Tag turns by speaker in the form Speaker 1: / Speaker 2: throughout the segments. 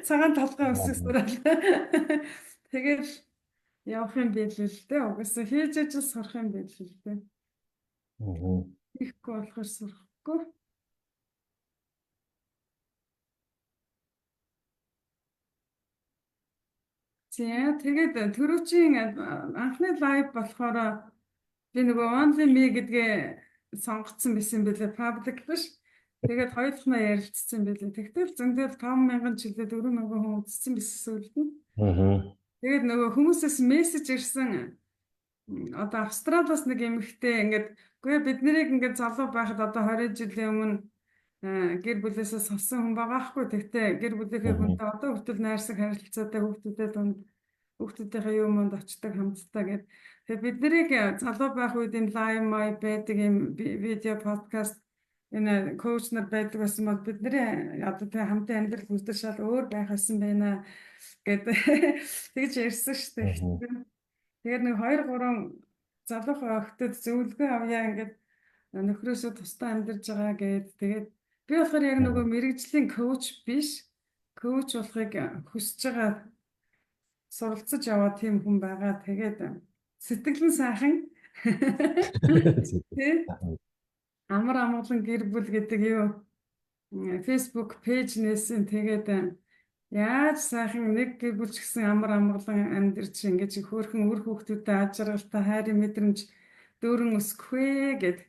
Speaker 1: Цагаан толгой өсөх сураад. Тэгэл явах юм билээ л дээ. Угаасаа хийж ажил сурах юм билээ л дээ. Хийхгүй болохоор сурахгүй. За, тэгээд түрүүчийн анхны live болохоор би нөгөө Only Me гэдгээ сонгоцсон байсан билээ. Public биш. Тэгээд хоёулахнаа ярилцсан билээ. Тэгтэл зөндөл 5000 чилээ 4000 хүн үзсэн байсан сүүлд нь. Тэгээд нөгөө хүмүүсээс мессеж ирсэн. Одоо Австралиас нэг эмэгтэй ингээд үгүй бид нарыг ингээд залуу байхад одоо 20 жилийн өмнө гэр бүлээсээ салсан хүн байгаа хгүй. Тэгтээ гэр бүлийнхээ хүнтэй одоо хүртэл найрсаг харилцаатай, хүүхдүүдэд дунд хүүхдүүдийнхээ юм монд очдог хамтдаа гэд. Тэгээд бид нарыг залуу байх үед энэ live my байдаг юм видео подкаст энэ коуч нар байдаг байсан бол бидний одоо тэг хамтын амьдрал хүртэл шал өөр байх байсан байна гэд тэгж ярьсан шүү дээ. Тэгээд нэг 2 3 залуухан охтод зөвлөгөө авъя, ингээд нөхрөөсөө тусдаа амьдарч байгаа гэд. Тэгээд би болохоор яг нөгөө мэргэжлийн коуч биш, коуч болохыг хүсэж байгаа, суралцаж яваа тийм хүн байгаа. Тэгээд сэтгэл нь сайхан тий амар амгалан гэр бүл гэдэг юу Facebook page нээсэн. Тэгээд яаж сайхан нэг гэр бүл ч гэсэн амар амгалан амьдарч ингэж хөөрхөн үр хүүхдүүдэд аз жаргалтай хайрын мэдрэмж дүүрэн өсгөх вэ гэд,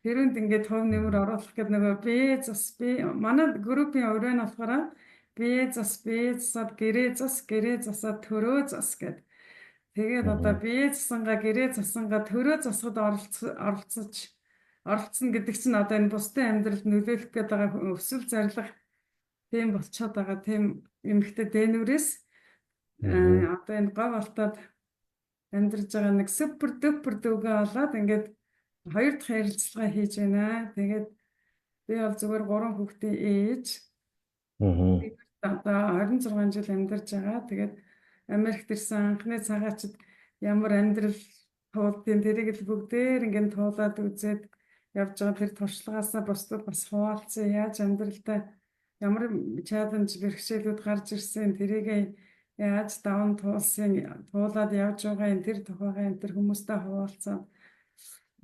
Speaker 1: тэрүнд ингээд хувь нэмэр оруулах гэдэг нөгөө бие зас би манай группийн өрөө нь болохоор бие зас, бие засаад гэрээ зас, гэрээ засаад төрөө зас гэд. Тэгээд одоо бие засангаа, гэрээ засангаа төрөө засахад оролцож оролцсон гэдэг чинь одоо энэ бусдын амьдралд нөлөөлөх гээд байгаа өсөл зарлах тийм болцоод байгаа тийм эмэгтэй дэнүрээс одоо энэ гов алтаад амьдарч байгаа нэг super duper дүүгээ олоод ингээд хоёр дахь ярилцлага хийж байна. Тэгээд би бол зүгээр гурван хүүхдийн ээж. Одоо 26 жил амьдарч байгаа. Тэгээд Америкт ирсэн анхны цагаачд ямар амьдрал туулдیں۔ Тэрийг л бүгдээр ингээд туулаад үзээд явж байгаа тэр туршлагаасаа бусдад бас хуваалцсан, яаж амьдралдаа ямар challenge бэрхшээлүүд гарч ирсэн, тэрийг яаж даван туулсан, туулаад явж байгаа энэ тэр тухайгаа энэ тэр хүмүүстэй хуваалцаад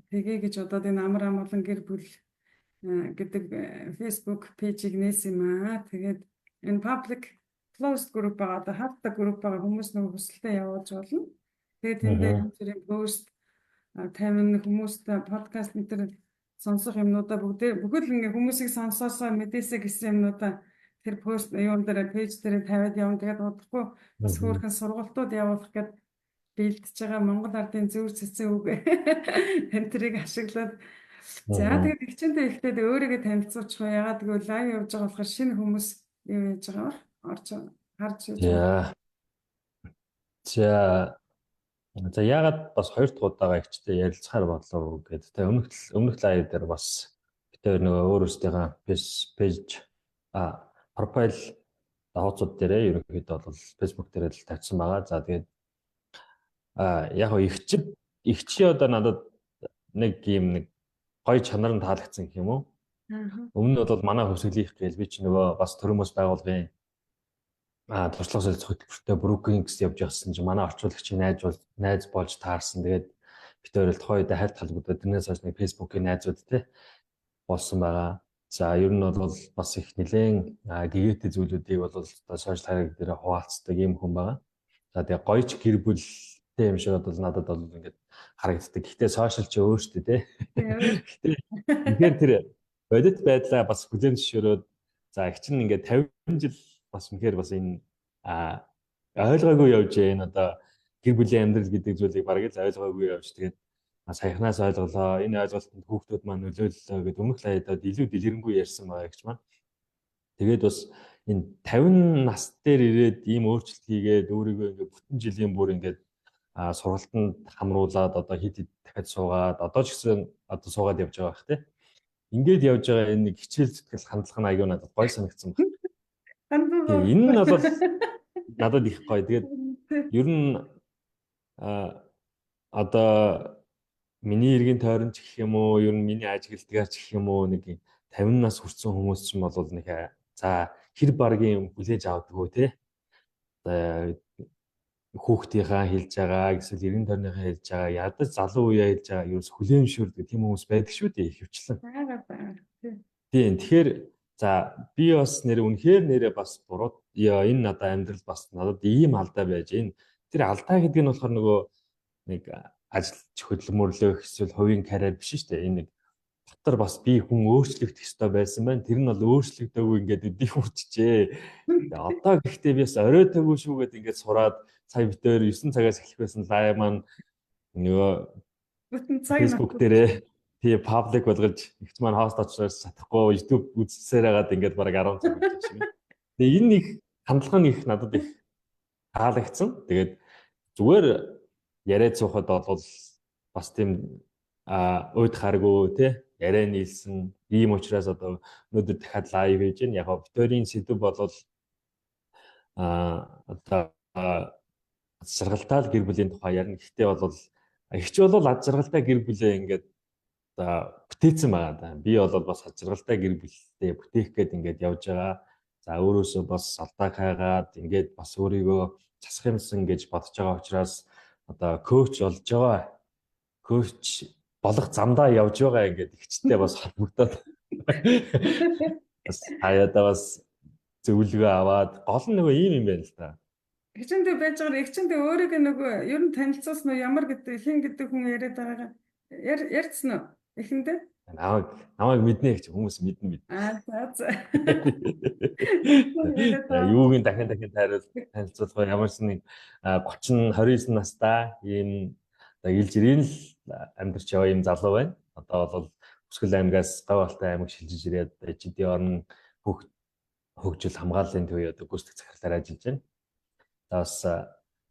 Speaker 1: тэгээ гэж бодоод энэ амар амгалан гэр бүл гэдэг Facebook page ийг нээсэн юм аа. Тэгээд энэ public closed group байгаа, одоо хаалттай group байгаа, хүмүүс нөгөө хүсэлтээ явуулж болно. Тэгээд тэндээ янз бүрийн пост 50 хүмүүстэй подкаст энэ тэр сонсох юмнуудаа бүгдээ бүхэл ингээ хүмүүсийг сонсоосоо мэдээсэй гэсэн юмнуудаа тэр пост юун дээр page дээр тавиад явна. Тэгээд удахгүй бас хөөрхөн сургалтууд явуулах гээд бэлдэж байгаа, Монгол ардын зүүр цэцэн үг энэ тэрийг ашиглаад. За, тэгээд эгчэнтэй эхлээд өөрийгөө танилцуулчих уу? Ягаад гэвэл live явж байгаа болохоор шинэ хүмүүс юу яаж байгаа бах орж харж яаж байгаа.
Speaker 2: За. За, яагаад бас хоёр дахь удаага эгчтэй ярилцахаар болов гэдэг. Тэгээ өмнөх live дээр бас бид хоёр нөгөө өөр өөрсдийнхээ page profile хуудсууд дээрээ ерөнхийдөө бол Facebook дээр л тавьсан байгаа. За, тэгээд яг гоо эгчий одоо надад нэг юм нэг гоё чанар нь таалагдсан гэх юм уу? Өмнө нь бол манай хөвсгөлийнх гээл би ч нөгөө бас төрөмөс байгуулгын туршлага солилцох хөтөлбөртөө Brookings явж явсан чинь манай орчуулагчийн найз бол найз болж таарсан. Тэгээд бид хоёр л тухайн үед хальт холбогдоод тэрнээс хойш нэг Facebook-ийн найзууд те болсон байгаа. За, ер нь бол бас их нэлээд гэгээтэй зүйлүүдийг бол одоо social хариг дээр хуваалцдаг юм хүн байгаа. За, тэгээ гоёч гэр бүлтэй юм шиг бол надад бол ингээд харагддаг. Гэхдээ social ч өөр шүү дээ, те. Гэхдээ үнэхээр тэр бодит байдлаа бас хүлээн зөвшөөрөөд, за, их чинь ингээд 50 жил бас үнэхээр бас энэ ойлгоогүй явж энэ одоо гэр бүлийн амьдрал гэдэг зүйлийг бараг л ойлгоогүй явж, тэгээд саяхнаас ойлголоо. Энэ ойлголтод хүүхдүүд маань нөлөөллөө гэдээ өмнөх live аад илүү дэлгэрэнгүй ярьсан байгаа гэж маань. Тэгээд бас энэ 50 нас дээр ирээд ийм өөрчлөлт хийгээд өөрийгөө ингээд бүтэн жилийн бүр ингээд сургалтанд хамруулад одоо хэд хэд дахиад суугаад одоо ч гэсэн одоо суугаад явж байгаа бах тий. Ингээд явж байгаа энэ нэг хичээл зүтгэл хандлага нь аягүй надад гоё санагдсан байна. Энэ нь бол надад их гоё. Тэгээд ер нь одоо миний эргэн тойрон ч гэх юм уу, ер нь миний ажигладгаар ч гэх юм уу, нэг 50 нас хүрсэн хүмүүс ч юм бол нэг за хэр баргийн юм хүлээж авдаггүй те. Одоо хүүхдийнхаа хэлж байгаа эсвэл эргэн тойрныхаа хэлж байгаа ядаж залуу үеэ хэлж байгаа ерөөс хүлээмжшүүрдэг тийм хүмүүс байдаг шүү дээ ихэвчлэн.
Speaker 1: Байгаа байгаа.
Speaker 2: Тийм, тэгэхээр за би бас нэр үнэхээр нэрээ бас буруу энэ надад амьдрал бас надад ийм алдаа байж энэ тэр алдаа гэдэг нь болохоор нөгөө нэг ажил хөдөлмөрлөх эсвэл хувийн карьер биш шүү дээ. Энэ нэг дотор бас би хүн өөрчлөгдөх ёстой байсан байна. Тэр нь бол өөрчлөгдөөгүй ингээд эдийг хүрчжээ. Одоо гэхдээ би бас оройтоогүй шүү гэд ингээд сураад сая битээр 9 цагаас эхлэх байсан live маань нөгөө
Speaker 1: бүтэн цаг
Speaker 2: Facebook дээрээ тий public болгож эгч маань host очроос чадахгүй YouTube үзсээр хагаад ингээд бараг 10 цаг болж шиг. Тэгээ энэ их хандлага нь их надад их таалагдсан. Тэгээд зүгээр яриад суухад бол бас тийм уйд харгүй тий яриа нийлсэн. Ийм учраас одоо өнөөдөр дахиад live хийж байна. Яг Викторийн сэдэв бол одоо жаргалтай л гэр бүлийн тухай ярина. Гэхдээ бол эгч бол ад жаргалтай гэр бүлээ ингээд одоо бүтээсэн байгаа даа. Би бол бас ад жаргалтай гэр бүлтэй бүтээх гээд ингээд явж байгаа. За өөрөөсөө бас алдаа хайгаад ингээд бас өөрийгөө засах юмсан гэж бодож байгаа учраас одоо coach болж байгаа. Coach болох замдаа явж байгаа ингээд эгчтэй бас холбогдоод бас хаяадаа бас зөвлөгөө аваад гол нь нөгөө ийм юм байна л да.
Speaker 1: Эгчэндээ байж байгаа эгчэндээ өөрийгөө нөгөө ер нь танилцуулсан уу, ямар гэдэг хэн гэдэг хүн яриад байгаагаа ярьцсан уу эхэндээ?
Speaker 2: Намайг мэднэ гэж хүмүүс мэднэ мэднэ.
Speaker 1: Аа за за.
Speaker 2: Юугийн дахин дахин танилцуулах ямар ч нэг 30 29 настай ийм одоо ил жирийн л амьдарч яваа ийм залуу байна. Одоо бол Хүсгэл аймгаас Говьалтай аймаг шилжиж ирээд ЖД орон хөгжил хамгааллын төвийн одоо гүйцэтгэх захирлаар ажиллаж байна. За бас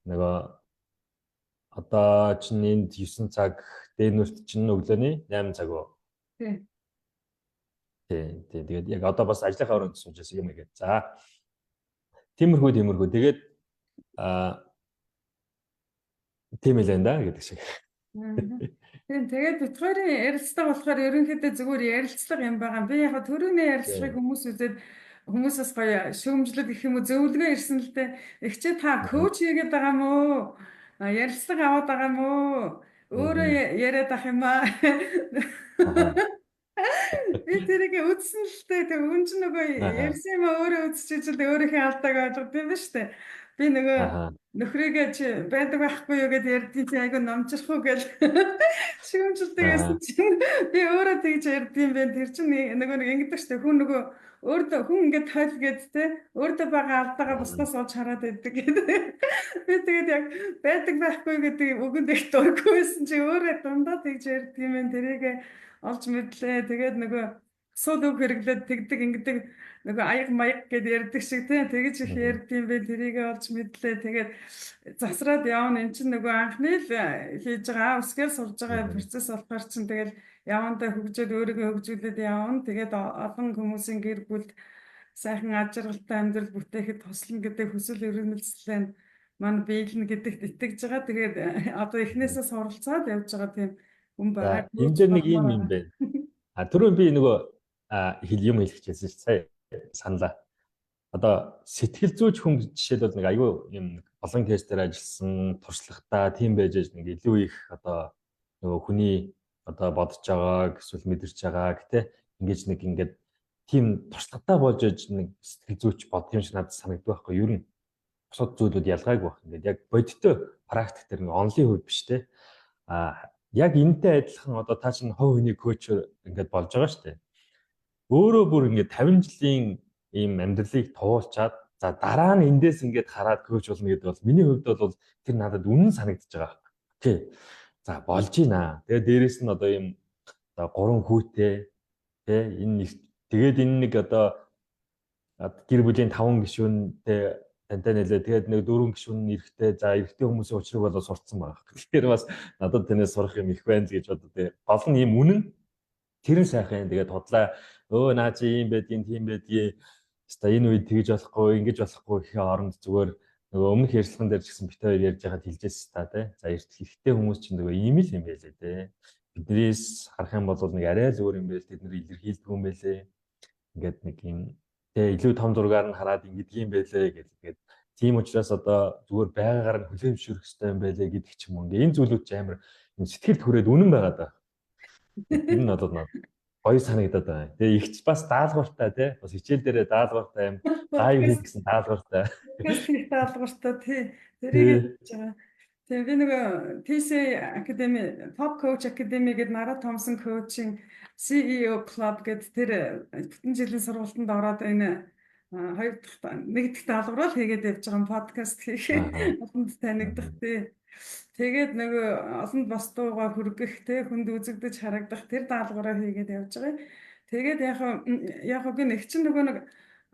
Speaker 2: нөгөө одоо чинь энд 9 цаг, Дэнүрт чинь өглөөний 8 цаг уу?
Speaker 1: Тий.
Speaker 2: Тий, тий. Тэгээд яг одоо бас ажлынхаа өрөөнд сууж байсан юм игээд. За. Тиймэрхүү. Тэгээд тийм л энэ да гэдэг шиг.
Speaker 1: Тийм, тэгээд бид хоёрын ярилцлага болохоор ерөнхийдөө зүгээр ярилцлага юм байгаа. Би яг төрөний ярилцлагыг хүмүүс үзээд хүмүүсээс гоё шүүмжлэг гэх юм уу зөвлөгөө ирсэн л дээ. Эгчээ та coach хийгээд байгаа юм уу? Ярилцлага аваад байгаа юм уу? Өөрөө яриад ах юм аа. Би тэрийг үзсэн л дээ. Тэг үн чинь нөгөө ярьсан юм аа өөрөө үзчихэж л өөрийнхөө алдааг ойлгод юм ба штэ. Би нөгөө нөхрийгээ чи байдаг байхгүй юу гэдээ ярьдیں чи айгу номчрах уу гэл шүүмжилдэг байсан чинь би өөрөө тэгж ярьдیں байх. Тэр чинь нөгөө нэг ингэдэг штэ хүн нөгөө өөртөө хүн ингээд тойл гээд те өөртөө байгаа алдаагаа бусдаас олж хараад байдаг гэдэг. Би тэгээд яг байдаг байхгүй гэдэг үгэнд их дургүй байсан чи өөрөө дундаа тэгж ярьдیں юм. Тэрийг олж мэдлээ. Тэгээд нөгөө сул үг хэрэглээд тэгдэг ингэдэг нөгөө аяг маяг гэд ярьдаг шиг тийм тэгж их ярьдсан бэ, тэрийг олж мэдлээ. Тэгээд засраад явна. Эн чинь нөгөө анхны л хийж байгаа үсгээр сурж байгаа процесс болохоор чинь тэгэл явандаа хөгжөөд өөрийгөө хөгжүүлээд явна. Тэгээд олон хүмүүсийн гэр бүлд сайхан ад жаргалтай амьдрал бүтээхэд туслана гэдэг хүсэл эрмэлзлээ маань биелнэ гэдэгт итгэж байгаа. Тэгээд одоо эхнээсээ суралцаад явж байгаа тийм хүн байгаа.
Speaker 2: Энэ дээр нэг юм юм байна. А түрүүн би нөгөө юм хэлэх гэжсэн шүү сая саналаа. Одоо сэтгэл зүйч хүн жишээлбэл нэг аюу юм олон case дээр ажилласан, туршлагатай тийм байж нэг илүү их одоо нөгөө хүний одоо бодож байгааг эсвэл мэдэрч байгааг те ингэж нэг ингээд тийм туршлагатай болж иж нэг сэтгэл зүйч бодох юм шиг надад санагддаг байхгүй юу? Ер нь бусад зүйлүүд ялгаагүй байх. Ингээд яг бодиттой практик дээр нэг онлын хувьд биш те. А яг энэтэй адилхан одоо та чинь хувь хүний coach ингээд болж байгаа шүү дээ. Өөрөө бүр ингээд 50 жилийн ийм амьдралыг туулчаад за дараа нь эндээс ингээд хараад coach болно гэдэг бол миний хувьд бол тэр надад үнэн санагдаж байгаа байхгүй. Okay. За болж байна. Тэгээ дээрэс нь одоо ийм одоо гурван хүүтэй тэ энэ тэгээд энэ нэг одоо гэр бүлийн 5 гишүүнтэй тантай нэлээ тэгээд нэг 4 гишүүн нь эрэгтэй, за эрэгтэй хүмүүсийн учрыг болоо сурцсан байгаа. Тэгэхээр бас надад танаас сурах юм их байна л гэж бодод. Тэгээ гол нь ийм үнэн тэр нь сайхан. Тэгээд худлаа өө наа чи ийм байдгийн тийм байдгийн хаста энэ үед тэгж болохгүй ингэж болохгүй гэхээ оронд зүгээр нөгөө өмнөх ярилцлаган дээр ч гэсэн бит хоёр ярьж байхад хэлжээс та тий. За эрэгтэй хүмүүс чинь нөгөө ийм л юм байлээ тий. Биднээс харах юм бол нэг арай л өөр юм байл, тэд нэр илэрхийлдэг юм байлээ. Ингээд нэг юм Тэ илүү том зургаар нь хараад ингэдэг юм байлээ гэх. Тэгээд тийм учраас одоо зүгээр байгаагаар нь хүлээн зөвшөөрөх хэрэгтэй юм байлээ гэдэг ч юм уу. Ингээ энэ зүйлүүд ч амар юм сэтгэлд хүрээд үнэн байгаа даа. Энэ нь одоо гоё санагдаад байгаа. Тэгээ ихч бас даалгавартай тий. Бас хичээл дээрээ даалгавартай юм live хийх гэсэн даалгавартай.
Speaker 1: Подкаст даалгавартай тий. Тэрийг хийж байгаа. Тэгээ би нөгөө TC Academy, Top Coach Academy гэдэг Нара Томсон coaching CEO Club гэдэг тэр бүтэн жилийн сургалтанд ороод энэ хоёр дахь, нэг дахь даалгавраа л хийгээд явж байгаа, подкаст хийх, олонд танигдах тий. Тэгээд нөгөө олонд бас дуугаа хүргэх тий, хүнд үзэгдэж харагдах тэр даалгавраа хийгээд явж байгаа. Тэгээд яг гин их чинь нөгөө нэг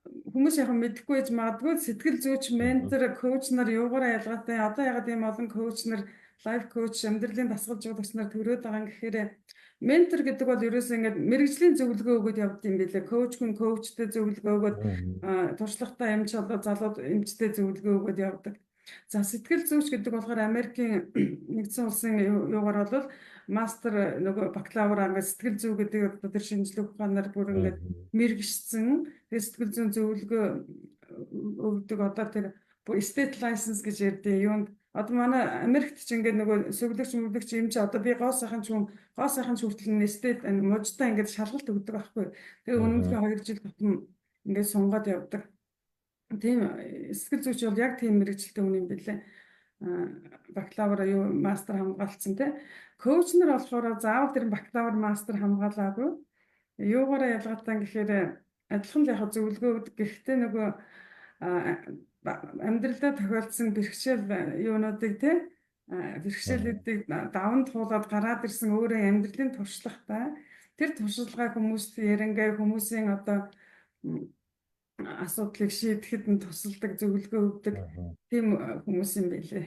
Speaker 1: хүмүүс яг мэдэхгүй байж магадгүй, сэтгэл зүйч, ментор, coach нар юугаараа ялгаатай, одоо ягаад ийм олон coach нар, life coach, амьдралын дасгалжуулагч нар төрөөд байгаа юм гэхээр ментор гэдэг бол ерөөсөө ингээд мэргэжлийн зөвлөгөө өгөөд явд юм билээ. Coach хүн coach тэй зөвлөгөө өгөөд, туршлагатай эмч болоо залууд эмчтэй зөвлөгөө өгөөд явдаг. За, сэтгэл зүйч гэдэг болохоор Америкийн нэгдсэн улсын юугаар бол мастер, нөгөө бакалавр, ингээд сэтгэл зүй гэдэг одоо тэр шинжлэх ухаанаар бүр ингээд мэргэшсэн. Тэгээ сэтгэл зүйн зөвлөгөө өгдөг, одоо тэр state license гэж ярьдаг юунд, одоо манай Америкт ч ингээд нөгөө сувилагч, мөвлөгч юм чи, одоо би гоо сайхан ч хүн, гоо сайхан ч хүртэл нь state мужтай ингээд шалгалт өгдөг байхгүй. Тэгээ үнэмлэхээ 2 жил тутам ингээд сунгаад явдаг. Тийм сэтгэл зүйч бол яг тийм мэргэжилтэй хүн юм билээ. Бакалавр юу, мастер хамгаалцсан тий. Coach нар болохоор заавал тэр бакалавр, мастер хамгаалаагүй. Юугаараа ялгаатай гэхээр адилхан л яг зөвлөгөө өгдөг. Гэхдээ нөгөө амьдралдаа тохиолдсон бэрхшээл юунуудыг тий, бэрхшээлүүдийг даван туулаад гараад ирсэн өөрөө амьдралын туршлагатай, тэр туршлагаа хүмүүст ярингээ хүмүүсийн одоо асуудлыг шийдэхэд нь тусалдаг, зөвлөгөө өгдөг тийм хүмүүс юм билээ.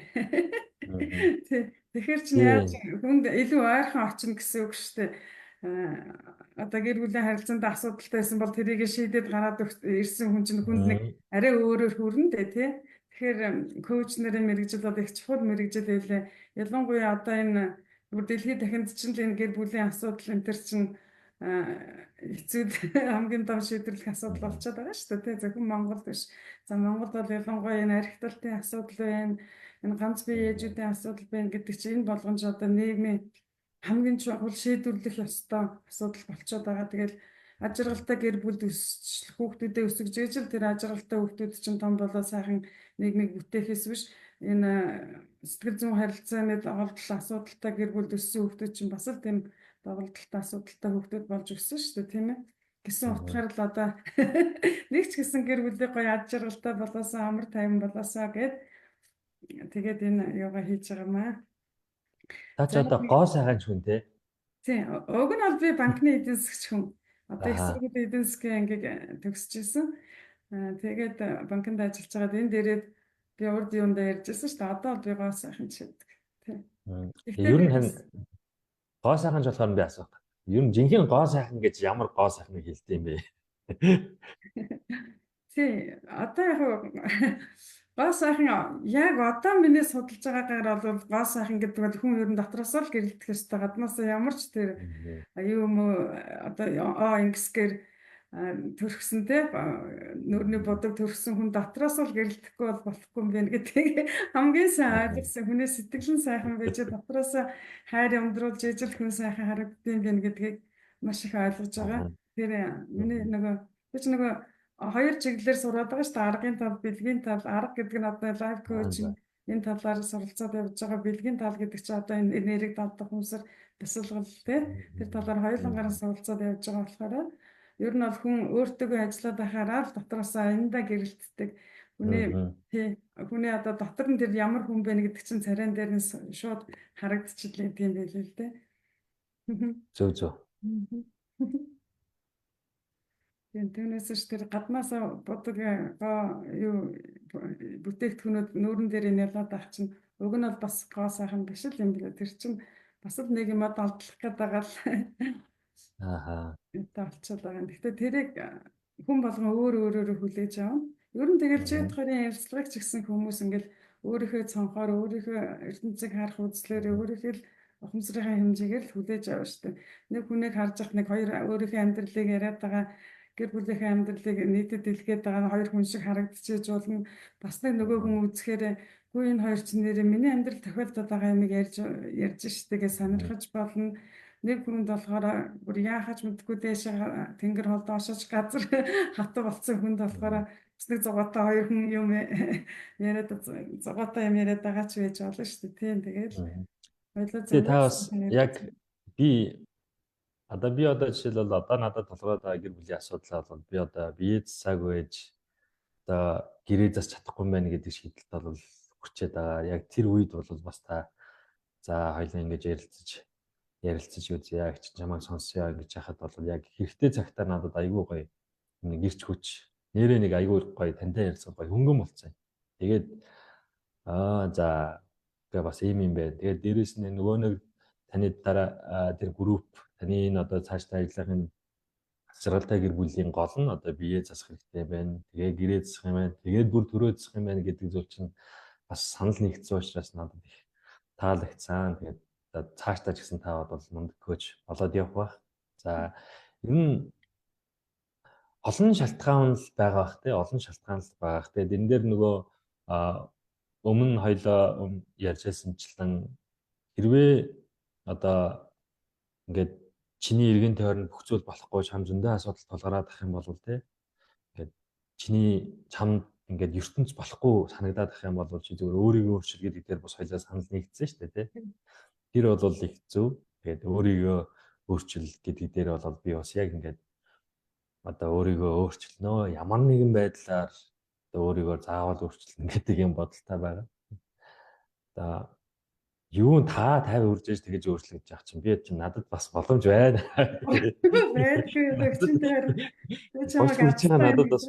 Speaker 1: Тэгэхээр чинь яаж хүнд илүү ойрхон очино гэсэн үг шүү дээ. Одоо гэр бүлийн харилцаанд асуудалтай байсан бол тэрийг шийдээд гараад ирсэн хүн чинь хүнд нэг арай өөрөөр хүрнэ дээ, тий. Тэгэхээр coach нарын мэргэжил бол их чухал мэргэжил байлээ. Ялангуяа одоо энэ бүр дэлхийд дахинд чинь л энэ гэр бүлийн асуудал энэ төр чинь хэцүү, хамгийн том шийдвэрлэх асуудал болчиход байгаа шүү дээ. Зөвхөн Монголд биш. За, Монголд бол ялангуяа энэ архиталтын асуудал байна. Энэ ганц бие ээжүүдийн асуудал байна гэдэг чинь энэ болгон ч одоо нийгмийн хамгийн чухал шийдвэрлэх ёстой асуудал болчиход байгаа. Тэгэл аз жаргалтай гэр бүлд өсч, хүүхдүүдээ өсгөж ээж л тэр аз жаргалтай хүүхдүүд чинь том болоо сайхан нийгмийг бүтээхээс биш, энэ сэтгэл зүйн харилцааны доголдол асуудалтай гэр бүлд өссөн хүүхдүүд чинь бас л тийм доголдолтой, асуудалтай хүүхдүүд болж өссөн шүү дээ, тийм ээ, гэсэн утгаар л одоо нэг ч гэсэн гэр бүлийг гоё аз жаргалтай болоосоо, амар тайван болоосоо гэд тэгээд энэ юугаа хийж байгаа маа.
Speaker 2: Та ч одоо гоо сайхан ч хүн те.
Speaker 1: Тийм, уг нь бол би банкны эдийн засгч хүн. Одоо их сургуулийн эдийн засгийн ангийг төгсөж исэн. Тэгээд банкнд ажиллаж байгаад энэ дээрээ би урд юундаа ярьж байсан шүү дээ. Одоо бол би гоо сайхан ч гэдэг. Тийм.
Speaker 2: Ер нь харин гоо сайхан ч болохоор би асуух. Ер нь жинхэнэ гоо сайхан гэж ямар гоо сайхныг хэлдэг юм бэ?
Speaker 1: Тий, одоо яг гоо сайхан, яг одоо миний судалж байгаагаар бол гоо сайхан гэдэг бол хүн ер нь дотроосоо л гэрэлтэх ёстой. Гаднаасаа ямар ч тэр юу юм уу, одоо ингэсгээр төрхсөн те, нүүрний будаг төрхсөн хүн дотроос л гэрэлтэхгүй бол болохгүй юм байна гэдгийг хамгийн сайн ойлгосон. Хүний сэтгэл нь сайхан байж, дотроос хайр юмдруулж ижил хүн сайхан харагддаг юм байна гэдгийг маш их ойлгож байгаа. Тэр миний нөгөө би ч нөгөө хоёр чиглэлээр сураад байгаа шүү дээ. Аргын тал, бэлгийн тал. Арга гэдэг нь одоо life coaching, энэ талаар суралцаад явж байгаа. Бэлгийн тал гэдэг чинь одоо энэ нэрийг далдах хүмүүсээр бясалгал тий. Тэр талаар хоёулангаар суралцаад явж байгаа болохоор ер нь бол хүн өөртөөгөө ажиллаад байхаараа л дотроосоо аяндаа гэрэлтдэг. Хүний тий, хүний одоо дотор нь тэр ямар хүн бэ гэдэг чинь царайн дээр нь шууд харагдчихлаа юм байл л дээ.
Speaker 2: Зөв зөв.
Speaker 1: Тийм, түүнээс ч тэр гаднаас будаг гоо юу бүтээгдэхүүнүүд нүүрэн дээр нялаад байх чинь уг нь бол бас гоо сайхан биш л юм билээ. Тэр чинь бас л нэг юм далдлах гээд байгаа л болчиход байгаа юм. Гэхдээ тэрийг хүн болгон өөр өөрөөрөө хүлээж авна. Ер нь тэгэл чэдгарын ярилцлагыг ч гэсэн хүмүүс ингээл өөрийнхөө цонхоор, өөрийнхөө ертөнцийг харах үзлээр, өөрийнхөө л ухамсарын хэмжээгээр л хүлээж авна шүү дээ. Нэг хүнийг харж явах нэг хоёр өөрийнхөө амьдралыг яриад байгаа Гэр бүлийнхээ амьдралыг нийтэд дэлгээд байгаа хоёр хүн шиг харагдчихэж болно. Бас нэг нөгөө хүн үзэхээр үгүй, энэ хоёр чинь нээрээ миний амьдрал тохиолдоод байгаа юмыг ярьж ярьж штэ гэж сонирхож болно. Нэг хүнд болохоор бүр яахаж мэдэхгүй дээшээ тэнгэр хол доошож газар хатуу болсон хүнд болохоор бас нэг зугаатай хоёр хүн юм яриад, зугаатай юм яриад байгаа ч байж болно шүү дээ. Тийм, тэгээд хоёулаа
Speaker 2: Тэгээ та бас яг би одоо жишээлбэл одоо надад толгойд байгаа гэр бүлийн асуудлаа бол би одоо бие засаагүй байж одоо гэрээ засч чадахгүй байна гэдэг шийдэлд бол хүрчээд байгаа. Яг тэр үед бол бас та за хоёлаа ингэж ярилцаж ярилцаж үзье, яг чи чамайг сонсъё гэж яхад бол яг хэрэгтэй цагтаа надад айгүй гоё нэг эрч хүч, нэрээ нэг айгүй гоё тантай ярилцах гоё хөнгөн болцсон. Тэгээд за тэгээ бас ийм юм байна. Тэгээд дээрэс нь нөгөө нэг таны дараа тэр групп, таны энэ одоо цаашдаа ажиллахын жаргалтай гэр бүлийн гол нь одоо бие засах хэрэгтэй байна. Тэгээ гэрээ засах юм байна. Тэгээд бүр төрөө засах юм байна гэдэг зүйл чинь бас санал нэгдсэн учраас надад их таалагдсан. Тэгээд цаашдаа ч гэсэн та бол мундаг coach болоод явах байх. За, ер нь олон шалтгаан л байгаа бах те, олон шалтгаан л байгаа. Тэгээд энэ дээр нөгөө өмнө хоёлоо ярьж байсанчлан хэрвээ одоо ингээд чиний эргэн тойронд бүх зүйл болохгүй, чам зөндөө асуудал тулгараад ах юм бол те, ингээд чиний чамд ингээд ертөнц болохгүй санагдаад ах юм бол чи зөвхөн өөрийгөө өөрчил гэдэг дээр бас хоёлаа санал нэгдсэн шүү дээ те. Тэр бол их зөв. Тэгээд өөрийгөө өөрчил гэдэг дээр бол би бас яг ингээд одоо өөрийгөө өөрчилнө. Ямар нэгэн байдлаар одоо өөрийгөө заавал өөрчилнө гэдэг юм бодолтой байгаа. Одоо юу та 50 хүрж ээж тэгэж өөрчлөх гэж яах чинь би чинь надад бас боломж байна.
Speaker 1: Байдгүй чинь тэр би чамайг
Speaker 2: надад бас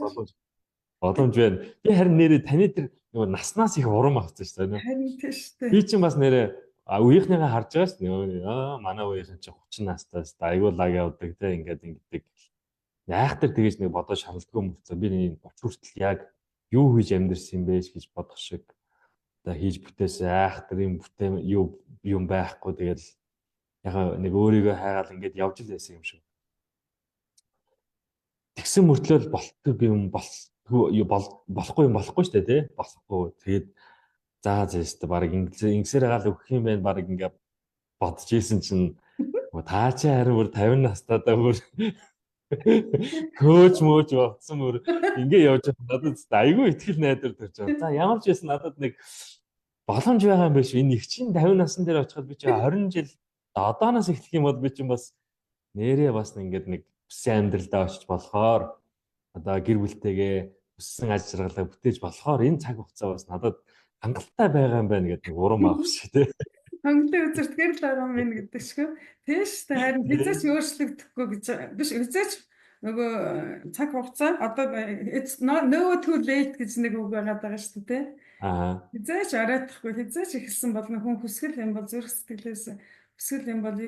Speaker 2: боломж байна. Би харин нээрээ таны тэр нөгөө наснаас их урам авсан шүү дээ.
Speaker 1: Харин тийм шүү дээ.
Speaker 2: Би чинь бас нээрээ үеийнхнийгээ харж байгаа шүү дээ. Манай үеийнхэн чинь 30 настай айгүй лаг явдаг те, ингээд ингэдэг. Айхтар тэгэж нэг бодож шаналдгүй мөртлөө би нэг 30 хүртэл яг юу хийж амьдэрсэн юм бэ гэж бодох шиг одоо хийж бүтээсэн айхтар юм бүтээн юу юм байхгүй, тэгэл яг нэг өөрийгөө хайгаал ингээд явж л байсан юм шиг. Тэгсэн мөртлөө болтдог юм болохгүй юм болохгүй шүү дээ тий, болохгүй. Тэгээд за за өстө баг ингэсээр гаал өгөх юм байна баг ингээд бодож исэн чинь та чи харин бүр 50 настайдаа бүр coach мөөч болцсон, бүр ингээ явж байгаа надад айгүй итгэл найдвар төрж байгаа. За, ямар ч байсан надад нэг боломж байгаа юм биш. Энэ их чинь 50 насн дээр очиход би чи 20 жил одооноос эхлэх юм бол би чинь бас нэрээ бас ингээд нэг хүссэн амьдралдаа очиж болохоор, одоо гэр бүлтэйгээ хүссэн аж аргалаа бүтээж болохоор энэ цаг хугацаа бас надад хангалттай байгаа юм байна гэдэг нэг урам авах шиг тий.
Speaker 1: Хангалуун үзэрдгээр л байгаа юм байна гэдэг шиг. Тийм шүү дээ. Харин хэзээ ч өөрчлөгдөхгүй гэж биш, хэзээ ч нөгөө цаг хугацаа одоо it's not no too late гэж нэг үг байгаа даа шүү дээ. Хэзээ ч оройтхгүй, хэзээ ч эхэлсэн болно. Хүн хүсгэл юм бол, зүрх сэтгэлээс хүсгэл юм бол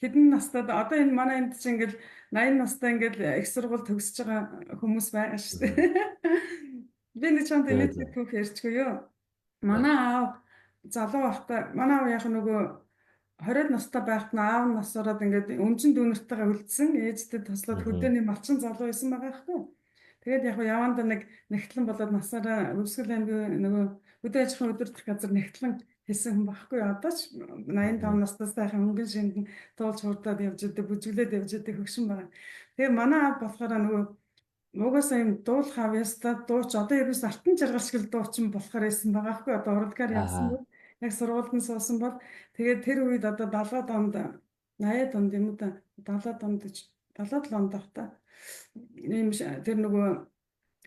Speaker 1: хэдэн настай, одоо энэ манай энд чинь ингээл 80 настай ингээл их сургууль төгсөж байгаа хүмүүс байгаа шүү дээ. Би нэг чамд инээдтэй түүх ярьчихгүй юу? Манай аав залуу байхдаа, манай аав яг нөгөө 20 настай байхад нь аав нь нас ороод ингээд өмжин дүүнэртэйгээ үлдсэн. Ээжтэй туслаад хөдөөний малчин залуу байсан байгаа байхгүй. Тэгээд яг явандаа нэг нягтлан болоод насаараа Өвсгөл аймгийн нөгөө хөдөө аж ахуйн удирдах газар нягтлан хийсэн хүн байхгүй. Одоо ч 85 настаас сайхан хөнгөн шиндэн туулж хурдаад явж идэг, бүжиглээд явж идэг хөгшин байгаа. Тэгээ манай аав болохоор нөгөө угаасаа юм дуулах авьяастай дууч, одоо ерөөс алтан жаргал шиг л дуучин болохоор байсан байгаа хгүй. Одоо урлагаар явсан бол, яг сургуульд нь суусан бол, тэгээд тэр үед одоо 70-аад онд, 80-аад онд юм уу да, 70-аад онд гэж, 77 онд байх та, ийм тэр нөгөө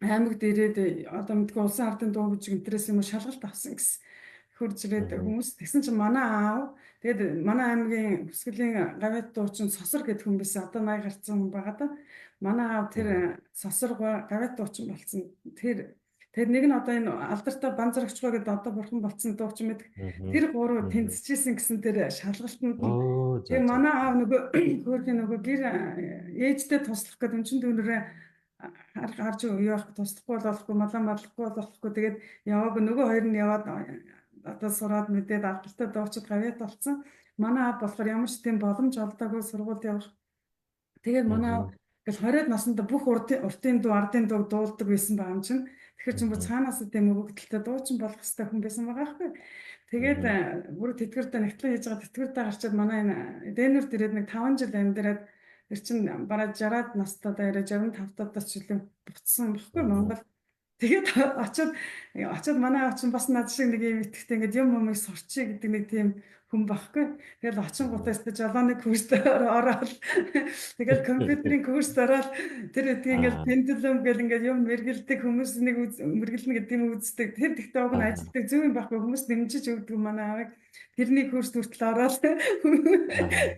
Speaker 1: аймагт ирээд одоо мэдгүй улсын ардын дуу бүжиг энтрээс юм уу шалгалт авсан гэсэн хурж ирээд хүмүүс. Тэгсэн чинь манай аав, тэгээд манай аймгийн Хүсгэлийн гавьяат дуучин Сосор гэдэг хүн байсан, одоо 80 гарцсан хүн байгаа да. Манай аав тэр Сосор гавьяат дуучин болсон. Тэр тэр нэг нь одоо энэ алдартай Банзарагчгаа гэдэг одоо бурхан болцсон дуучин мэд. Тэр гурав тэнцэжсэн гэсэн тэр шалгалтанд нь. Тэгээ манай аав нөгөө хөөрхийн нөгөө гэр ээжтэй туслах гэдэг өнчин дүүнэрээ харж юу яах, туслахгүй болохгүй, малаа малахгүй болохгүй, тэгээд яваагүй. Нөгөө хоёр нь яваад одоо сураад мэдээд алдартай дуучид гавьяат болсон. Манай аав болохоор ямар ч тийм боломж олдоогүй сургуульд явах. Тэгээд манай аав Ингээл 20-од наснда бүх уртын дуу, ардын дууг дуулдаг байсан байгаа юм чинь. Тэгэхээр чинь бүр цаанаас тийм өгөгдөлтэй дуучин болох хэвээр хүн байсан байгаа байхгүй. Тэгээд бүр тэтгэврдээ нэгтлэн хийж байгаа тэтгэврдээ гарчаад манай энэ Денверт ирээд нэг 5 жил амьдраад тэр чинь бараг 60-аад настайдаа ирээ 65 таад ч илүү буцсан байхгүй Монгол. Тэгээд очоод манай аав чинь бас над шиг нэг юм итгэвтэй ингээд юм юмыг сурчий гэдэг нэг тийм хүн байхгүй. Тэгэл очингуудаас тэ жолооны курст ороод тэгэл компьютерийн курст ороод тэр үдгийг ингээд пендулум гэл ингээд юм мэргэлдэг хүмүүс нэг мэргэлнэ гэдэг юм үздэг. Тэр тэгтээ уг нь ажилтдаг зөв юм байхгүй хүмүүс дэмжиж өгдөг манай аавыг. Тэрний курст хүртэл ороод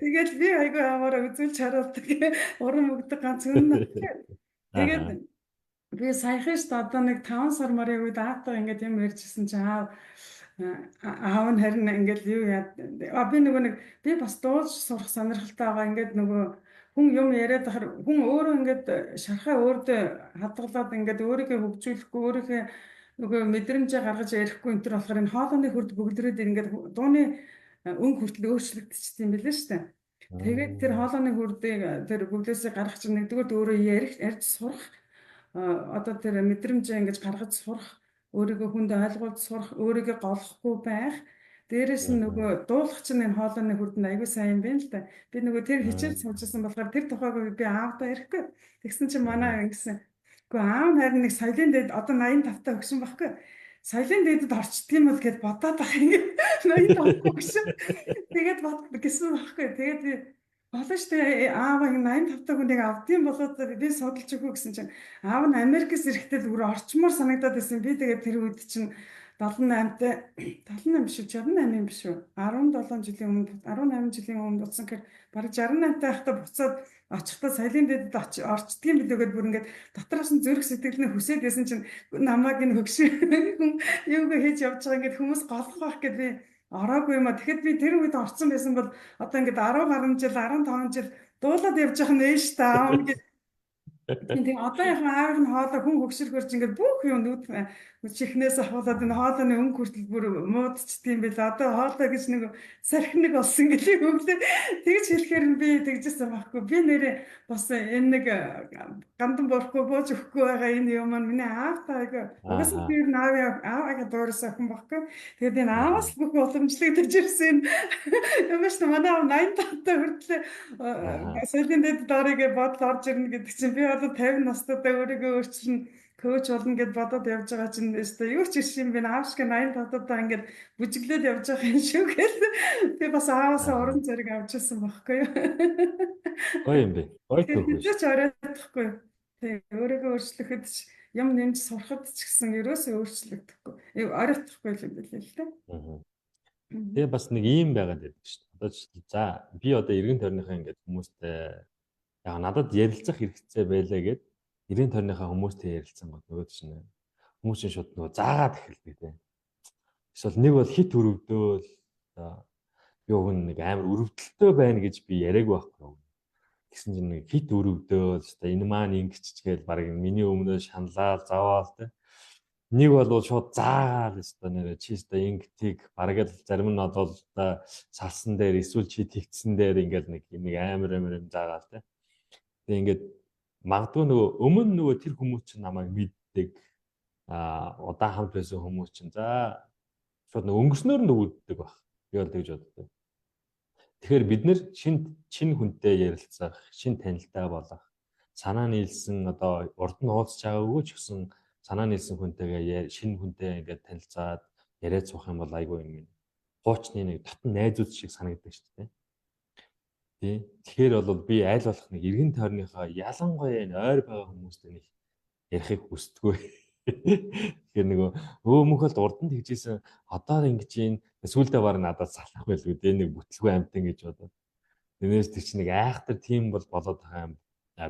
Speaker 1: тэгэл би айгүй аваараа үзүүлж харуулдаг. Урам өгдөг ганц хүн. Тэгээд би саяхан шүү дээ одоо нэг 5 сар марын үед аавтайгаа ингээд юм ярьжсэн чинь аав нь харин ингээд юу яа би нөгөө нэг би бас дуулж сурах сонирхолтой байгаа ингээд нөгөө хүн юм яриад байхаар хүн өөрөө ингээд шархаа өөртөө хадгалаад ингээд өөрийгөө хөгжүүлэхгүй өөрийнхөө нөгөө мэдрэмжээ гаргаж ярихгүй энэ төр болохоор энэ хоолойны хөрд бөглөрөөд ингээд дууны өнгө хүртэл өөрчлөгдчихсэн юм билээ шүү дээ. Тэгээд тэр хоолойны хөрдийг тэр бөглөөсөө гаргах чинь нэгдүгээр өөрөө ярих ярьж сурах одоо тэр мэдрэмжээ ингэж гаргаж сурах, өөрийгөө хүнд ойлгуулж сурах, өөрийгөө голохгүй байх. Дээрээс нь нөгөө дуулах чинь энэ хоолойны хүрдэнд аягүй сайн юм байна л да. Би нөгөө тэр хичээл сууж байсан болохоор тэр тухайг би аавдаа ярихгүй. Тэгсэн чинь манай ингэсэн. Гэхдээ аав нь харин нэг соёлын дэд одоо 85 та өгсөн байхгүй. Соёлын дэдэд орчдөг юм бол гэд бодоод ах ингэ 85 өгсөн. Тэгээд бод гэсэн байхгүй. Тэгээд би болно шүү дээ аав ингэ 85 та хүнийг авдсан болоод би судалж өгөө гэсэн чинь аав нь Америкээс ирэхдээ л бүр орчмоор санагдаад байсан. Би тэгээд тэр үед чинь 78-тай 78 биш үү 68 юм биш үү 17 жилийн өмнө 18 жилийн өмнө буцсан гэхээр бараг 68 таа байхдаа буцаад очихдоо соёлын дэдэд орчдөг юм билүү гэдээ бүр ингээд дотроос нь зүрх сэтгэл нь хүсээд байсан чинь намайг энэ хөгшин хүн юугаа хийж явж байгаа ингээд хүмүүс голох байх гэд би ороогүй юм а. Тэгэхэд би тэр үед орцсон байсан бол одоо ингээд 10 гаруй жил 15 жил дуулаад явж байгаа нь ээж та аав гэж. Тийм одоо яг аав нь хоолой хүн хөгшөрхөрч ингээд бүх юм нүд чихнээс ахуулаад энэ хоолойны өнгө хүртэл бүр муудчихдаг юм байл. Одоо хоолой гэж нэг сархинэг болсон гэлээ өглөө. Тэгж хэлэхээр нь би тэгжсэн байхгүй. Би нэрээ бас энэ нэг гандан борхгүй бууж өгөхгүй байгаа энэ юм маань миний аав та айгүй. Угаасаа би энэ аавыгаа дуурайсан охин байхгүй. Тэгээд энэ ааваас бүх уламжлагдаж ирсэн юм биш манай аав 85 та хүртэл соёлын дэд доорыг бодол орж ирнэ гэдэг чинь би одоо 50 настайдаа өөрийгөө өөрчилнө коуч болно гэд бодоод явж байгаа чинь өстой юу ч ирсэн юм бэ аав шиг 85 даа ингээд бүжиглээд явж байгаа юм шүү гэл би бас ааваасаа урам зориг авч ирсэн байхгүй юу.
Speaker 2: Гоё юм бэ. Гоё түүх
Speaker 1: биш. Ч оройтхгүй. Тэг өөрийгөө өөрчлөхөд ч юм нэмж сурахад ч гэсэн ерөөсөө өөрчлөгдөхгүй. Оройтхгүй юм билээ л дээ.
Speaker 2: Тэгээ бас нэг ийм байгаад байдаг шүү дээ. Одоо за би одоо эргэн тойрныхаа ингээд хүмүүстэй яг надад ярилцах хэрэгцээ байлаа гэд эргэн тойрныхаа хүмүүстэй ярилцсан гот нөгөө чинь хүмүүс чинь шууд нөгөө заагаад эхэлдэг тийм. Эсвэл нэг бол хит өрөвдөөл би уг нь нэг амар өрөвдөлтөө байна гэж би яриаг байхгүй. Тэгсэн чинь нэг хит өрөвдөөл өстой энэ маань ингэчгээл баг миний өмнөө шаналал заваал тийм. Нэг бол шууд заагаал өстой нэрэ чи өстой ингэтийг бараг л зарим нь бол одоо салсан дээр эсвэл чи тэгтсэн дээр ингээл нэг нэг амар амар юм заагаал тийм. Тэгээ ингээд магадгүй нөгөө өмнө нөгөө тэр хүмүүс чинь намайг мэддэг удаан хамт байсан хүмүүс чинь за шууд нөгөө өнгөрснөөр нь өгдөг баг. Би бол тэгж боддог. Тэгэхээр бид нэр шин хүнтэй ярилцах, шин танилтай болох, санаа нийлсэн одоо урд нь уулзч байгаагүй ч гэсэн санаа нийлсэн хүнтэйгээ шинэ хүнтэй ингээд танилцаад яриад суух юм бол айгүй юм. Хуучны нэг дотн найзууд шиг санагддаг шүү дээ. Тий. Тэгэхээр бол би аль болох нэг эргэн тойрныхоо ялангуяа энэ ойр байгаа хүмүүстэй нэг ярихыг хүсдэггүй. Тэгэхээр нөгөө өө мөнхөлд урд нь тэгжсэн одоо ингэж юм сүулдэ баг надад салах байлгүй дээ нэг бүтлгүй амтан гэж бодоод. Тэрнээс тэр чинь нэг айхтар тийм бол болоод байгаа юм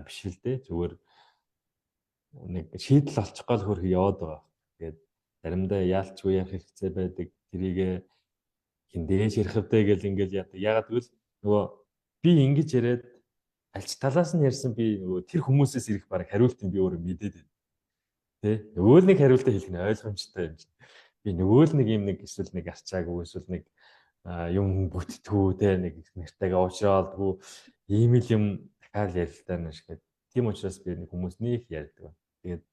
Speaker 2: биш л дээ. Зүгээр нэг шийдэл олчих гол хөрх яваад байгаа. Тэгээд заримдаа яалчгүй ярих хэрэгцээ байдаг. Тэрийг хиндээс ярих вдэ гэл ингээл яадаг. Ягаад гэвэл нөгөө би ингэж яриад альч талаас нь ярьсан би нөгөө тэр хүмүүсээс ирэх баг хариултыг би өөрөө мэдээд байна. Тэ? Нөгөө л нэг хариултаа хэлэх нь ойлгомжтой юм чинь. Би нөгөө л нэг юм нэг эсвэл нэг арчаагүй эсвэл нэг юм бүтдгүү те нэг нэртэйгээ уучраалдгүй ийм л юм дахиад ярилтаа нэш гээд Тийм учраас би нэг хүмүүс нэг ярьдаг. Тэгээд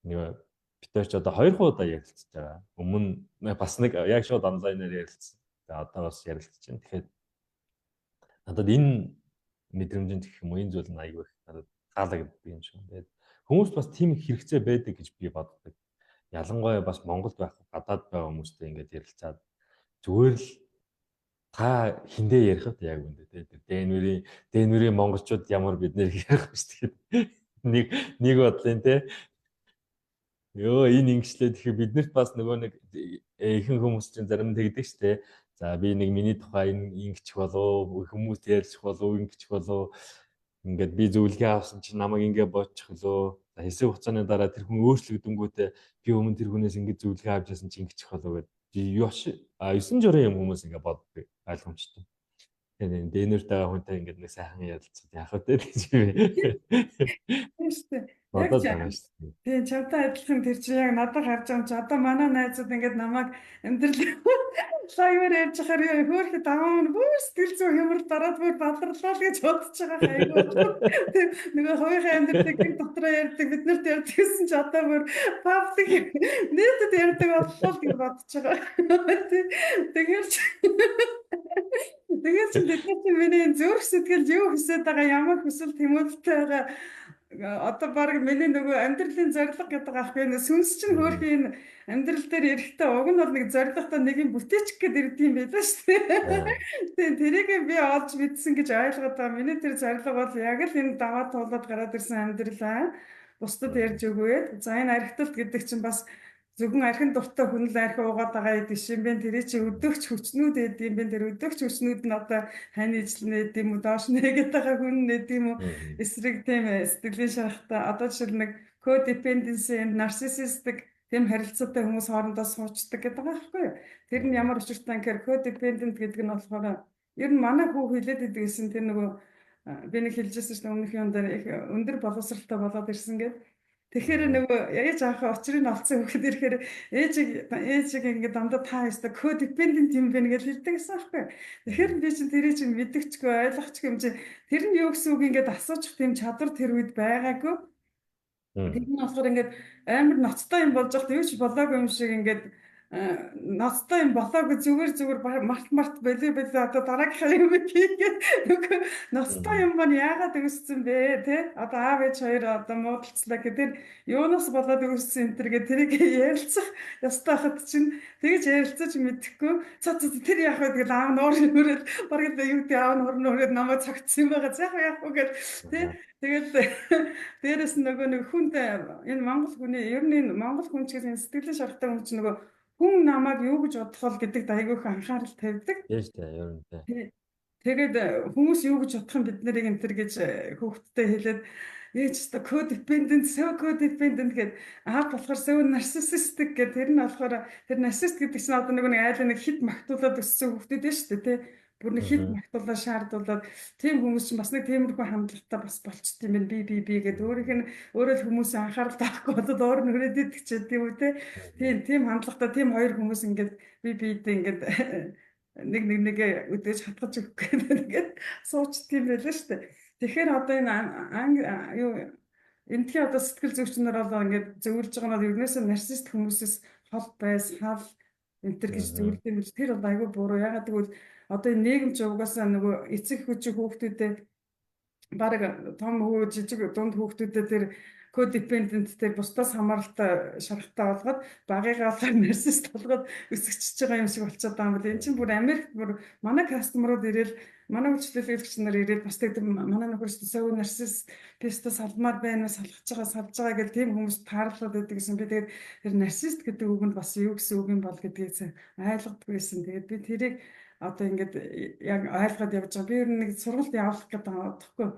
Speaker 2: нэг бид хоёр ч одоо хоёр удаа ярилцж байгаа. Өмнө бас нэг яг шууд онлайнаар ярилцсан. Тэгээд одоо бас ярилцж байна. Тэгэхээр надад энэ мэдрэмжинд гэх юм уу, энэ зүйл нь айгүй их надад таалагддаг юм шиг. Тэгээд хүмүүст бас тийм их хэрэгцээ байдаг гэж би боддог. Ялангуяа бас Монголд байх, гадаад байгаа хүмүүстэй ингээд ярилцаад зүгээр л та хэндээ ярих вэ яг үндэ, тий. Денверийн монголчууд ямар бид нэр ярих вэ шүү дээ. Нэг бодлын, тий. Йоо, энэ ингэшлээ, тэгэхээр биднэрт бас нөгөө нэг ихэнх хүмүүс чинь зарим тэгдэг шүү дээ. За, би нэг миний тухай энэ ингэчих болов, хүмүүст ярьчих болов, ингэчих болов. Ингээд би зөвлөгөө авсан чинь намайг ингэ бодчих лөө. За, хэсэг хугацааны дараа тэр хүн өөрчлөгдөнгүүтээ би өмнө тэр хүнээс ингэ зөвлөгөө авч байсан чинь ингэчих болов гэдэг. Ёш 9 журын юм хүмүүс ингэ боддог, ойлгомжтой. Тэгээ Денверт байгаа хүнтэй ингээд нэг сайхан ярилцаад яах вэ гэж би.
Speaker 1: Тийм шүү дээ.
Speaker 2: Бодоод байгаа шүү дээ.
Speaker 1: Тийм, чамтай адилхан, тэр чинь яг надад харж байгаа юм чи одоо манай найзууд ингээд намайг амьдрал live аар ярьж байхаар хөөхө даваа нь бүр сэтгэл зүйн хямрал дараад бүр баларлаа л гэж бодож байгаа айгүй. Тийм, нөгөө хувийнхаа амьдралыг гэр дотроо ярьдаг, бид нарт ярьдаг гэсэн чи одоо бүр public нийтэд ярьдаг боллоо л гэж бодож байгаа. Тэгэхээр чи бид нар чинь миний зүрх сэтгэл юу хүсэж байгаа, ямар хүсэл тэмүүлэлтэй байгаа, одоо баг миний нөгөө амьдралын зорилго гэдэг аахгүй, энэ сүнс чинь хөөрхий энэ амьдрал дээр эрэхтэй уг нь бол нэг зорилготой нэг юм бүтээчих гээд ирдэг юм байлаа шүү дээ. Тийм, тэрийг би олж мэдсэн гэж ойлгоод байгаа. Миний тэр зорилго бол яг л энэ даваа туулаад гараад ирсэн амьдралаа бусдад ярьж өгөөд, за, энэ архиталт гэдэг чинь бас зөвхөн архин дуртай хүн л архи уугаад байгаа гэдэг юм бэ. Тэр чи өдөөгч хүчнүүд өгд юм бэ. Тэр өдөөгч хүчнүүд нь одоо хань ижлэнэ гэдэм үү, доош нэгээд байгаа хүн нэт юм уу. Эсрэг тийм сэтгэлийн шарахтай, одоо жишээл нэг codependency and narcissistic тийм харилцаатай хүмүүс хоорондоо суучдаг гэдэг байгаа байхгүй юу? Тэр нь ямар учиртай гэхээр codependent гэдэг нь болохоор ер нь манай хүү хэлээд идэг гэсэн, тэр нөгөө би нэг хэлжсэн шүү дээ, өмнөх юм дээр их өндөр боловсралтай болоод ирсэн гэдэг. Тэгэхээр нөгөө ээж аахаа учрыг нь олцсон хүүхэд ирэхээр ээжийг ингээд дандаа та ёстой codependent юм байна гэж хэлдэг гэсэн аахгүй. Тэгэхээр би чинь тэрийг чинь мэдчихгүй, ойлгохгүй юм чи тэр нь юу гэсэн үг ингээд асуучих тийм чадвар тэр үед байгаагүй. Тэр нь болохоор ингээд амар ноцтой юм болж байхад юу ч болоогүй юм шиг ингээд ноцтой юм болоогүй, зүгээр зүгээр март март болио болио, одоо дараагийнхаа юм хийгээд, нөгөө ноцтой юм маань яагаад үүссэн бэ, те, одоо аав ээж хоёр одоо муудалцлаа гэдэг юунаас болоод үүссэн энэ төр гэ тэрийг ярилцах ёстой хат чинь тэгж ярилцаж мэдэхгүй, цаа цаа, тэр яах вэ тэгэл аав нуур нүрэл бараг л юу гэдэг, аав нуур нүрэл намайг цогцсон юм байгаа, яах вэ яах вэ гэл, те. Тэгэл дээрэс нь нөгөө нэг хүнд энэ Монгол хүний, ер нь энэ Монгол хүн ч гэсэн сэтгэлийн шарахтай хүн чинь нөгөө хүн намайг юу гэж бодох бол гэдэгт айгүй их анхаарал тавьдаг.
Speaker 2: Тийм шүү дээ, ер нь тий.
Speaker 1: Тэгээд хүмүүс юу гэж бодох юм бид нарыг энэ төр гэж хүүхдтэй хэлээд, ээж өстой codependent, so codependent гэд, аав болохоор so narcissistic гэд, тэр нь болохоор тэр narcissist гэдэг чинь одоо нэг айлаа нэг хит магтуулаад өссөн хүүхдүүд нь шүү дээ, тий. Бүр нэг хит магтуулаад, шаардуулаад, тийм хүмүүс чинь бас нэг тиймэрхүү хандлагатай бас болчт юм байна. Би би би гэдэг өөрийнх нь өөрөө л хүмүүсийн анхаарал тавихгүй болоод өөр нь хүрээд идэх ч гэдэг юм уу, те. Тийм хандлагатай тийм хоёр хүмүүс ингээд би биедээ ингээд нэг нэг нэгэ өдөөж хатгаж өгөх гэдэг ингээд суучдаг юм байлаа шүү дээ. Тэгэхээр одоо энэ юу энтхийн одоо сэтгэл зүйчнэр бол ингээд зөвлөж байгаа нь бол ердөөсөө нарцист хүмүүсээс хол байс хал энэ төр гэж зөвлөдөг юм биш. Тэр бол айгүй буруу. Ягаад гэвэл одоо энэ нийгэм чи угаасаа нөгөө эцэг хүчин хүүхдүүдэд, баг том хүү, жижиг дунд хүүхдүүдэд тэр codependent, тэр бусдаас хамааралтай шарахтай болгоод, багыгаа болохоор нарцист болгоод өсгөчж байгаа юм шиг болчиход байгаа юм бол эн чинь бүр Америкт бүр манай customer ууд ирээл, манай үйлчлүүлэгч нар ирээл бас тэгдэг, манай нөхөр so narcissist, би өстө салмаар байна, салгаж байгаа, салж байгаа гэл тийм хүмүүс таарлаад байдаг гэсэн. Би тэгээд тэр нарцист гэдэг үг нь бас юу гэсэн үг юм бол гэдгийг ойлгодгүй байсан. Тэгээд би тэрийг одоо ингээд яг ойлгоод явж байгаа. Би ер нь нэг сургалт явуулах гэдэг байгаа байхгүй.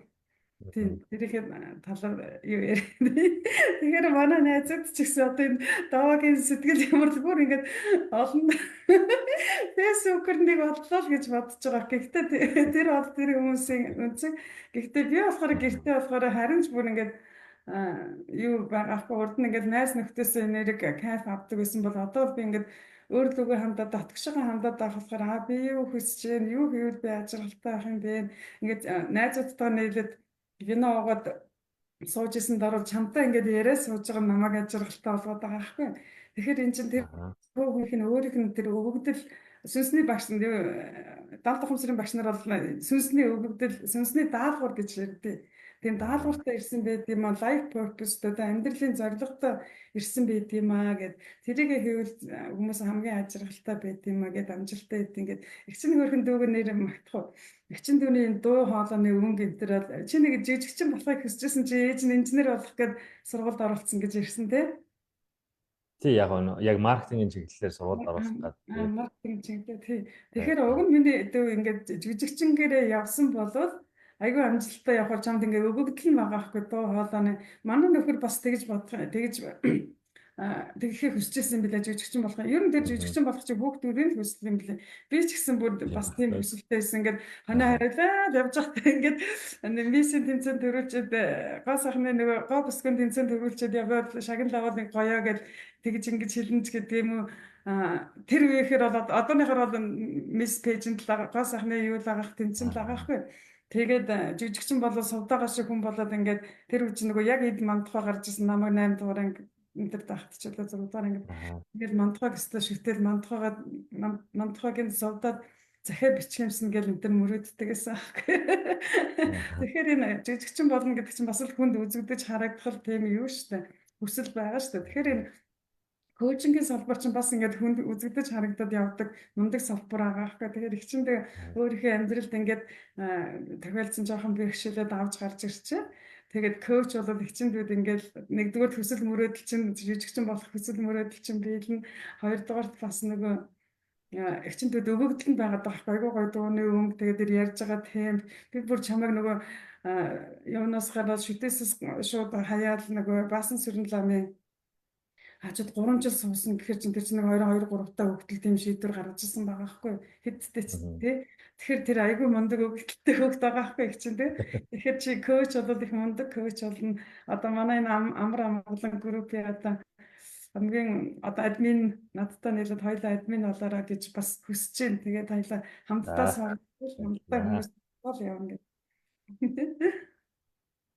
Speaker 1: Тийм, тэрийнхээ талаар юу яриа. Тэгэхээр манай найзууд ч гэсэн одоо энэ даваагийн сэтгэл ямар бүр ингээд олон Facebook-ээр нэг бодлоо л гэж бодож байгаа. Гэхдээ тэр бол тэр хүмүүсийн үнцэн. Гэхдээ би болохоор гэртээ болохоор харин ч бүр ингээд юу байгаа, урд нь ингээд найз нөхдөсөө нэрэг кайф авдаг байсан бол одоо би ингээд өөр лүгөө хандаад, дотгошоо хандаад байх болохоор аа, би юу хүсэж байна, юу хийвэл би ажиглалтай байх юм бэ, ингээд найзуудтайгаа нийлээд вино уугаад Сууж исэн дараа чамтай ингээд яриа сууж байгаа намайг аж аргалтай болгоод байгаа байхгүй. Тэгэхээр эн чинь тэр хүүхнийх нь өөрийнх нь тэр өгөгдөл, сүнсний багш, даал ухамсарын багш нар бол сүнсний өгөгдөл, сүнсний даалгавар гэж ярьдаг. Тийм даалгавартай ирсэн байд юм аа, life purpose, одоо амьдралын зорилготой ирсэн байд юм аа гэд, тэрийг хийвэл хүмүүс хамгийн аз жаргалтай байд юм аа гэд, амжилттай байд ингээд. Эгчин хөөрхөн дүүгэн нэр магтах уу. Эгчин дүүний энэ дуу хоолойны өнгө энэ төр бол чи нэг жижигчин болохыг хүсэжсэн чи ээж нь инженер болох гээд сургуульд оруулсан гэж ирсэн те.
Speaker 2: Тий, яг яг маркетингийн чиглэлээр сургуульд оруулах гээд.
Speaker 1: Аа, маркетинг чиглэл, тий. Тэгэхээр уг нь миний дүү ингээд жижигчингээрээ явсан болвол айгүй амжилттай явахаар чамд ингээд өгөгдөл нь байгаа байхгүй, дуу хоолойны. Манай нөхөр бас тэгж бодох, тэгж тэгэхээ хүсэж байсан билээ, жүжигчин болох. Ер нь тэр жүжигчин болох чинь хүүхдүүдийн л хүсэл юм билээ. Би ч гэсэн бүр бас тийм хүсэлтэй байсан. Ингээд хоноо хариулаад явж байхдаа ингээд миссийн тэмцээн төрүүлчихэд, гоо сайхны нөгөө гоо бүсгүн тэмцээн төрүүлчихэд яваад шагнал аваад нэг гоёо гэж тэгж ингэж хэлнэ ч гэдэг юм уу. Тэр үехээр бол, одооныхоор бол мисс pageant л, гоо сайхны юу л агаах, тэмцээн л агаахгүй. Тэгээд жүжигчин болоод сувдагаа шиг хүн болоод ингээд тэр үе чинь нөгөө яг эд мандахаа гарч ирсэн, намайг 8 дугаар анги энэ төр давтчихлаа, 6 дугаар анги. Ингээд мандахаа гэстэй шүтэл мандахаагийн сувдаад захиа бичих юмсан гэл энэ төр мөрөөддөг гэсэн аахгүй. Тэгэхээр энэ жүжигчин болно гэдэг чинь бас л хүнд үзэгдэж харагдах тийм юу штэ. Хүсэл байгаа штэ. Тэгэхээр энэ coaching ийн салбар чинь бас ингээд хүнд үзэгдэж харагдаад явдаг мундаг салбар байгаа байхгүй. Тэгэхээр их чинь өөрийнхөө амьдралд ингээд тохиолдсон жоохон бэрхшээлээд авч гарч ирчээ. Тэгээд коуч бол эгчиндүүд ингээд нэгдүгээр хүсэл мөрөөдөл чинь, жижигчин болох хүсэл мөрөөдөл чинь биелнэ. Хоёрдугаарт бас нөгөө эгчиндүүд өгөгдөл нь байгаад байгаа байхгүй. Айгуу гоё дууны өнгө, тэгээд тэр ярьж байгаа темп, би бүр чамайг нөгөө юунаас гараад шүтээсээс шууд хаяал нөгөө баасан сүрэн ламын хажууд 3 жил суусан гэхэр чинь тэр чинь нэг 2 2 3 та өгтөл тийм шийдвэр гаргаж ирсэн байгаа байхгүй, хэдтэй ч тий. Тэгэхээр тэр айгүй мундаг өгөлттэй хөөхт байгаа байхгүй их чинь тий. Тэгэхээр чи коуч бол их мундаг коуч болно. Одоо манай энэ амар амгалан группийн одоо хамгийн одоо админ, надтай нийлээд хоёулаа админ болоорой гэж бас хүсэж байна. Тэгээд хоёулаа хамтдаа сурвал, хамтдаа хүмүүс бол явна гэж.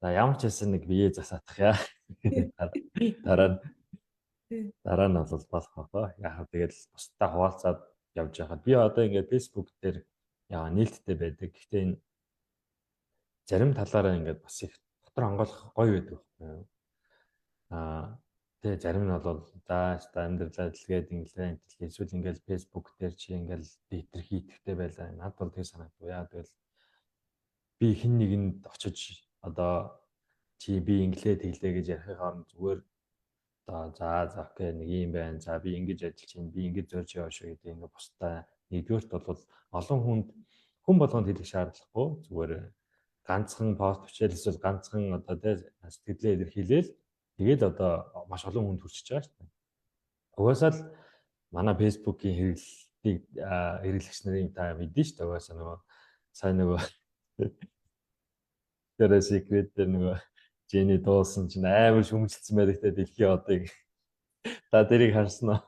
Speaker 2: За, ямар ч байсан нэг бие засаадах яа. Дараа нь бол болох баа. Яг тэгэл бусдаа хуваалцаад явж байхад би одоо ингээд Facebook дээр яа нээлттэй байдаг. Гэхдээ энэ зарим талаараа ингээд бас их дотор онгойлох гоё байдаг байхгүй юу? Аа, тэгээ зарим нь бол за өста амьдралаа дэлгээд инглээ интэл эсвэл ингээл Facebook дээр чи ингээл хитрхи итгэвтэй байлаа. Надад бол тэг санагдав. Яа тэгэл би хэн нэгэнд очиж одоо чи би инглээ тэглээ гэж ярихын хооронд зүгээр одоо за за okay, нэг юм байна. За, би ингэж ажиллаж чинь, би ингэж зорж яваа шүү гэдэг ингээ бусдаа нэгдүгээрт бол олон хүнд, хүн болгонд хэлэх шаардлагагүй, зүгээр ганцхан пост бичээл эсвэл ганцхан одоо тэ сэтгэлээ илэрхийлээл тэгэл одоо маш олон хүнд хүрчиж байгаа шүү дээ. Угаасаа л манай Facebook-ийн хэрэглэлтийг хэрэглэгч нарын та мэднэ шүү дээ. Угаасаа нөгөө сайн нөгөө тэр secret дээр нөгөө Jenny дуусан чинь амар шүмжилсэн байдаг те дэлхийн одыг. Та тэрийг харсан уу?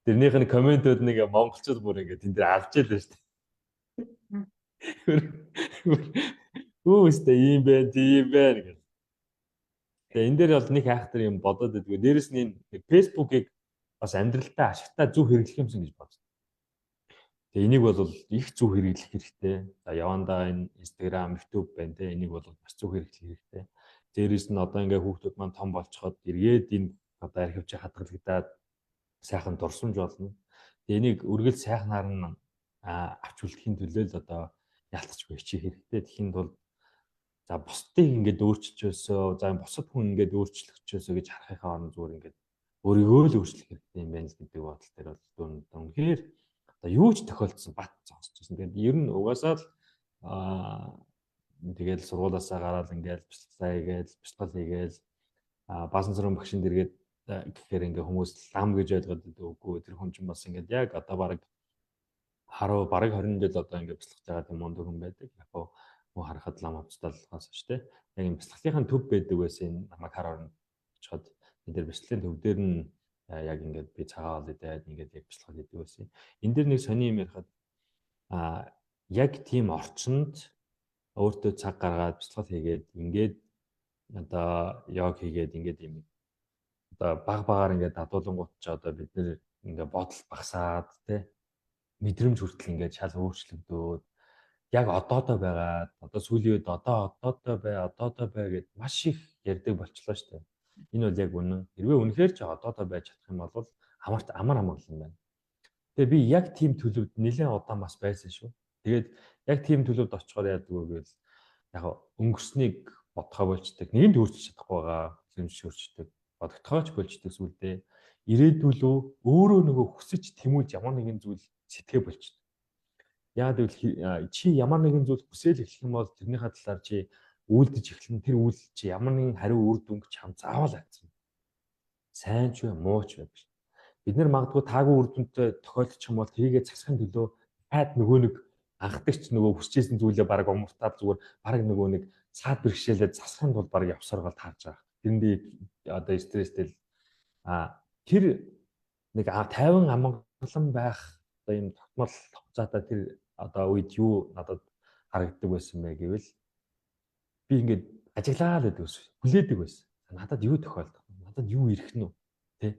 Speaker 2: Тэрнийх нь комментүүд нэг монголчууд бүр ингээд тэн дээр авч ялаа шүү дээ. Үу өстэй ийм байна, тийм байна гэх. Тэгээ энэ дээр бол нэг айхтар юм бодоод байдгүй. Дээрэс нь энэ Facebook-ыг бас амьдралдаа ашигтай зөв хэрэглэх юмсан гэж бодсон. Тэгээ энийг бол их зөв хэрэглэх хэрэгтэй. За, явандаа энэ Instagram, YouTube байна те, энийг бол бас зөв хэрэглэх хэрэгтэй. Дээрэс нь одоо ингээ хүүхдүүд маань том болцоход эргээд энэ одоо архивч хадгалагдаад сайхан дурсамж болно. Тэгээ энийг үргэлж сайхнаар нь авч үлдэхийн төлөө л одоо ялтчгүй хичээх хэрэгтэй. Тэхийн тулд за бусдыг ингээд өөрчилж өсөө, за бусад хүн ингээд өөрчлөх өсөө гэж харахынхаа оронд зүгээр ингээд өөрийгөө л өөрчлөх хэрэгтэй юм байна л гэдэг бодол дээр бол үнэхээр одоо юу ч тохиолдсон бат зогсож байсан. Тэгээд ер нь угаасаа л тэгэл сургуулаасаа гараад ингээд бяцлаглаа хийгээл, бяцлал хийгээл, баасан сургууль багшин дэргээд гэхээр ингээ хүмүүс лам гэж ойлгоод байдаг. Үгүй, тэр хүн чинь бас ингээд яг одоо бараг харуу бараг 20 жил одоо ингээ бяцлах байгаа тийм мундаг хүн байдаг. Яг хүн харахад лам авцталгаас шүү дээ. Яг энэ бяцлаглалын төв байдаг байсан, энэ намайг хар оронд очиход энэ дэр бяцлаглалын төв дээр нь яг ингээд би цагаан хоол идээд ингээд яг бяцлал хийдэг байсан. Энэ дэр нэг сони юм ярихад яг тийм орчинд өөртөө цаг гаргаад бяцлал хийгээд ингээд одоо йог хийгээд ингээд юм одоо баг багаар ингээд дадуулангууд ч одоо бид нэр ингээд бодол багасаад те мэдрэмж хүртэл ингээд шал өөрчлөгдөөд яг одоодоо байгаад одоо сүүлийн үед одоо одоодоо бай, одоодоо бай гэд маш их ярьдаг болчлоо шүү дээ. Энэ бол яг үнэн. Хэрвээ үнэхээр ч одоодоо байж чадах юм бол амарт амар амгалан байна. Тэгээ би яг тийм төлөвд нэлээд удаан бас байсан шүү. Тэгээд яг тийм төлөвд очихоор яадаг вэ гэвэл яг өнгөрснийг бодхоо болчдөг. Нэгэнд өөрчилж чадахгүй байгаа. Хүлэмж өөрчдөг. Бодогдохооч болчдөг сүлдээ. Ирээдүлөө өөрөө нөгөө хүсэж тэмүүлж ямар нэгэн зүйл сэтгээ болчдөг. Яагаад гэвэл чи ямар нэгэн зүйл хүсэл эхлэх юм бол тэрнийхээ талаар чи үйлдэж эхлэн тэр үйл чи ямар нэгэн хариу үр дүнг чам заавал авчихна. Сайн ч вэ, муу ч вэ биш. Бид нар магадгүй таагүй үр дүнтэй тохиолдчих юм бол тэрийгэ засахын төлөө хайд нөгөө нэг анхдагч нөгөө хүсэжсэн зүйлээ бараг умартаад зүгээр бараг нөгөө нэг саад бэрхшээлээ засахын тулд бараг явсаргаал таарж байгаа. Тэрэндээ одоо стресстэй тэр нэг 50 амгалан байх одоо ийм тогтмол хугацаатай тэр одоо үед юу надад харагддаг байсан бэ гэвэл би ингээд ажиглаад байдаг байсан. Хүлээдэг байсан. Надад юу тохиолдох вэ? Надад юу ирэх нь вэ? Тэ?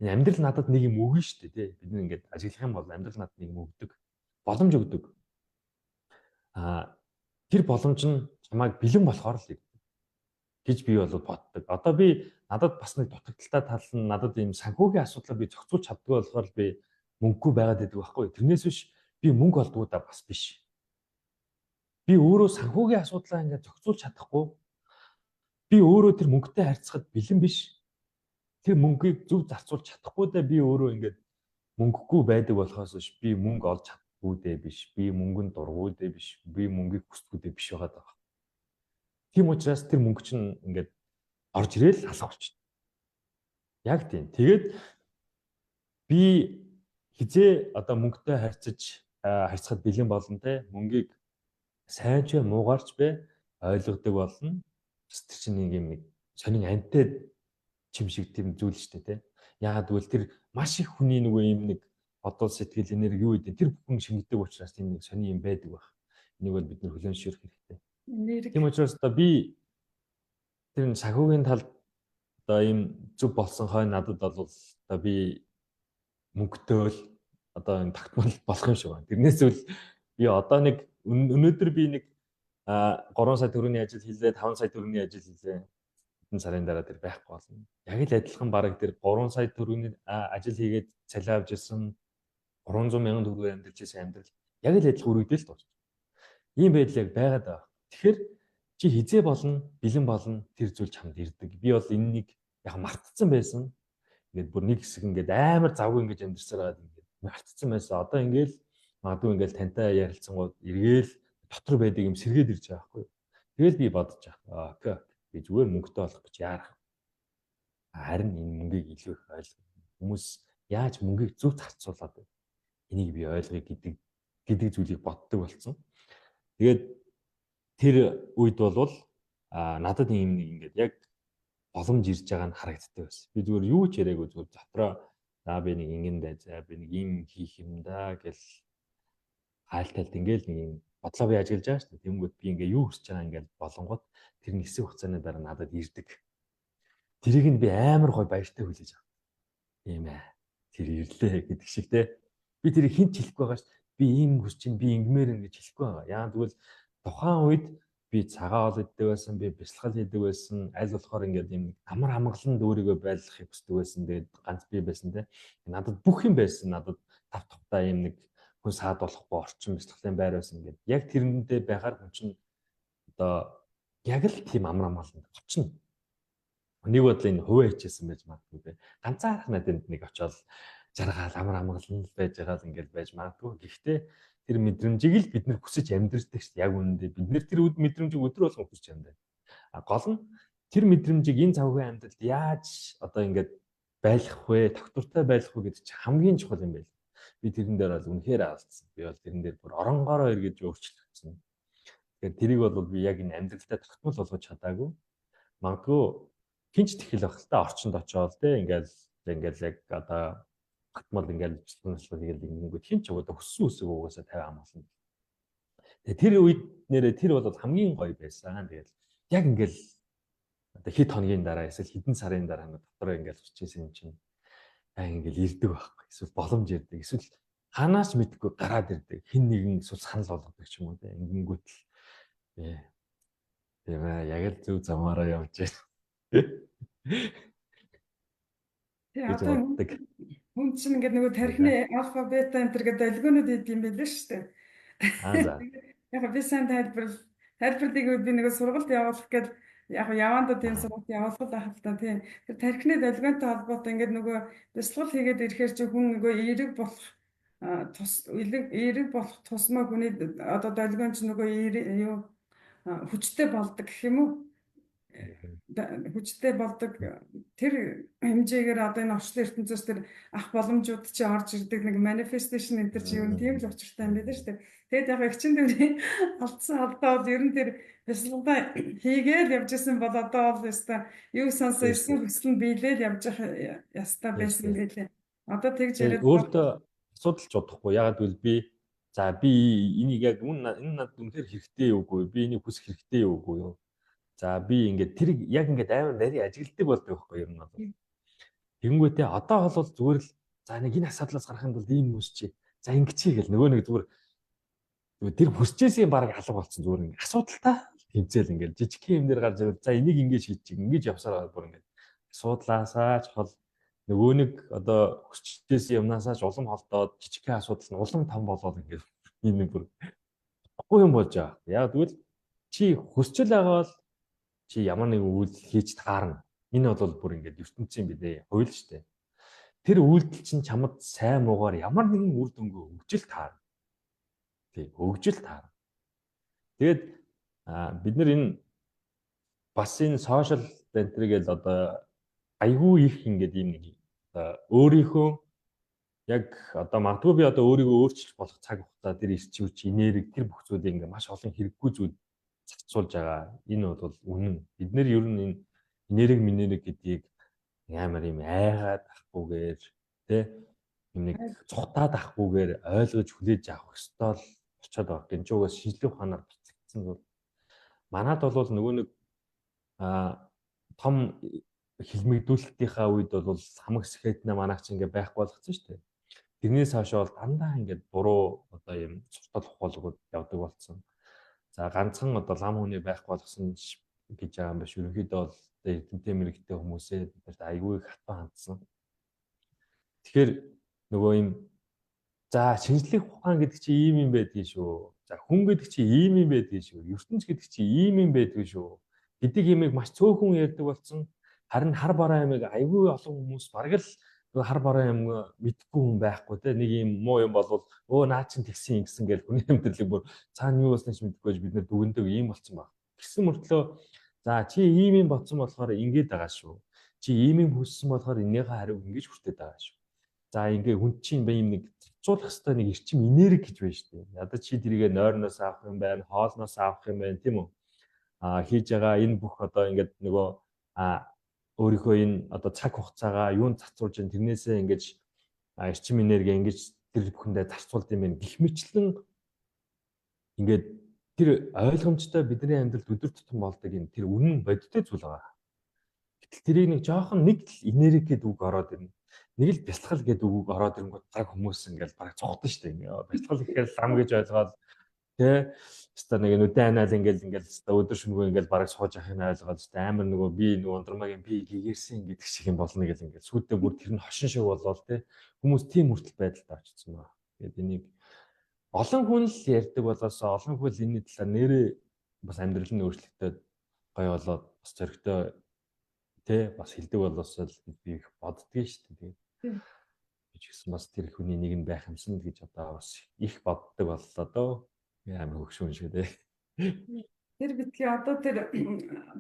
Speaker 2: Энэ амьдрал надад нэг юм өгнө шүү дээ, тэ? Бид нэг ингээд ажиглах юм бол амьдрал надад нэг юм өгдөг. Боломж өгдөг. Тэр боломж нь чамайг бэлэн болохоор л гэж би бол боддог. Одоо би надад бас нэг дутагдaltaй тал нь надад ийм санхүүгийн асуудлаа би зохицуулж чаддгүй болохоор би мөнгөгүй байгаад байдаг байхгүй. Тэрнээс биш би мөнгө олдгоо да бас биш. Би өөрөө санхүүгийн асуудлаа ингээд зохицуулж чадахгүй. Би өөрөө тэр мөнгөтэй харьцахад бэлэн биш. Тэр мөнгийг зөв зарцуулж чадахгүй даа би өөрөө ингээд мөнгөгүй байдаг болохоос биш би мөнгө олж чаддгүй дээ биш. Би мөнгөнд дургүй дээ биш. Би мөнгийг хүсдэггүй дээ биш байгаа даа. Тийм учраас тэр мөнгө чинь ингээд орж ирээл алга болчихно. Яг тийм. Тэгээд би хизээ одоо мөнгөтэй харьцаж харьцахад бэлэн болно те мөнгийг сайн ч бай муугаарч бай ойлгодог болно. Бас тэр чинь нэг юм нэг сонин амтай чим шиг тийм зүйл шүү дээ те. Яагаад гэвэл тэр маш их хүний нөгөө юм нэг бодол сэтгэл энерги юу гэдэг тэр бүхэн шингэдэг учраас тийм нэг сонин юм байдаг байх. Энийг бол бид нэр хүлээн зөвшөөрөх хэрэгтэй. Тийм учраас одоо би тэр санхүүгийн талд одоо ийм зөв болсон хойно надад бол одоо би мөнгөтэй л одоо энэ тогтмол болох юм шиг байна. Тэрнээс үл би одоо нэг өнөөдөр би нэг 3 сая төгрөгийн ажил хийлээ, 5 сая төгрөгийн ажил хийлээ. Хэдэн сарын дараа тэр байхгүй болно. Яг л адилхан бараг тэр 3 сая төгрөгийн ажил хийгээд цалин авч ирсэн 300 мянган төгрөгөөр амьдарч ирсэн амьдрал яг л адилхан үргэлжлэл дуусна. Ийм байдал яг байгаад байгаа. Тэгэхээр чи хизээ болно, бэлэн болно тэр зүйл чамд ирдэг. Би бол энэнийг яг мартцсан байсан. Ингээд бүр нэг хэсэг ингээд амар завгүй ингээд амьдарсаар байгаад ингээд мартцсан байсан. Одоо ингээд магадгүй ингээд тантай ярилцсангууд эргээл дотор байдаг юм сэргээд ирж байгаа байхгүй юу. Тэгэл би бодож байгаа. Окей. Би зүгээр мөнгөтэй болох гэж яарах. Харин энэ мөнгийг илүү их ойлгох. Хүмүүс яаж мөнгийг зөв зарцуулаад байна. Энийг би ойлгоё гэдэг зүйлийг боддог болсон. Тэгээд тэр үед болвол надад ийм нэг ингээд яг боломж ирж байгаа нь харагддаг байсан. Би зүгээр юу ч яриаггүй зүгээр дотроо за би нэг ингэн бай за би нэг ийм хийх юм да гэл хайлтайлт ингээл нэг юм бодлоо би ажиглаж байгаа шүү дээ. Тэнгүүд би ингээ юу хүсэж байгаа ингээл болонгууд тэр нэг хэсэг хугацааны дараа надад ирдэг. Тэрийг нь би амар гой баяртай хүлээж авав. Тийм ээ. Тэр ирлээ гэдэг шиг те. Би тэрийг хинт хэлэхгүй байгаа шүү. Би ийм хүсэж чинь би ингэмээр ингэж хэлэхгүй байгаа. Яа тэгвэл тухайн үед би цагаан хоол иддэг байсан, би бясалгал хийдэг байсан, аль болохоор ингээд юм амар амгаланд өөрийгөө байлгахыг хүсдэг байсан. Тэгээд ганц би байсан те. Надад бүх юм байсан. Надад тав тухтай юм нэг хүн саад болохгүй орчин бясалгалын байр байсан ингээд яг тэрэндээ байхаар хүн чинь одоо яг л тийм амар амгаланд очно. Нэг бодлоо энэ хувиа хичээсэн байж магадгүй те. Ганцаарх надад нэг очиод жаргаал амар амгалан л байж байгаа л ингээд байж магадгүй. Гэхдээ тэр мэдрэмжийг л бид нэр хүсэж амьдрдаг шүү дээ. Яг үнэндээ бид нэр тэр мэдрэмжийг өдөр болгон хүсэж амьдраа. А гол нь тэр мэдрэмжийг энэ цавгийн амьдралд яаж одоо ингээд байлгах вэ, тогтвортой байлгах вэ гэдэг чинь хамгийн чухал юм байл. Би тэрэн дээр бол үнэхээр алдсан. Би бол тэрэн дээр бүр оронгороо эргэж өөрчлөгдсөн. Тэгэхээр тэрийг бол би яг энэ амьдралдаа тогтмол болгож чадаагүй. Магадгүй хинч тэхэл байх л та орчинд очиод те ингээл ингээл яг одоо тогтмол ингээл бичлэг тэгэл ингэнгүүт хин ч угаасаа өссөн өсөг угаасаа 50 амгалан. Тэгээ тэр үед нэрээ тэр бол хамгийн гоё байсан. Тэгэл яг ингээл Одоо хэд хоногийн дараа эсвэл хэдэн сарын дараа нэг дотор ингээл хүчээсэн юм чинь аа ингээл ирдэг байхгүй. Эсвэл боломж ирдэг. Эсвэл ханаас мэдгүй гараад ирдэг. Хин нэгэн эсвэл санал болгодог ч юм уу те. Ингэнгүүт л тийм ээ, яг л зөв замаараа явж байна.
Speaker 1: Тий, одоо хүн чинь ингээд нөгөө тархины альфа, бета энэ төр гэдэг долгионууд идэм юм байлээ шүү дээ.
Speaker 2: Аа за.
Speaker 1: Яг би сайн тайлбарлыг би нөгөө сургалт явуулах гээд яг явандаа тийм сургалт явуулах байх л та, тийм. Тэр тархины долгионтой холбоотой ингээд нөгөө бясалгал хийгээд ирэхээр чи хүн нөгөө эерэг болох тус эерэг болох тусмаа хүний одоо долгион чи нөгөө юу хүчтэй болдог гэх юм уу? Хүчтэй болдог тэр хэмжээгээр одоо энэ орчлон ертөнцөөс тэр ах боломжууд чи орж ирдэг, нэг manifestation энэ төр чи юу тийм л учиртай юм байна шүү дээ. Тэгээд яг эгчин дүүрийн алдсан алдаа бол ер нь тэр бясалгалаа хийгээл явж исэн бол одоо бол ёстой юу сонсоо 9 хүсэл нь биелээл явж явах ёстой байсан байлээ. Одоо тэгж яриад
Speaker 2: өөртөө асуудал ч удахгүй. Ягаад гэвэл би за би энийг яг энэ надад үнэхээр хэрэгтэй юу үгүй, би энийг хүсэх хэрэгтэй юу үгүй юу. За би ингээд тэр яг ингээд амар нарийн ажигладаг болдог байхгүй юм бол. Тэгэнгүүтээ одоо бол зүгээр л за нэг энэ асуудлаас гарахын тулд ийм хүмүүс чи за ингэчий гэл нөгөө нэг зүгээр тэр хүсчээсийн баг алга болцсон, зүгээр ингээд асуудалтай тэмцээл ингээд жижиг юм дээр гарч ирвэл за энийг ингэж хийчих, ингэж явсараа бүр ингээд асуудлаасаа ч хол нөгөө нэг одоо хүсчээсэн юмнасаа ч улам холдоод жижигхэн асуудал нь улам том болоод ингээд энэ бүр утгагүй юм болж байгаа. Яг тэгвэл чи хүсчэл байгаа бол чи ямар нэгэн үйлдэл хийж таарна. Энэ бол бүр ингээд ертөнцийн бидээ хууль шүү дээ. Тэр үйлдэл чинь чамд сайн муугаар ямар нэгэн үр дүнгээ өгч л таарна. Тий, өгч л таарна. Тэгээд бид нар энэ бас энэ сошиал энтергээл одоо айгүй их ингээд ийм нэг одоо өөрийнхөө яг одоо магадгүй би одоо өөрийгөө өөрчилж болох цаг хугацаа тэр эрч хүч, энерги тэр бүх зүйлийг ингээд маш олон хэрэггүй зүйл зарцуулж байгаа. Энэ бол үнэн. Бид нэр ер нь энэ энерги минерги гэдгийг амар юм айгаад ахгүйгээр тэ юм нэг цухтаад ахгүйгээр ойлгож хүлээж авах ёстой л болчиход байгаа. Гинжуугаас шинжлэх ухаанаар батлагдсан бол манад бол нөгөө нэг том хилмигдүүлэлтийнхаа үед бол хамаг сэхэтнэ манайх ч ингээ байхгүй болгоцсон шүү дээ. Тэрнээс хойш бол дандаа ингээд буруу одоо юм суртал ухаалгууд явдаг болсон. За ганцхан одоо лам хүний байхгүй болгосон гэж байгаа юм биш. Ерөнхийдөө бол эрдэмтэн мэрэгтэй хүмүүсээ бидэрт айгүй их хатуу хандсан. Тэгэхээр нөгөө юм за шинжлэх ухаан гэдэг чинь ийм юм байдгийг шүү. За хүн гэдэг чинь ийм юм байдгийг шүү. ертөнц гэдэг чинь ийм юм байдгийг шүү гэдэг юмыг маш цөөхөн ярьдаг болсон. Харин хар бараа ямыг айгүй олон хүмүүс бараг л хар бараа юм мэдэхгүй хүн байхгүй те, нэг юм муу юм болвол өө наа чин тэгсэн ингэсэн гэж хүний амьдралыг бүр цаана юу болсныг ч мэдэхгүй байж бид нэр дүгндэг ийм болцсон баг. Тэгсэн мөртлөө за чи ийм юм бодсон болохоор ингэж байгаа шүү. Чи ийм юм хүссэн болохоор энийхээ хариуг ингэж хүртээд байгаа шүү. За ингээ хүн чинь бэ юм нэг зарцуулах хэвээр нэг эрчим энерги гэж байна шүү дээ. Одоо чи тэрийгэ нойрноос авах юм байна, хоолноос авах юм байна, тийм үү? А хийж байгаа энэ бүх одоо ингээд нөгөө өөрийнхөө энэ одоо цаг хугацаагаа юунд зарцуулж байна, тэрнээсээ ингэж эрчим энерги ингэж тэр бүхэндээ зарцуулд юм байна. Гэх мэтлэн ингээд тэр ойлгомжтой бидний амьдралд өдөр тутам болдог юм тэр үнэн бодиттой зүйл байгаа. Гэтэл тэрийг нэг жоохон нэг л энерги гэдэг үг ороод ирнэ. Нэг л бясалгал гэдэг үг ороод ирэнгүүт баг хүмүүс ингээл баг цухдаг шүү дээ. Бясалгал гэхээр лам гэж ойлгоод тэ өста нэг нүдэн анаал ингээл ингээл өста өдөр шөнөгүй ингээл бараг сууж явахыг ойлгоод өста амар нөгөө би нөгөө ундрмагийн би гэгэрсэн гэдэг шиг юм болно гэл ингээл сүйдээ бүр тэр нь хошин шиг болоод тэ хүмүүс тийм хүртэл байдалтай очсон ба. Тэгээд энийг олон хүн л ярьдаг болоосоо олон хүн л энэний талаар нэрээ бас амьдрал нь өөрчлөгдөд гоё болоод бас зөрөгтэй тэ бас хилдэг болоосоо л би их боддгийг шүү дээ. Тэгээд би ч гэсэн бас тэр хүний нэг нь байх юмсан гэж одоо бас их боддог боллоо дөө. Амар хөгшүүн шиг дээ.
Speaker 1: Тэр битгий одоо тэр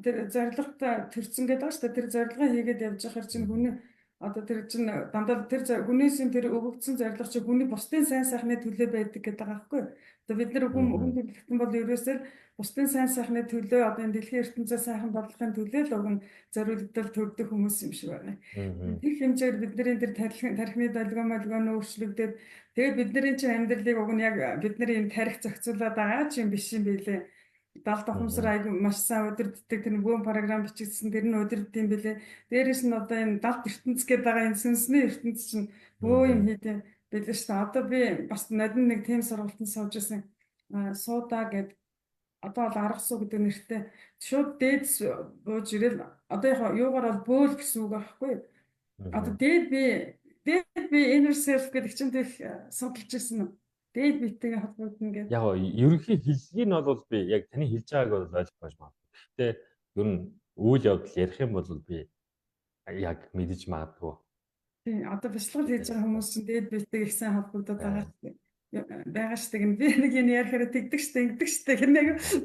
Speaker 1: тэр зорилготой төрсөн гэдэг байгаа шүү дээ. Тэр зорилгоо хийгээд явж байхаар чинь хүний одоо тэр чинь дандаа тэр хүнээс тэр өгөгдсөн зорилго чинь хүний бусдын сайн сайхны төлөө байдаг гэдэг байгаа байхгүй юу? Одоо бид нар хүн төрөлхтөн бол ерөөсөө бусдын сайн сайхны төлөө одоо энэ дэлхийн ертөнцөө сайхан болгохын төлөө л уг нь зориулагдал төрдөг хүмүүс юм шиг байна. Тэр хэмжээгээр бидний тэр тархины долгион молгион өөрчлөгдөд тэгээд бидний чинь амьдралыг уг нь яг бидний энэ тарих зохицуулаад байгаа ч юм биш юм билээ. Далд ухамсар айгүй маш сайн удирддаг, тэр бөөн програм бичигдсэн, тэр нь удирддаг юм билээ. Дээрээс нь одоо энэ далд ертөнц гэдэг байгаа энэ сүнсний ертөнц чинь бөө юм хийдэг билээ шүү дээ. Одоо би бас нодон нэг тийм сургалтанд сууж исэн. Суудаа гэд одоо бол арга суу гэдэг нэртэй шууд дээд бууж ирэл одоо яг юугаар бол бөөл гэсэн үг аахгүй. Одоо дээд би inner self гэдэг чинь тех судалж ирсэн үү? Дээд биетэйгээ холбогдно гэдэг.
Speaker 2: Яг гоо ерөнхий хэллэгийг нь бол би яг таны хэлж байгааг бол ойлгох байж магадгүй. Гэхдээ ер нь үйл явдал ярих юм бол би яг мэдэж магадгүй.
Speaker 1: Тийм, одоо бяцлал хийж байгаа хүмүүс чинь дээд биетэйгээ их сайн холбогдоод байгаа шүү дээ. Би нэг юм ярихаараа тэгдэг шүү дээ, ингэдэг шүү дээ. Гэнэ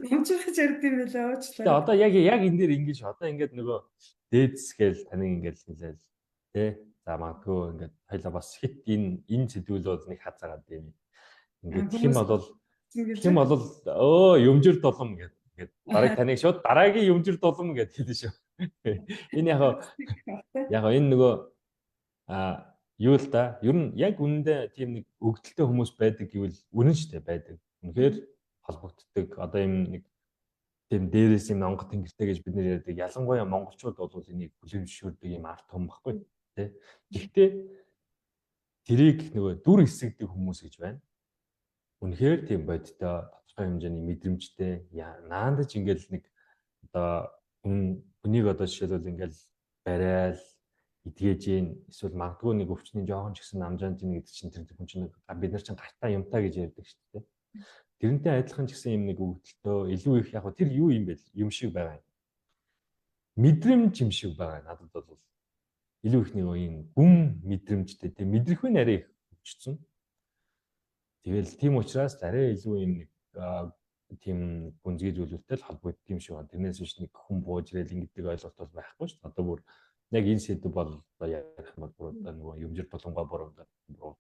Speaker 1: өмчрөж ярьд юм байлаа
Speaker 2: Тэгээ
Speaker 1: уучлаарай.
Speaker 2: Одоо яг энэ дээр ингэж одоо ингээд нөгөө дээдс гээл таны ингээд хэлээл тий. За, магадгүй ингээд хоёлаа бас хит энэ сэдвэл бол нэг хазаагаад юм. Ингээд хэм бол хэм бол өө юмжир дулам гэд ингээд бараг таныг шууд дараагийн юмжир дулам гэд хэлнэ шүү. Энэ яг энэ нөгөө юу л да, ер нь яг үнэндээ тийм нэг өгдөлтэй хүмүүс байдаг гэвэл үнэн шүү дээ, байдаг. Үнэхээр холбогддог. Одоо юм нэг тийм дээрээс юм онгот тэнгэртэй гэж бид нэр ярьдаг. Ялангуяа монголчууд бол энийг хүлээн зөвшөөрдөг юм арт юм баггүй тий. Гэхдээ тэрийг нөгөө дүр хэсэгдэг хүмүүс гэж байна. Үнэхээр тийм бодиттой, тодорхой хэмжээний мэдрэмжтэй наандаж ингээл нэг одоо хүн хүнийг одоо жишээлбэл ингээл барайл эдгэж гин эсвэл магадгүй нэг өвчний жоохон ч гэсэн намжаанд гин гэдэг чинь тэр хүн чинь бид нар чинь гартаа юмтаа гэж ярьдаг шүү дээ. Тэрнтэй адилхан ч гэсэн юм нэг өгдөлтөө илүү их яг тэр юу юм бэ, юм шиг байгаа юм. Мэдрэмж юм шиг байгаа надад бол илүү их нэг юм гүн мэдрэмжтэй, тийм мэдрэх нь арай их хөгжсөн. Тэгэл тийм учраас арай илүү юм нэг тийм гүнзгий зүйлүүдтэй л холбогддог юм шиг байна. Тэрнээс биш нэг хүн бууж ирэл ингэдэг ойлголт бол байхгүй шүү дээ. Одоо бүр яг энэ сэдв бол одоо ярих юм бол бүр одоо нөгөө юмжир тулгамгаа бүр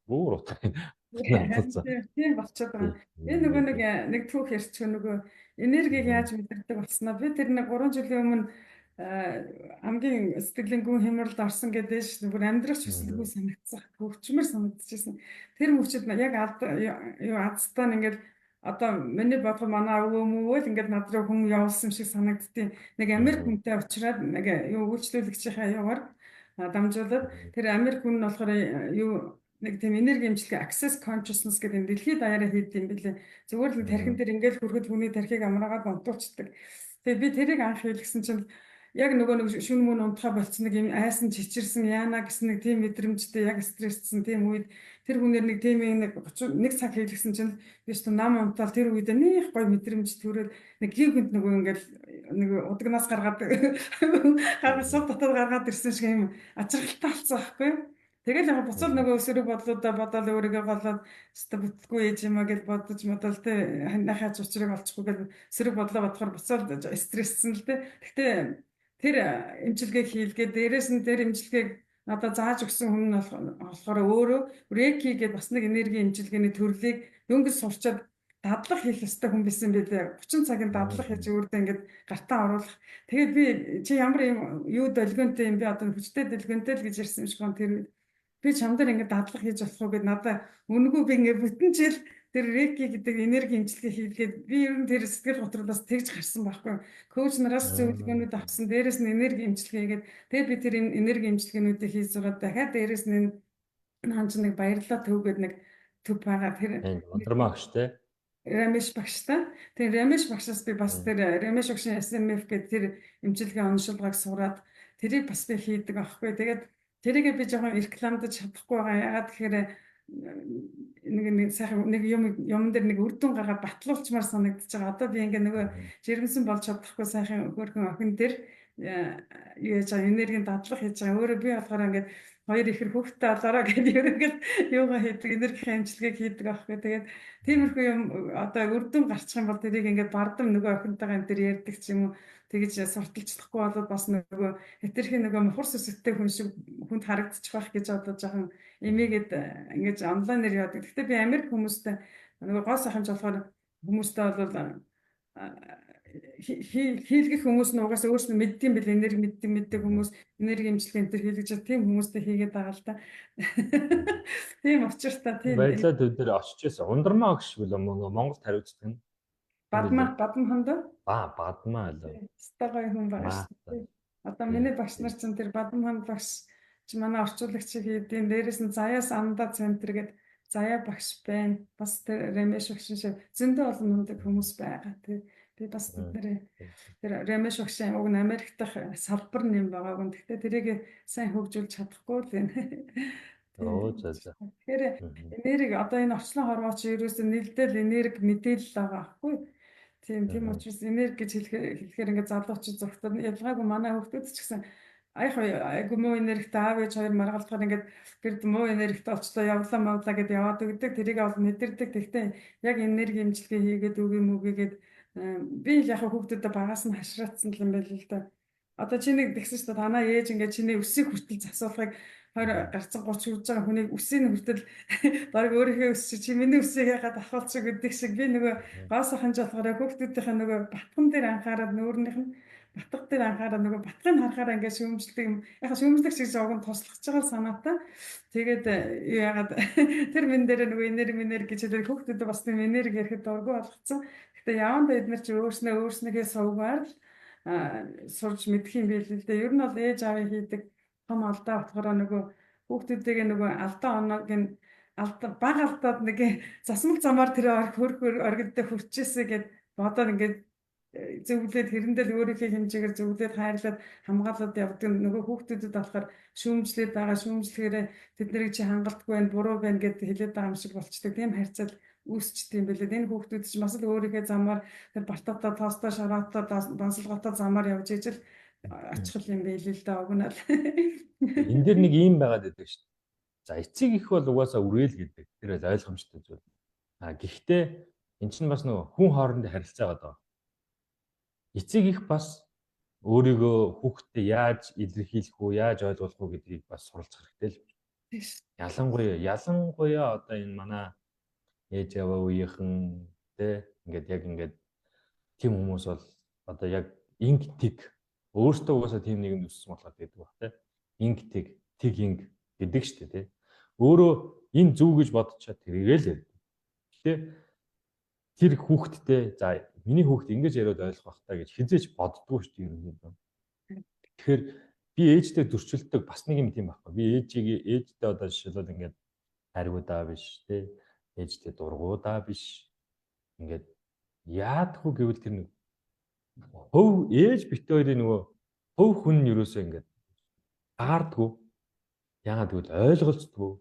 Speaker 2: бүр утга.
Speaker 1: Тийм болчиход байгаа. Энэ нөгөө нэг түүх ярьчих, нөгөө энергийг яаж мэдэрдэг болсноо. Би тэр нэг 3 жилийн өмнө хамгийн сэтгэлийн гүн хямралд орсон гэдэг шүү. Бүр амьдрах хүсэлгүй санагдсан. Хөвчмөр санагдчихсан. Тэр мөчид яг юу азтаа ингээд одоо миний бодгоо манай өвөө мөвөө л ингээд над руу хүн явуулсан шиг санагддیں۔ Нэг Америк хүнтэй уулзраад, нэг юу үйлчлүүлэгчийнхаа юугаар дамжуулаад, тэр Америк хүн нь болохоор юу нэг тийм энерги эмчилгээ, Access Consciousness гэдэг юм дэлхийд даяараа хийдэг юм билээ. Зүгээр л тархин дээр ингээд хүрэхэд хүний тархийг амраагаад унтуулцдаг. Тэгээ би тэрийг анх хийлгэсэн чинь яг нөгөө нэг шүн мөн унтахаа болцсон, нэг юм айсан чичирсэн, яана гэсэн нэг тийм мэдрэмжтэй, яг стресссэн тийм үед тэр хүнээр нэг тийм нэг 31 цаг хийлгэсэн чинь би ч нам унтаал тэр үед нэх гоё мэдрэмж төрөөд нэг гин хүнд нөгөө ингээл нэг удагнаас гаргаад гаргаад сув дотор гаргаад ирсэн шиг юм ачиргалтай болсон байхгүй юу? Тэгэл яг буцал нөгөө сөрөг бодлуудаа бодоол, өөрийгөө голоод өстө бүтэлгүй ээж юм а гэж бодож модол тэ, ханахаа учрыг олчихгүй гэж сөрөг бодлоо бодохоор буцаал стресссэн л тэ. Гэтэ тэр эмчилгээг хийлгээд, дээрээс нь тэр эмчилгээг надад зааж өгсөн хүн нь болохоор өөрөө рейки гэдэг бас нэг энерги эмчилгээний төрлийг дөнгөж сурчаад дадлах хийх ёстой хүн байсан билээ. 30 цагийн дадлах хийж өөртөө ингээд гартаа оруулах. Тэгээд би чи ямар юм юу долгионтой юм бэ, одоо хүчтэй долгионтой л гэж ярьсан юм шиг байна тэр. Би чам дээр ингээд дадлах хийж болох уу гэд надаа үнэгүй, би ингээд бүтэн жил тэр рейки гэдэг энерги эмчилгээ хийлгээд, би ер нь тэр сэтгэл готрлоос тэгж гарсан байхгүй. Коуч нараас зөвлөгөөнүүд авсан. Дээрээс нь энерги эмчилгээ хийгээд, тэгээд би тэр энерги эмчилгээнүүдийг хийж байгаа. Дахиад дээрээс нь наан чи нэг баярлалаа төв гээд нэг төв байгаа. Тэр
Speaker 2: Ундрмаа багш те.
Speaker 1: Рамеш багштай. Тэр Рамеш багшаас би бас тэр Рамеш багшийн SMF гэдэг тэр эмчилгээ оншилгааг сураад тэрийг бас би хийдэг аахгүй. Тэгээд тэрийг би жоохон рекламдаж чадахгүй байгаа. Ягаад гэхээр нэг сайхан нэг юм юмн дээр нэг үр дүн гаргаад батлуулчмаар санагдаж байгаа. Одоо би ингээ нөгөө жирэмсэн болж чадахгүй сайхан хөөрхөн охин дээр юу яаж байгаа, энергийн дадлах хийж байгаа. Өөрөө би болохоор ингээд хоёр ихэр хүүхдтэй болоорой гэдэг ерөнхийд юугаа хийдэг, энергийн эмчилгээг хийдэг аахгүй. Тэгээд тиймэрхүү юм одоо үр дүн гарчих юм бол тэрийг ингээд бардам нөгөө охинтойгоо энэ төр ярьдаг ч юм уу, тэгэж сурталчлахгүй болоод бас нөгөө хэтэрхий нөгөө мухар сүсэгтэй хүн шиг хүнд харагдчих байх гэж одоо жоохон эмээгээд ингэж онлайнаар явдаг. Гэхдээ би Америк хүмүүстэй нөгөө гоо сайхан болохоор хүмүүстэй бол хийлгэх хүмүүс нь угаасаа өөрснөө мэддэм бил, энерги мэддэг мэддэг хүмүүс, энерги эмчилгээ энэ төр хийлгэж байгаа тийм хүмүүстэй хийгээд байгаа л та. Тийм учиртай тийм.
Speaker 2: Баярлалаа, төв дээр очиж байсан. Ундрмаа багш билүү Монголд хариуцдаг нь.
Speaker 1: Бадма Бадма ханд.
Speaker 2: Ба Бадма лөө.
Speaker 1: Өстой гоё хүн байгаа шүү дээ. Одоо миний багш нар чинь тэр Бадма ханд багш чи манай орчуулагч хийдийн дээрээс нь Заяас Анда центр гээд Заяа багш байна. Бас тэр Рамеш багш шиг зөндөө олон мундаг хүмүүс байгаа тий. Би бас тэдний тэр Рамеш багшийн уг нь Америк дахь салбар нэм байгаа гэн. Гэхдээ тэрийг сайн хөгжүүлж чадахгүй л байна.
Speaker 2: Оо за за.
Speaker 1: Тэгэхээр энерги одоо энэ орчлон хорвоо чи ерөөсөө нийлдэл энерги мэдээлэл байгаа байхгүй. Тийм учраас энерги гэж хэлэхээр ингээд залуучууд зүгтэр ялгаагүй манай хүүхдүүд ч гэсэн аях айгу муу энергитэй аав ээж хоёр маргалдахаар ингээд гэрд муу энергитэй олчлоо явлаа мавлаа гэд яваад өгдөг. Тэрийг бол мэдэрдэг. Гэхдээ яг энерги эмчилгээ хийгээд үг юм үгээгээд би л яг хүүхдүүдэд багаас нь хашраатсан юм байл л да. Одоо чи нэг тэгсэн шүү дээ, танаа ээж ингээд чиний үсийг хүртэл засуулахыг 20 гарцсан 30 хүрж байгаа хүнийг үсийг хүртэл баг өөрийнхөө үс чи миний үсийг яагаад авахулчих гэдэг шиг би нөгөө гоо сайхан жолохоор хүүхдүүдийнхээ нөгөө батхан дээр анхаарал нүүрнийх нь батга дээр анхаарал нөгөө батгыг харахаараа ингээд шүүмжлдэг юм. Яг шүүмжлэх шиг уг нь туслах байгаа санаатай. Тэгээд яагаад тэр мэн дээр нөгөө энерги энерги гэж хэлээд хүүхдүүдэд бас тийм энерги ярихад дургүй болгоцсон. Гэтэ явандаа эднэр чи өөрснөө сувгаар л сурж мэдх юм байл л дээ. Ер нь бол ээж аавын хийдэг том алдаа болохоор нөгөө хүүхдүүдийг нөгөө алдаа оноог нь алдаа баг алдаад нэг засмал замаар тэр хөрх оргид хүрчээсэ гэд бодоод ингээд зөвлөд хэрэндээ л өөрийнхөө хэмжээгээр зөвлөд хайрлаад хамгаалаад явдаг нөгөө хүүхдүүдэд болохоор шүүмжлээд байгаа шүүмжлэхээр тэд нарыг чи хангалтгүй байна буруу байна гэд хэлээд байгаа юм шиг болчдөг. Тийм харьцал үүсчихдээ юм билээ. Энэ хүүхдүүд чинь бас л өөрийнхөө замаар тэр бартаатай тоостой шараатай дансалгаатай замаар явж ижил очих юм байл л да уг нь.
Speaker 2: Энэ дэр нэг ийм байгаад байдаг шүү дээ. За эцэг их бол угаасаа үрээл гэдэг. Тэр бол ойлгомжтой зүйл. А гэхдээ эн чинь бас нөгөө хүн хоорондын харилцаа гэдэг. Эцэг их бас өөрийгөө хүүхдтэй яаж илэрхийлэх үү, яаж ойлгуулах уу гэдгийг бас суралцах хэрэгтэй л. Ялангуяа одоо энэ манай ээж аваа үеийнхэн тэ ингээд яг ингээд тийм хүмүүс бол одоо яг инг тэг өөртөө угаасаа тийм нэгэнд өссөн болохоор гэдэг баг тэ инг тэг тэг инг гэдэг штэ тэ өөрөө энэ зөв гэж бодчиход тэрийгээ л ярьдаг. Гэтэ тэр хүүхдтэй за миний хүүхд ингэж яриад ойлгох бах та гэж хизээч боддгоо штэ ерөнхийдөө. Тэгэхээр би ээжтэй зөрчилдөг бас нэг юм тийм байхгүй. Би ээжийг ээжтэй одоо жишээлбэл ингээд хариудаа биш тэ ээжтэй дургуудаа биш. Ингээд яадгүй гэвэл тэр нэг хөв ээж бит хоёрын нөгөө хөв хүн нь ерөөсөө ингээд таардгүй. Яагаад гэвэл ойлголцдгүй.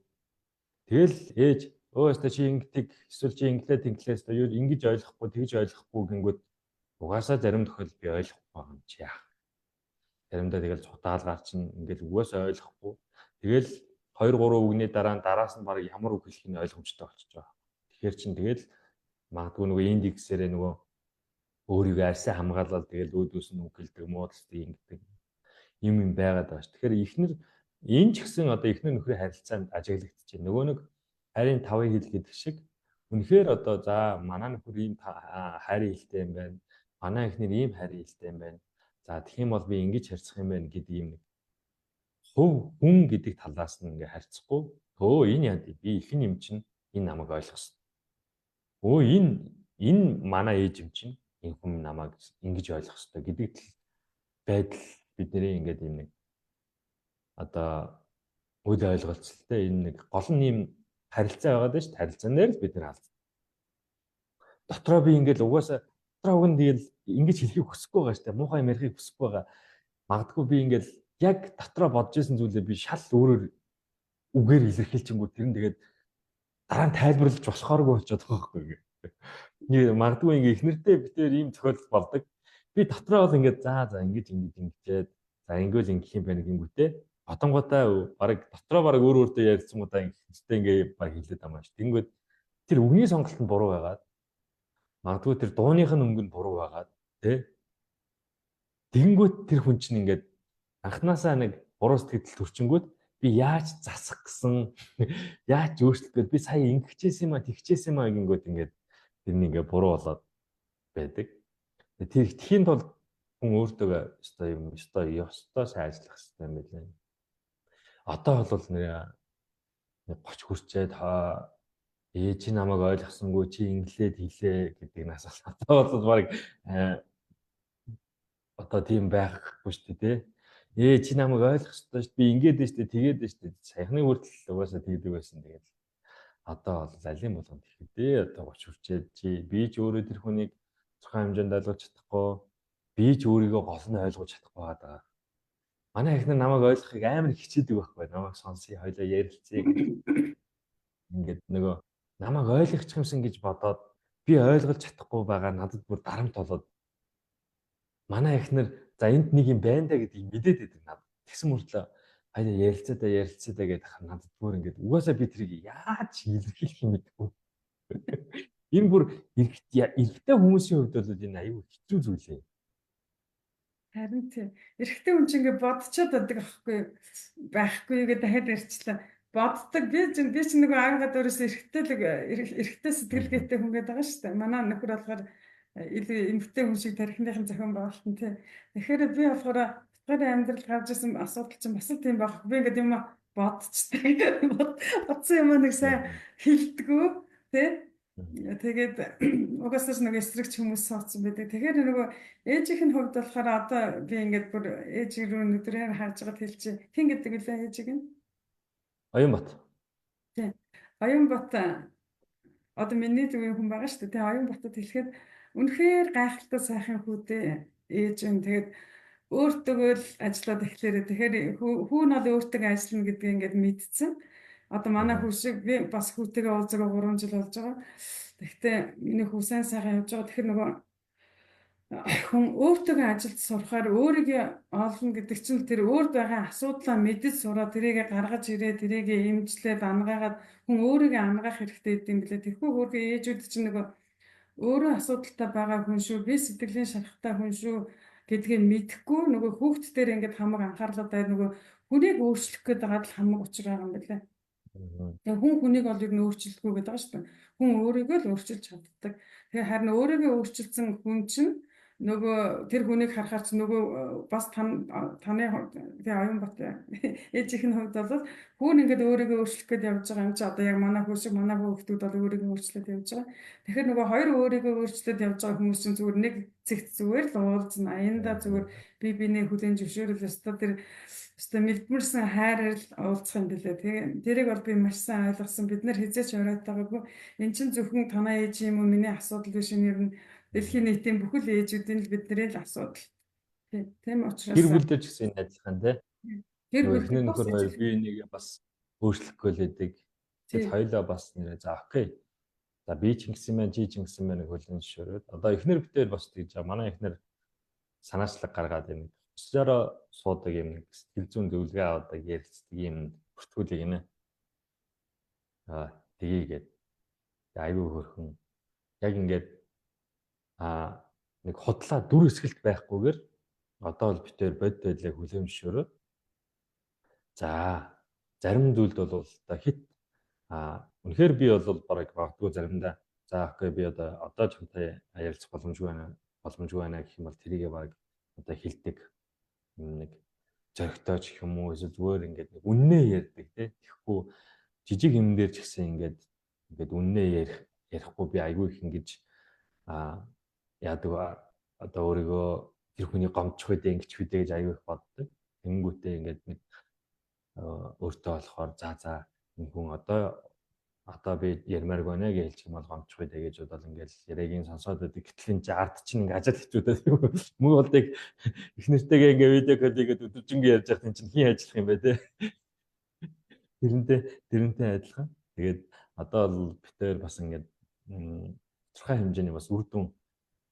Speaker 2: Тэгэл ээж өө өстой чи ингэдэг эсвэл чи инглээ тэнглээ өстой юу ингэж ойлгохгүй тэгж ойлгохгүй гингүүд угаасаа зарим тохиолдолд би ойлгохгүй байгаа юм чи яах. Заримдаа тэгэл цутаал гарчин ингээл угаасаа ойлгохгүй. Тэгэл 2 3 үгний дараа нь дараас нь баг ямар үг хэлэх нь ойлгомжтой болчихж байгаа. Тэгэхээр чин тэгэл магадгүй нөгөө индексээрээ нөгөө өөрийгөө арьсаа хамгаалал тэгэл өөдөөс нь үг хэлдэг, муудалцдаг ингэдэг юм юм байгаад байгаа ш. Тэгэхээр эхнэр энэ ч гэсэн одоо эхнэр нөхрийн харилцаанд ажиглагдчихэв. Нөгөө нэг хайрын тавын хил гэдэг шиг үнэхээр одоо за манай нөхөр ийм хайрын хилтэй юм байна. Манай эхнэр ийм хайрын хилтэй юм байна. За тэгэх юм бол би ингэж харьцах юм байна гэдэг юм нэг хувь хүн гэдэг талаас нь ингээ харьцахгүй. Өө энэ яа би ихэн юм чинь энэ намайг ойлгосон. Өө энэ манай ээж юм чинь энэ хүн намайг ингэж ойлгох ёстой гэдэг байдал бидний ингээд юм нэг одоо үл ойлголцолтой энэ нэг гол нь юм харилцаа байгаад байна шүү дээ. Харилцаан дээр л бид нар алдсан. Дотроо би ингээд угаасаа дотроо уг нь тэгэл ингэж хэлхийг хүсэхгүй байгаа шүү дээ. Муухай юм ярихыг хүсэхгүй байгаа. Магадгүй би ингээд яг дотроо бодож исэн зүйлээ би шал өөрөөр үгээр илэрхийлчингүү тэр нь тэгээд дараа нь тайлбарлаж болохооргүй болчиход байгаа байхгүй. Ингээ магадгүй ингээ ихнэртэй битээр ийм тохиолдол болдог. Би дотроо бол ингээд за ингэж ингэж ингэчээд за ингээл ингэх юм байна гингүүтээ бодонгуудаа баг дотроо баг өөр өөртөө ярилцсангуудаа ингэхтэй ингээ баг хэлээд байгаа юм шиг. Тэнгүүд тэр үгний сонголт нь буруу байгаад магадгүй тэр дууных нь өнгө нь буруу байгаад тий. Тэнгүүт тэр хүн чинь ингээд анханасаа нэг буруу сэтгэл төрчингүүд би яаж засах гэсэн яаж өөрчлөх гээд би сая ингэхжсэн юм а тэгчээсэн юм а гингүүд ингээд тэр нь ингээ буруу болоод байдаг. Тэр итгэхийн тулд хүн өөртөө ёстой юм ёстой ёстой сайн ажиллах хэрэгтэй юм байлээ. Одоо бол нэр 30 хүрчээд Чи намайг ойлгосонгүй, чи инглээд хэлээ гэдэг нас одоо бол баг одоо тийм байхгүй шүү дээ, тий. Чи намайг ойлгох ёстой шүү дээ. Би ингээд дээ шүү дээ, тэгээд дээ шүү дээ. Саяхны хүртэл угаасаа тэгдэг байсан. Тэгээд одоо бол алийн болгонд ихэдээ одоо 30 хүрчээд чи би ч өөрөө тэр хүнийг тодорхой хэмжээнд ойлгож чадахгүй, би ч өөрийгөө гол нь ойлгож чадахгүй байгаа. Манай эхнэр намайг ойлгохыг амар хичээдэг байхгүй. Намайг сонсъё, хоёлаа ярилцъя гэх. Ингээд нөгөө намайг ойлгочих юмсан гэж бодоод би ойлгож чадахгүй байгаа надад бүр дарамт болоод манай эхнэр за энд нэг юм байна да гэдгийг мэдээд байдаг надад. Тэгсэн мөртлөө хоёлаа ярилцаа да ярилцаа да гэдэг надад бүр ингээд угаасаа би тэрийг яаж илэрхийлэх юм мэдэхгүй. Энэ бүр эрэгтэй хүмүүсийн хувьд бол энэ аюу хэцүү зүйл ээ.
Speaker 1: Харин тийм. Эрэгтэй хүн чинь ингээд бодцоод байдаг аахгүй байхгүй гэдэг дахиад ярьчлаа. Боддог. Би ч нөгөө аавгаа дөрөөс эрэгтэй л эрэгтэй сэтгэлгээтэй хүн гэдэг байгаа шүү дээ. Манай нөхөр болохоор илүү эмэгтэй хүн шиг тархиныхын зохион байгуулалт нь тий. Тэгэхээр би болохоор битгарын амьдрал гарч ирсэн асуудал чинь бас л тийм байх. Би ингээд юм бодцдаг. Бодсон юм нэг сайн хэлдэггүй тий. Тэгээд угаасаа ч нэг эсрэгч хүмүүс суудсан байдаг. Тэгэхээр нөгөө ээжийнх нь хувьд болохоор одоо би ингээд бүр ээж рүү нүдрээр харж байгаад хэлчих. Хэн гэдэг үлээ ээжийг нь?
Speaker 2: Оюнбат.
Speaker 1: Тий. Оюнбат одоо миний зүгийн хүн байгаа шүү дээ. Тэгээ Оюнбатад хэлэхэд үнэхээр гайхалтай сайхан хүүдээ ээж юм. Тэгээд өөртөө л ажиллаад эхлээрээ. Тэгэхээр хүү нь бол өөртөө ажиллана гэдгийг ингээд мэдсэн. Одоо манай хүү шиг би бас хүүтэйгээ уулзгаа 3 жил болж байгаа. Тэгэхдээ миний хүү сайн сайхан явж байгаа. Тэгэхээр нөгөө хүн өөртөө ажилд сурахаар өөрийгөө олно гэдэг чинь тэр өөрд байгаа асуудлаа мэдэж сураа тэрийг гаргаж ирээ тэрийг эмчлээд ангаагаад хүн өөрийгөө ангаах хэрэгтэй гэдэг юм билээ. Тэгэхгүй хөөрхөн ээжүүд чинь нөгөө өөрөө асуудалтай байгаа хүн шүү, би сэтгэлийн шарахтай хүн шүү гэдгийг мэдэхгүй нөгөө хүүхд дээр ингээд хамаг анхаарлаа даа нөгөө хүнийг өөрчлөх гээд байгаа л хамаг учир байгаа юм билээ. Тэгээ хүн хүнийг бол ер нь өөрчилдөггүй гэдэг байгаа шүү дээ. Хүн өөрийгөө л өөрчилж чаддаг. Тэгээ харин өөрийгөө өөрчилсөн хүн чинь нөгөө тэр хүнийг харахаар ч нөгөө бас таны тэгээ Оюнбат ээжийнх нь хувьд бол хүн ингээд өөрийгөө өөрчлөх гээд явж байгаа юм чи одоо яг манай хүү шиг манай хүүхдүүд бол өөрийгөө өөрчлөөд явж байгаа. Тэгэхээр нөгөө хоёр өөрийгөө өөрчлөөд явж байгаа хүмүүс чинь зүгээр нэг цэгт зүгээр л уулзна. Аяндаа зүгээр би биенээ хүлээн зөвшөөрөл өстой тэр өстой мэдмэрсэн хайраар л уулзах юм билээ. Тэгээ тэрийг бол би маш сайн ойлгосон. Бид нар хэзээ ч оройтойгоогүй. Эн чинь зөвхөн танай ээж юм уу миний асуудал биш энэ ер нь дэлхийн нийтийн бүхэл ээжүүдийн л бидний л асуудал. Тийм учраас
Speaker 2: гэр бүл дээр ч гэсэн энэ адилхан тий.
Speaker 1: Гэр бүл
Speaker 2: эхнэр нөхөр хоёр бие нэг бас өөрчлөх гэлээдэг. Тэгэл хоёлоо бас нэрээ за okay. За би ч ингэсэн байна, чи ч ингэсэн байна хүлэн зөвшөөрөөд. Одоо эхнэр битээр бас тэгж байгаа. Манай эхнэр санаачлаг гаргаад юм. Өсөөрөө суудаг юм нэг сэтгэл зүйн зөвлөгөө авдаг, ярилцдаг юм бүртгүүлэг гинэ. Аа тгийгээд айгүй хөрхөн яг ингээд нэг худлаа дүр эсгэлт байхгүйгээр одоо бол битээр бодит байдлыг хүлээн зөвшөөрөөд за зарим зүйлд бол одоо хит үнэхээр би бол бараг магадгүй заримдаа за okay би одоо чамтай ярилцах боломжгүй байна гэх юм бол тэрийгээ бараг одоо хилдэг нэг зоригтой ч гэх юм уу эсвэл зүгээр ингээд нэг үннээ ярьдаг тий. Тэгэхгүй жижиг юм дээр ч гэсэн ингээд үннээ ярихгүй би айгүй их ингэж яадаг одоо өөрийгөө тэр хүний гомдчих үедээ ингэж үедээ гэж айгүй их боддог. Тэнгүүтээ ингээд нэг өөртөө болохоор за энэ хүн одоо би ярмаарг байна гэж хэлчих юм бол гомдчих үедээ гэж бодоод ингээд яриагийн сонсоод байдаг. Гэтэл энэ чинь ард чинь ингээд ажил хэвчүүдээ мөн болдыг их нэртэйгээ ингээд video call хийгээд өдөржингөө ярьж байхад энэ чинь хэн ажиллах юм бэ те. Тэрнтэй адилхан. Тэгээд одоо бол битээр бас ингээд тодорхой хэмжээний бас үр дүн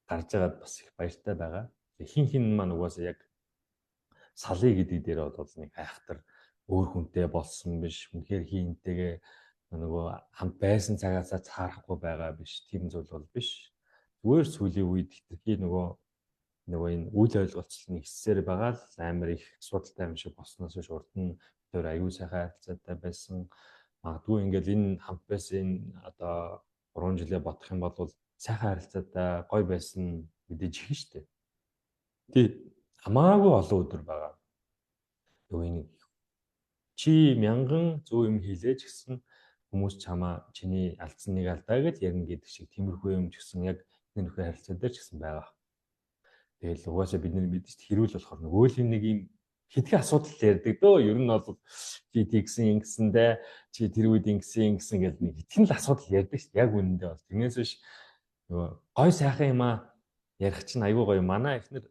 Speaker 2: гарч байгаад бас их баяртай байгаа. Хин хин маань угаасаа яг салъя гэдэг дээр бол нэг айхтар өөр хүнтэй болсон биш. Үнэхээр хинтэйгээ нөгөө хамт байсан цагаасаа цаарахгүй байгаа биш. Тийм зүйл бол биш. Зүгээр сүүлийн үед хэтэрхий нөгөө энэ үл ойлголцол нь ихсээр байгаа л амар их асуудалтай юм шиг болсноос биш урд нь тэр аюул сайхан харилцаатай байсан. Магадгүй ингээл энэ хамт байсан энэ одоо 3 жилээ бодох юм бол сайхан харилцаатай гой байсан мэдээж их штэ. Тий хамаагүй олон өдөр байгаа. Нөгөө энэ чи мянган зөв юм хийлээ ч гэсэн Хүмүүс чамаа чиний алдсан нэг алдаа гэж ярина гэдэг шиг тиймэрхүү юм ч гэсэн яг энэ нөхөр харилцаа дээр ч гэсэн байгаа. Тэгэл угаасаа бид нар мэдэн шүү дээ, хэрүүл болохоор нөгөө л юм нэг юм хитгэн асуудал ярьдаг дөө. Ер нь бол чи тэгсэн ингэсэндээ, чи тэр үед ингэсэн ингэсэн гэж нэг хитгэн л асуудал ярьдаг шүү дээ. Яг үнэндээ бол тэрнээс биш нөгөө гой сайхан юм аа ярих чинь айгүй гоё. Манай эхнэр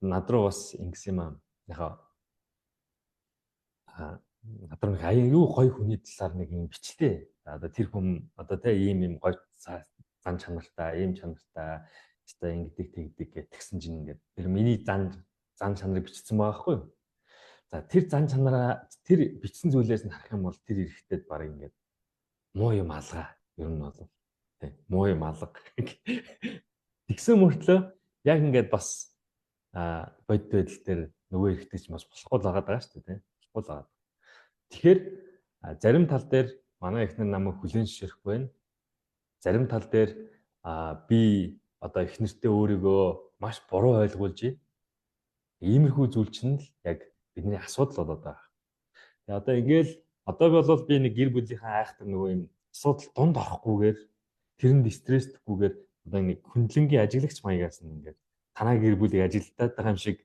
Speaker 2: над руу бас ингэсэн юм аа. Яхаа над руу нэг аюу гоё хүний талаар нэг юм бичлээ. Одоо тэр хүн одоо те ийм ийм гоё зан чанартай, ийм чанартай, өстой ингэдэг тэгдэг гэх тэгсэн чинь ингээд тэр миний зан чанарыг бичсэн байгаа байхгүй юу? За тэр зан чанараа тэр бичсэн зүйлээс нь харах юм бол тэр эрэхтэд баг ингээд муу юм алгаа. Ер нь бол тий муу юм алга. Тэгсэн мөртлөө яг ингээд бас бодит байдал дээр нөгөө эрэхтэй ч бас болохгүй л байгаа даа шүү дээ тий. Болохгүй л байгаа. Тэгэхээр зарим тал дээр манай эхнэр намайг хүлээн зөвшөөрөхгүй байна. Зарим тал дээр би одоо эхнэртээ өөрийгөө маш буруу ойлгуулж байна. Иймэрхүү зүйл чинь л яг бидний асуудал болоод байгаа. Тэгээ одоо ингээл одоо бол би нэг гэр бүлийнхээ айхтар нөгөө юм асуудал дунд орохгүйгээр, тэрэнд стресстгүйгээр одоо нэг хүндлэнгийн ажиглагч маягаас нь ингээд танаа гэр бүлийг ажилтаад байгаа юм шиг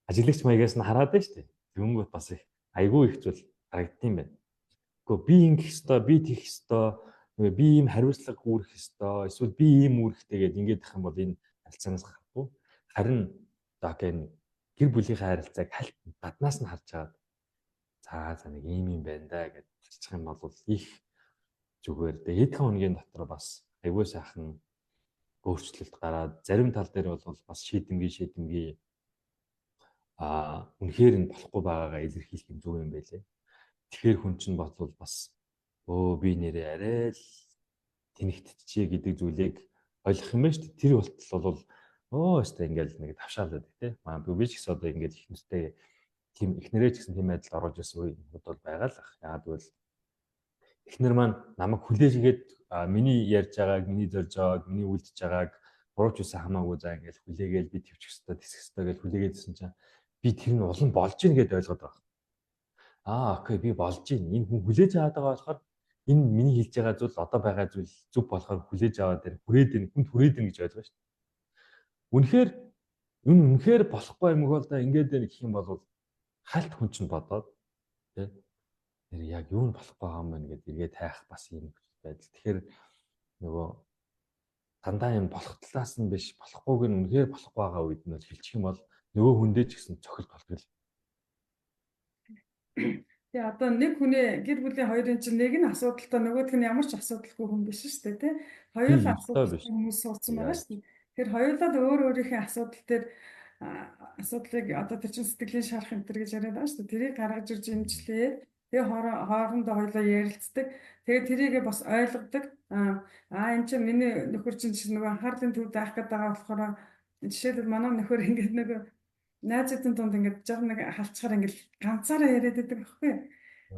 Speaker 2: ажиглагч маягаас нь хараад байна шүү дээ. Тэгэнгүүт бас их айгүй их зүйл харагдсан юм байна. Гэхдээ би ингэх ёстой, би тэгэх ёстой, нөгөө би ийм хариуцлага үүрэх ёстой, эсвэл би ийм үүрэгтэй гэдээ ингээд их юм бол энэ харилцаанаас гарахгүй. Харин за окей, гэр бүлийнхээ харилцааг хальт гаднаас нь харж чаад за нэг ийм юм байна да гэж харчих юм бол их зүгээр. Тэгээ хэдхэн хоногийн дотор бас айгүй сайхан өөрчлөлт гараад, зарим тал дээр бол бас шийдэмгий үнэхээр нь болохгүй байгаагаа илэрхийлэх юм зөв юм байлээ. Тэгэхээр хүн чинь бодлол бас өө би нэрээ арай л тэнэгтчихье гэдэг зүйлийг ойлгох юм байна шүү дээ. Тэр болтол бол өө өстэй ингээл нэг давшаал байдаг тий. Маа би ч гэсэн одоо ингээл их нэртэй тийм эхнэрээ ч гэсэн тийм байдалд оруулж ирсэн үе бол байгаа л ах. Яагаад гэвэл эхнэр маань намайг хүлээж игээд миний ярьж байгааг, миний зорж байгааг, миний үлдэж байгааг бурууч үсэн хамаагүй за ингээл хүлээгээл би төвчих ёстой, тэсэх ёстой гэж хүлээгээдсэн чинь би тэр нь улам болж ийн гэдээ ойлгоод байгаа. Аа окей, би болж ийн. Энэ хүн хүлээж аваад байгаа болохоор энэ миний хэлж байгаа зүйл одоо байгаа зүйл зөв болохоор хүлээж аваад тэр хүрээд ийн, хүнд хүрээд ийн гэж ойлгоо шүү дээ. Үнэхээр энэ үнэхээр болохгүй юм бол да ингээд байна гэх юм бол хальт хүн чинь бодоод тий тэр яг юу нь болохгүй байгаа юм бэ гэдээ эргээ тайх бас юм байдал. Тэгэхээр нөгөө дандаа юм болох талаас нь биш, болохгүйг нь үнэхээр болохгүй байгаа үед нь хэлчих юм бол нөгөө хүндээ ч гэсэн цохилт болдог л.
Speaker 1: Тэгээ одоо нэг хүний гэр бүлийн хоёрын чинь нэг нь асуудалтай, нөгөөх нь ямар ч асуудалгүй хүн биш шүү дээ тий. Хоёулаа асуудалтай хүмүүс суудсан байгаа шүү дээ. Тэр хоёулаа л өөр өөрийнхөө асуудал дээр асуудлыг одоо тэр чинь сэтгэлийн шарах энэ төр гэж яриад байгаа шүү дээ. Тэрийг гаргаж ирж имжлээд тэгээ хоорондоо хоёулаа ярилцдаг. Тэгээ тэрийг бас ойлгодог. Аа энэ чинь миний нөхөр чинь нөгөө анхаарлын төвд авах гэдэг байгаа болохоор жишээлбэл манай нөхөр ингээд нөгөө найзуудын дунд ингээд жоохон нэг халчгаар ингээд ганцаараа яриад байдаг байхгүй.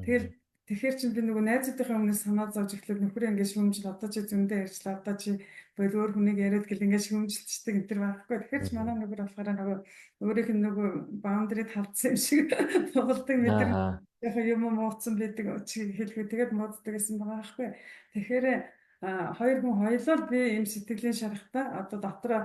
Speaker 1: Тэгэл тэгэхээр чинь би нөгөө найзуудынхаа өмнөөс санаа зовж эхлээд нөхрөө ингээд шүүмжил, одоо чи зөндөө ярьчлаа, одоо чи бойл өөр хүнийг яриад гэл ингээд шүүмжилчихдэг энэ төр байхгүй. Тэгэхээр ч манай нөхөр болохоор нөгөө өөрийнх нь нөгөө boundary-д халдсан юм шиг тоглолтог мэдэр яг юм мууцсан байдаг чи хэлэхүү тэгээд мууддаг гэсэн байгаа байхгүй. Тэгэхээр хоёр хүн хоёулаа би ийм сэтгэлийн шарахтай одоо дотроо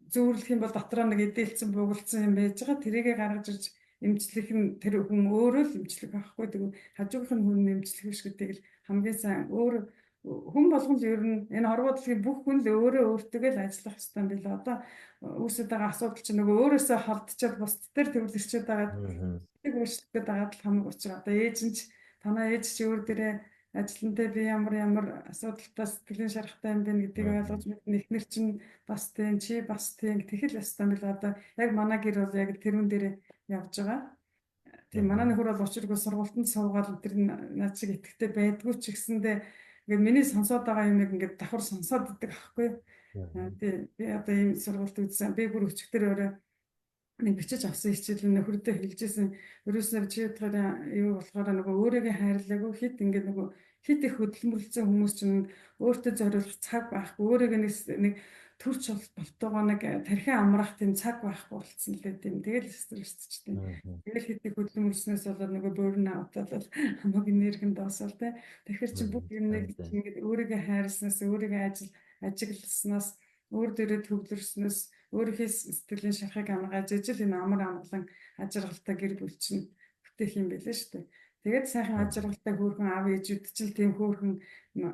Speaker 1: зүүрлэх юм бол дотроо нэг эдэлцэн бугалцсан юм байж байгаа. Тэрийгэ гаргаж ирж эмчлэх нь тэр хүн өөрөө л эмчлэх байхгүй. Тэгвэл хажуугийнх нь хүн эмчлэх биш гэдгийг л хамгийн сайн өөр хүн болгон л ер нь энэ хорвоо дэлхийн бүх хүн л өөрөө өөртөө л ажиллах ёстой юм билээ. Одоо үүсэт байгаа асуудал чинь нөгөө өөрөөсөө холдчиход бусд дээр төвлөрчөөд байгаад нэг өөрчлөх гээд байгаад л хамаг учир. Одоо ээж нь ч танаа ээж чи өөр дээрээ ажилтнтай би ямар ямар асуудалтай сэтгэлийн шарахтай юм бэ гэдгийг ойлгож мэднэ. Эхнэр чинь бас тийм, чи бас тийм тэгэл ёстой юм билээ. Одоо яг манай гэр бол яг тэрүүн дээр явж байгаа. Тийм манай нөхөр бол учиргүй сургуультанд суугаад тэр над шиг итгэвтэй байдгүй ч гэсэндээ ингээд миний сонсоод байгаа юмыг ингээд давхар сонсоод идэг аахгүй. Тийм би одоо ийм сургуульд үзсэн. Би бүр өчигдөр өөрөө нэг бичиж авсан хичээл нөхөрдөө хэлжсэн. Ерөөсөө чи ядгаар юу болохоор нөгөө өөрийгөө хайрлаагүй хит ингээд нөгөө хит их хөдөлмөрлөсөн хүмүүс чинь өөртөө зориулах цаг байхгүй. Өөрийгөө нэг төрч болтугай нэг тархин амрах тийм цаг байхгүй болцсон л байт юм. Тэгэл стрессчтэй. Тэгэл хэдий хөдөлмөрлснөөс болоод нөгөө burn out болоод хамаг энерги нь дуусал те. Тэгэхээр чи бүх юмыг ингээд өөрийгөө хайрласнаас, өөрийгөө ажил ажигласнаас, өөр дээрээ төвлөрснөөс, өөрийнхөө сэтгэлийн шархыг амгааж ижил энэ амар амгалан аз жаргалтай гэр бүл чинь бүтээх юм байлээ шүү дээ. Тэгээд сайхан аз жаргалтай хөөрхөн аав ээжүүд чинь тийм хөөрхөн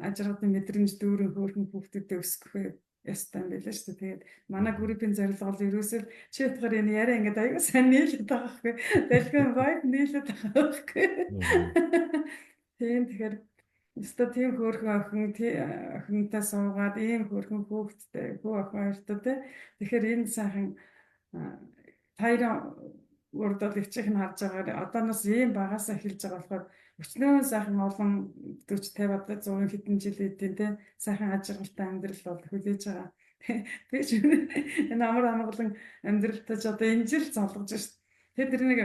Speaker 1: аз жаргалын мэдрэмж дүүрэн хөөрхөн хүүхдүүдээ өсгөх ёстой юм байлээ шүү дээ. Тэгээд манай группийн зорилго бол ерөөсөө чи утгаар энэ яриа ингээд аягүй сайн нийлээд байгаа байхгүй. Дэлгэн vibe нийлээд байгаа байхгүй. Тийм, тэгэхээр өстой тийм хөөрхөн охин охинтой суугаад ийм хөөрхөн хүүхэдтэй хүү охин хоёртой те. Тэгэхээр энэ сайхан таяр урд бол эгчийнх нь харж байгаагаар одооноос ийм багасаа эхэлж байгаа болохоор өчнөө сайхан олон 40 50 одоо 100 хэдэн жил эдийн те сайхан аз жаргалтай амьдрал бол хүлээж байгаа. Би ч энэ амар амгалан амьдралтай ч одоо энэ жил золгож шít. Тэр тэр нэг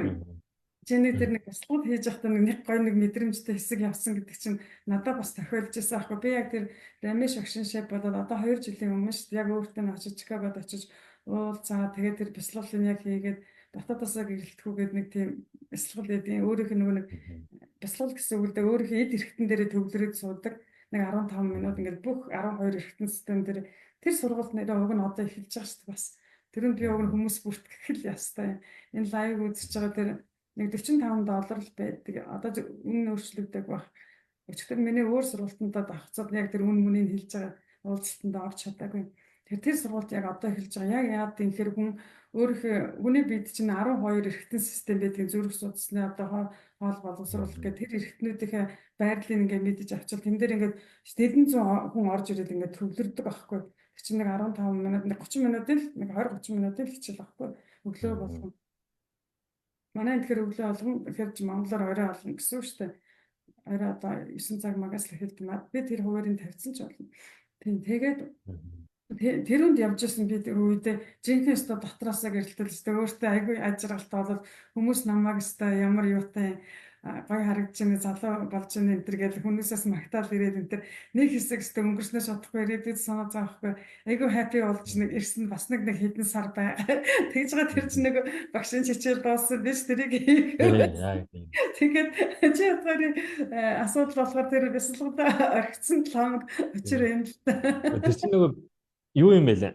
Speaker 1: чиний тэр нэг бясалгал хийж байхдаа нэг гоё нэг мэдрэмжтэй хэсэг явсан гэдэг чинь надад бас тохиолж байсан аахгүй. Би яг тэр Рамеш огшин шив болоод одоо 2 жилийн өмнө шүү дээ. Яг өөртөө нь очиж, Чикагод очиж уулзаа, тэгээд тэр бясалгалыг яг хийгээд дотоодосоо гэрэлтэхүүгээд нэг тийм бясалгал эдийн өөрийнх нь нөгөө нэг бясалгал гэсэн үг л дээ, өөрийнхөө эд эрхтэн дээрээ төвлөрөөд суудаг нэг 15 минут ингээд бүх 12 эрхтэн систем дээр тэр сургалт нэрээ уг нь одоо эхэлж байгаа шүү дээ бас. Тэрүнд би уг нь хүмүүс бүртгэх л ёстой. Энэ live үзэж байгаа тэр нэг 45 доллар л байдаг. Одоо үнэ өөрчлөгдөг байх. Өчигдөр миний өөр сургалтандаа давхцаад яг тэр үн мүнийг хэлж байгаа уулзалтанд орч чадаагүй. Тэр тэр сургалт яг одоо эхэлж байгаа. Яг яад юм гэхээр хүн өөрийнхөө хүний биед чинь 12 эрхтэн систем байдгийг зүрх судасны одоо хоол боловсруулах гэх тэр эрхтнүүдийнхээ байрлалыг ингээд мэдэж авчвал тэн дээр ингээд хэдэн зуун хүн орж ирээд ингээд төвлөрдөг аахгүй. Тэр чинь нэг 15 минут, нэг 30 минутын л нэг 20 30 минутын л хичээл аахгүй. Өглөө болгон. Манай энэ тэгэхээр өглөө болгон тэгэхээр чи монголоор орой олно гэсэн үг шүү дээ. Орой одоо 9 цаг магаас л эхэлдэг. Би тэр хуваарийг тавьсан ч болно. Тийм, тэгээд тэрүүнд явж исэн би тэр үедээ жинхэнэ өстой дотроосоо гэрэлтэл өстой өөртөө айгүй аз жаргалтай болоод хүмүүс намайг өстой ямар юутай гоё харагдаж байна, залуу болж байна энэ төр гэл хүмүүсээс магтаал ирээд энэ төр нэг хэсэг өстой өнгөрснөөс чадахгүй ирээдүйд санаа зовхгүй айгүй happy болж нэг ирсэн бас нэг нэг хэдэн сар бай. Тэгж байгаа тэр чинь нэг багшийн хичээл дууссан биш тэрийг хийх. Тэгээд чи ятгарын асуудал болохоор тэр бясалгалаа орхисон ламг учир юм л та.
Speaker 2: Тэр чинь нөгөө юу юм бэ лээ?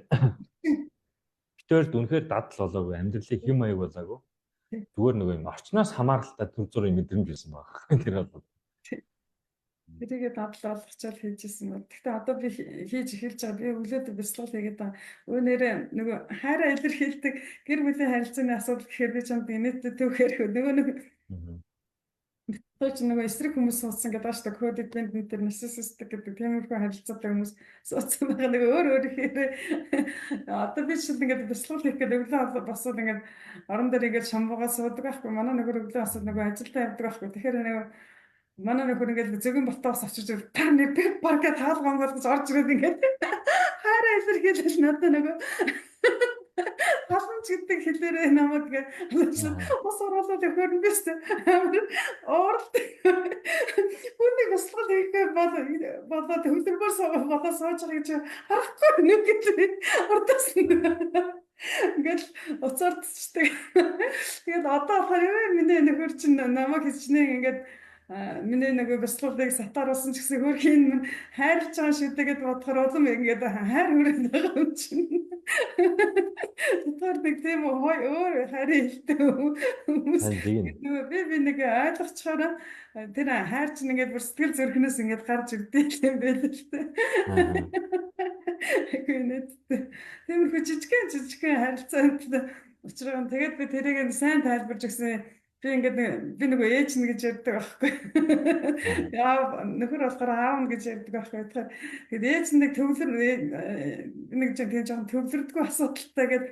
Speaker 2: Битээрд үнэхээр дадал болоогүй, амьдралын хэм маяг болоогүй. Зүгээр нөгөө юм орчноос хамааралтай төр зургийн мэдрэмж байсан баг. Тэр бол
Speaker 1: тэрийгээ дадал болгочоод хийжсэн бол. Гэхдээ одоо би хийж эхэлж байгаа. Би өглөөд бясалгал хийгээд байгаа. Өөнөрөө нөгөө хайраа илэрхийлдэг гэр бүлийн харилцааны асуудал гэхээр би чамд инээдтэй түүхээр нөгөө нэг той ч нөгөө эсрэг хүмүүс суудсан гэдэг байгаа шүү дээ. Codependent дээр narcissistic гэдэг тиймэрхүү харилцаатай хүмүүс суудсан байгаа. Нөгөө өөр өөр ихээр одоо би чинь ингээд бясалгал хийх гэдэг өглөө босоод ингээд орон дээр ингээд шамбуугаа суудаг байхгүй. Манай нөхөр өглөө босоод нөгөө ажилдаа явдаг байхгүй. Тэгэхээр нөгөө манай нөхөр ингээд зөгийн болтоос очиж та нэр би баг гэж хаалган болгож орж ирээд ингээд хайраа илэрхийлэл надад нөгөө халамж гэдэг хэлээрээ намайг ус оруулаад өгөхөр нь биш амар ууралт. Хүнийг бясалгал хийхээ бол болоод хөдөлмөр болоо сууж байгаа гэж харахгүй нэг гэж урдаас ингээл уцаар тчдэг. Тэгээд одоо болохоор юу миний нөхөр чинь намайг хичнээн ингээд миний нөгөө бясалгалыг сатааруулсан ч гэсэн хөөрхийн минь хайрлаж байгаа шүү дээ гэд бодохоор улам ингээд хайр хүрээд байгаа юм чинь. Тэгэхээр нэг тийм өөр хайрын хэлтэй хүмүүс нөгөө би нэг ойлгочихоороо тэр хайр чинь ингээд бүр сэтгэл зүрхнээс ингээд гарч ирдээ юм байл л дээ. Айгүй нийтдээ. Тиймэрхүү жижигхэн жижигхэн харилцаанд учраа тэгээд би тэрийг сайн тайлбарж өгсөн. Би ингээд би нөгөө ээж нь гэж ярьдаг байхгүй. Яа нөхөр болохоор аав нь гэж ярьдаг байхгүй. Тэгэхээр тэгээд ээж нэг төвлөр нэг тийм жоохон төвлөрдгөө асуудалтай гээд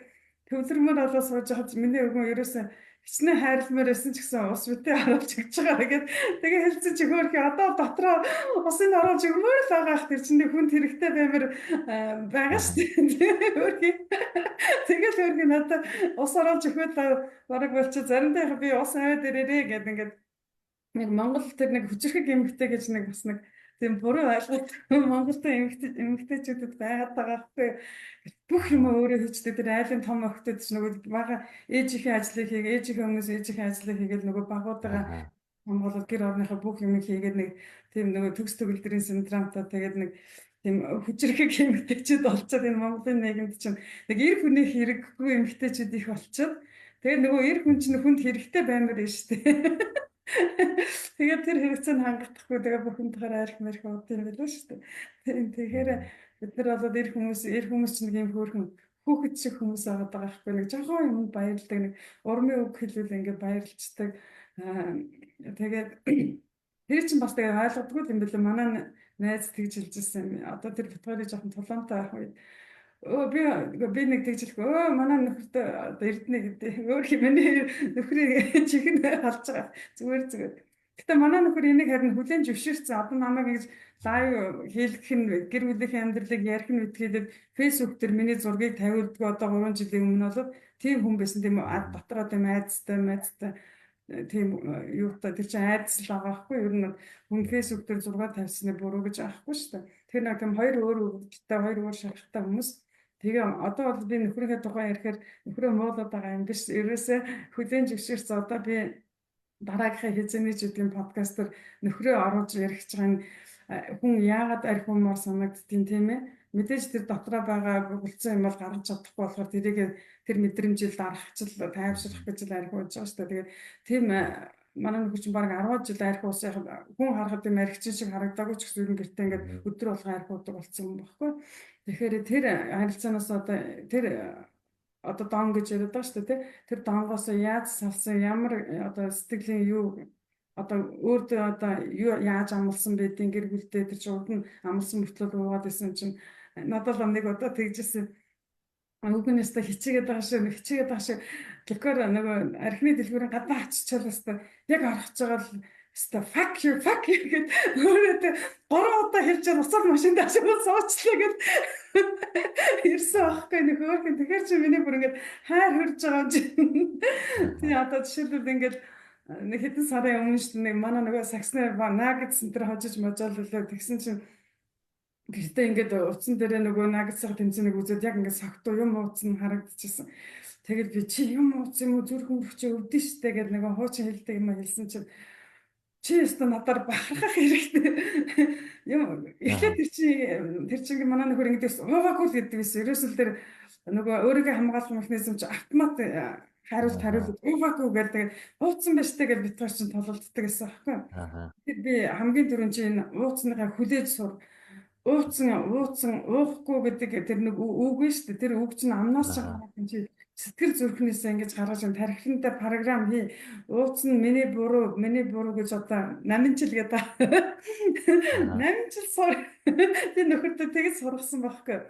Speaker 1: төвлөрмөр болоо сууж байхад миний өвгөн ерөөсөө хичнээн хайрламаар байсан ч гэсэн ус битээ оруулж өгч байгаа гэд тэгээ хэлсэн чи хөөрхи одоо дотроо усын оруулж өгмөр л байгаа х тэр чинь хүнд хэрэгтэй баймар байгаа шүү дээ хөөрхи. Тэгэл хөөрхи надад ус оруулж өгөхөд бараг болчих заримдаа яг би ус аваад ирээрээ гэд ингээд нэг Монгол тэр нэг хүчирхэг эмэгтэй гэж нэг бас нэг Тийм буруу ойлголт Монголд эмэгтэйчүүдэд байгаад байгаа байхгүй. Бүх юм өөрөө хийчдэг. Тэр айлын том охтод ч нөгөө бага ээжийнхээ ажлыг хийгээ, ээжийнхээ өмнөөс ээжийнхээ ажлыг хийгээл нөгөө багуудаа хамгаалал гэр орныхоо бүх юм хийгээд нэг тийм нөгөө төгс төгөлдрийн синдромтой, тэгээд нэг тийм хүчирхэг эмэгтэйчүүд болчиход, энэ Монголын нийгэмд чинь нэг эр хүний хэрэггүй эмэгтэйчүүд их болчиход, тэгээд нөгөө эр хүн чинь хүнд хэрэгтэй баймар нь шүү дээ. Тэгээд тэр хэрэгцээнд хангахдаггүй, тэгээд бухимдахаар арх марх ууд юм билүү шүү дээ. Тэгэхээр бид нар болоод эр хүмүүс чинь нэг юм хөөрхөн хүүхэд шиг хүмүүс байгаа даа байхгүй, нэг жоохон юмд баярлдаг, нэг урмын үг хэлвэл ингээд баярлцдаг. Тэгээд тэр чинь бас тэгээд ойлгодгүй юм билээ. Манай найз тэгж хэлж ирсэн. Одоо тэр бид хоёрын жоохон тулаантай байх үед өө би нэг тэгж хэлэхгүй, өө манай нөхөртөө одоо Эрдэнэ гэдэг өөр хэмээний нөхрийг чихэн халж байгаа, зүгээр зүгээр. Гэтэ манай нөхөр энийг харин хүлээн зөвшөөрсөн. Одоо намайг ингэж live хийлгэх нь, гэр бүлийнхээ амьдралыг ярих нь битгийгээд Facebook дээр миний зургийг тавиулдгүй, одоо 3 жилийн өмнө бол тийм хүн байсан, тийм дотор одоо айдастай майдастай тийм юутай, тэр чинь айдас л байгаа байхгүй, ер нь хүн Facebook дээр зураг тавьсны буруу гэж аахгүй шүү дээ. Тэр нэг тийм хоёр өөр өвдөлттэй, хоёр өөр шарахтай хүмүүс. Тэгээ одоо бол би нөхрийнхээ тухай ярихээр нөхрөө муулаад байгаа юм биш. Ерөөсөө хүлээн зөвшөөрсөн. Одоо би дараагийнхаа хэзээний үүдийн подкастер нөхрөө оруулж ярих гэж байгаа нь хүн яагаад архи уумаар санагддیں۔ Тийм ээ. Мэдээж тэр дотроо байгаа бүгэлцэн юм бол гаргаж чадахгүй болохоор тэрийг тэр мэдрэмжийг дарахчил тайвшрах гэж л архи ууж байгаа шүү дээ. Тэгээд тийм манай нөхөр чинь баг 10 жил архи уусан, хүн харахад юм архичин шиг харагдаагүй ч гэсэн ер нь гэртээ ингээд өдөр болгон архи уудаг болсон юм баггүй. Тэгэхээр тэр харилцаанаас одоо тэр одоо дон гэж яриад байгаа шүү дээ, тий. Тэр донгоос яаж салсан, ямар одоо сэтгэлийн юу, одоо өөртөө одоо юу яаж амлсан байдیں۔ Гэр бүлдээ тэр чинь урд нь амлсан мөртлөө уугаад исэн чинь надад л нэг удаа тэгжсэн. Үгнээс та хичээгээд байгаа шиг, хичээгээд байгаа шиг ликер нөгөө архины дэлгүүрийн гадаа очичвал хэвээр яг орох гэж байгаа л хэвээр "Fuck you, fuck you" гэд өөрөө гурван удаа хэлж байгаа, буцаад машинд ашиглаад суучлаа гэд ирсэн аахгүй нэг хөөрхөн. Тэгэхээр чи миний бүр ингээд хайр хөрж байгаа юм чи. Тий, одоо жишээлбэл ингээд нэг хэдэн сарын өмнө шүү дээ, нэг манай нөгөө саксны Nuggets центр хожиж можооллоо, тэгсэн чинь гэртээ ингээд утсан дээрээ нөгөө Nuggets-ын тэмцээнийг үзээд яг ингээд согтуу юм ууцсан харагдчихсан. Тэгэл би "Чи юм ууцсан юм уу, зүрх мөрч өвдөн штэ" гэд нөгөө хуучин хэлдэг юм хэлсэн чинь "Чи өстө надаар бахархах хэрэгтэй юм." Эхлээд тэр чинь манай нөхөр ингэдэгс уугаагүй л гэдэг байсан. Ерөөсөл тэр нөгөө өөрийгөө хамгаалах механизм чи автомат хариулт хариулт уугаагүй гэл, тэгээд ууцсан байж тээ гэж бид хоёр чинь тулалддаг гэсэн аахгүй. Тэр би хамгийн түрүүн чи энэ ууцсныхаа хүлээж сур, ууцсан ууцсан уухгүй гэдэг тэр нэг үг нь шүү дээ. Тэр үг чинь амнаас ч гараад чи сэтгэл зүрхнээсээ ингэж гаргаж ин тархинтай програм хий. Ууцсан миний буруу, миний буруу гэж одоо 8 жил гэдэг. 8 жил сур. Би нөхөртөө тэгж сургасан байхгүй.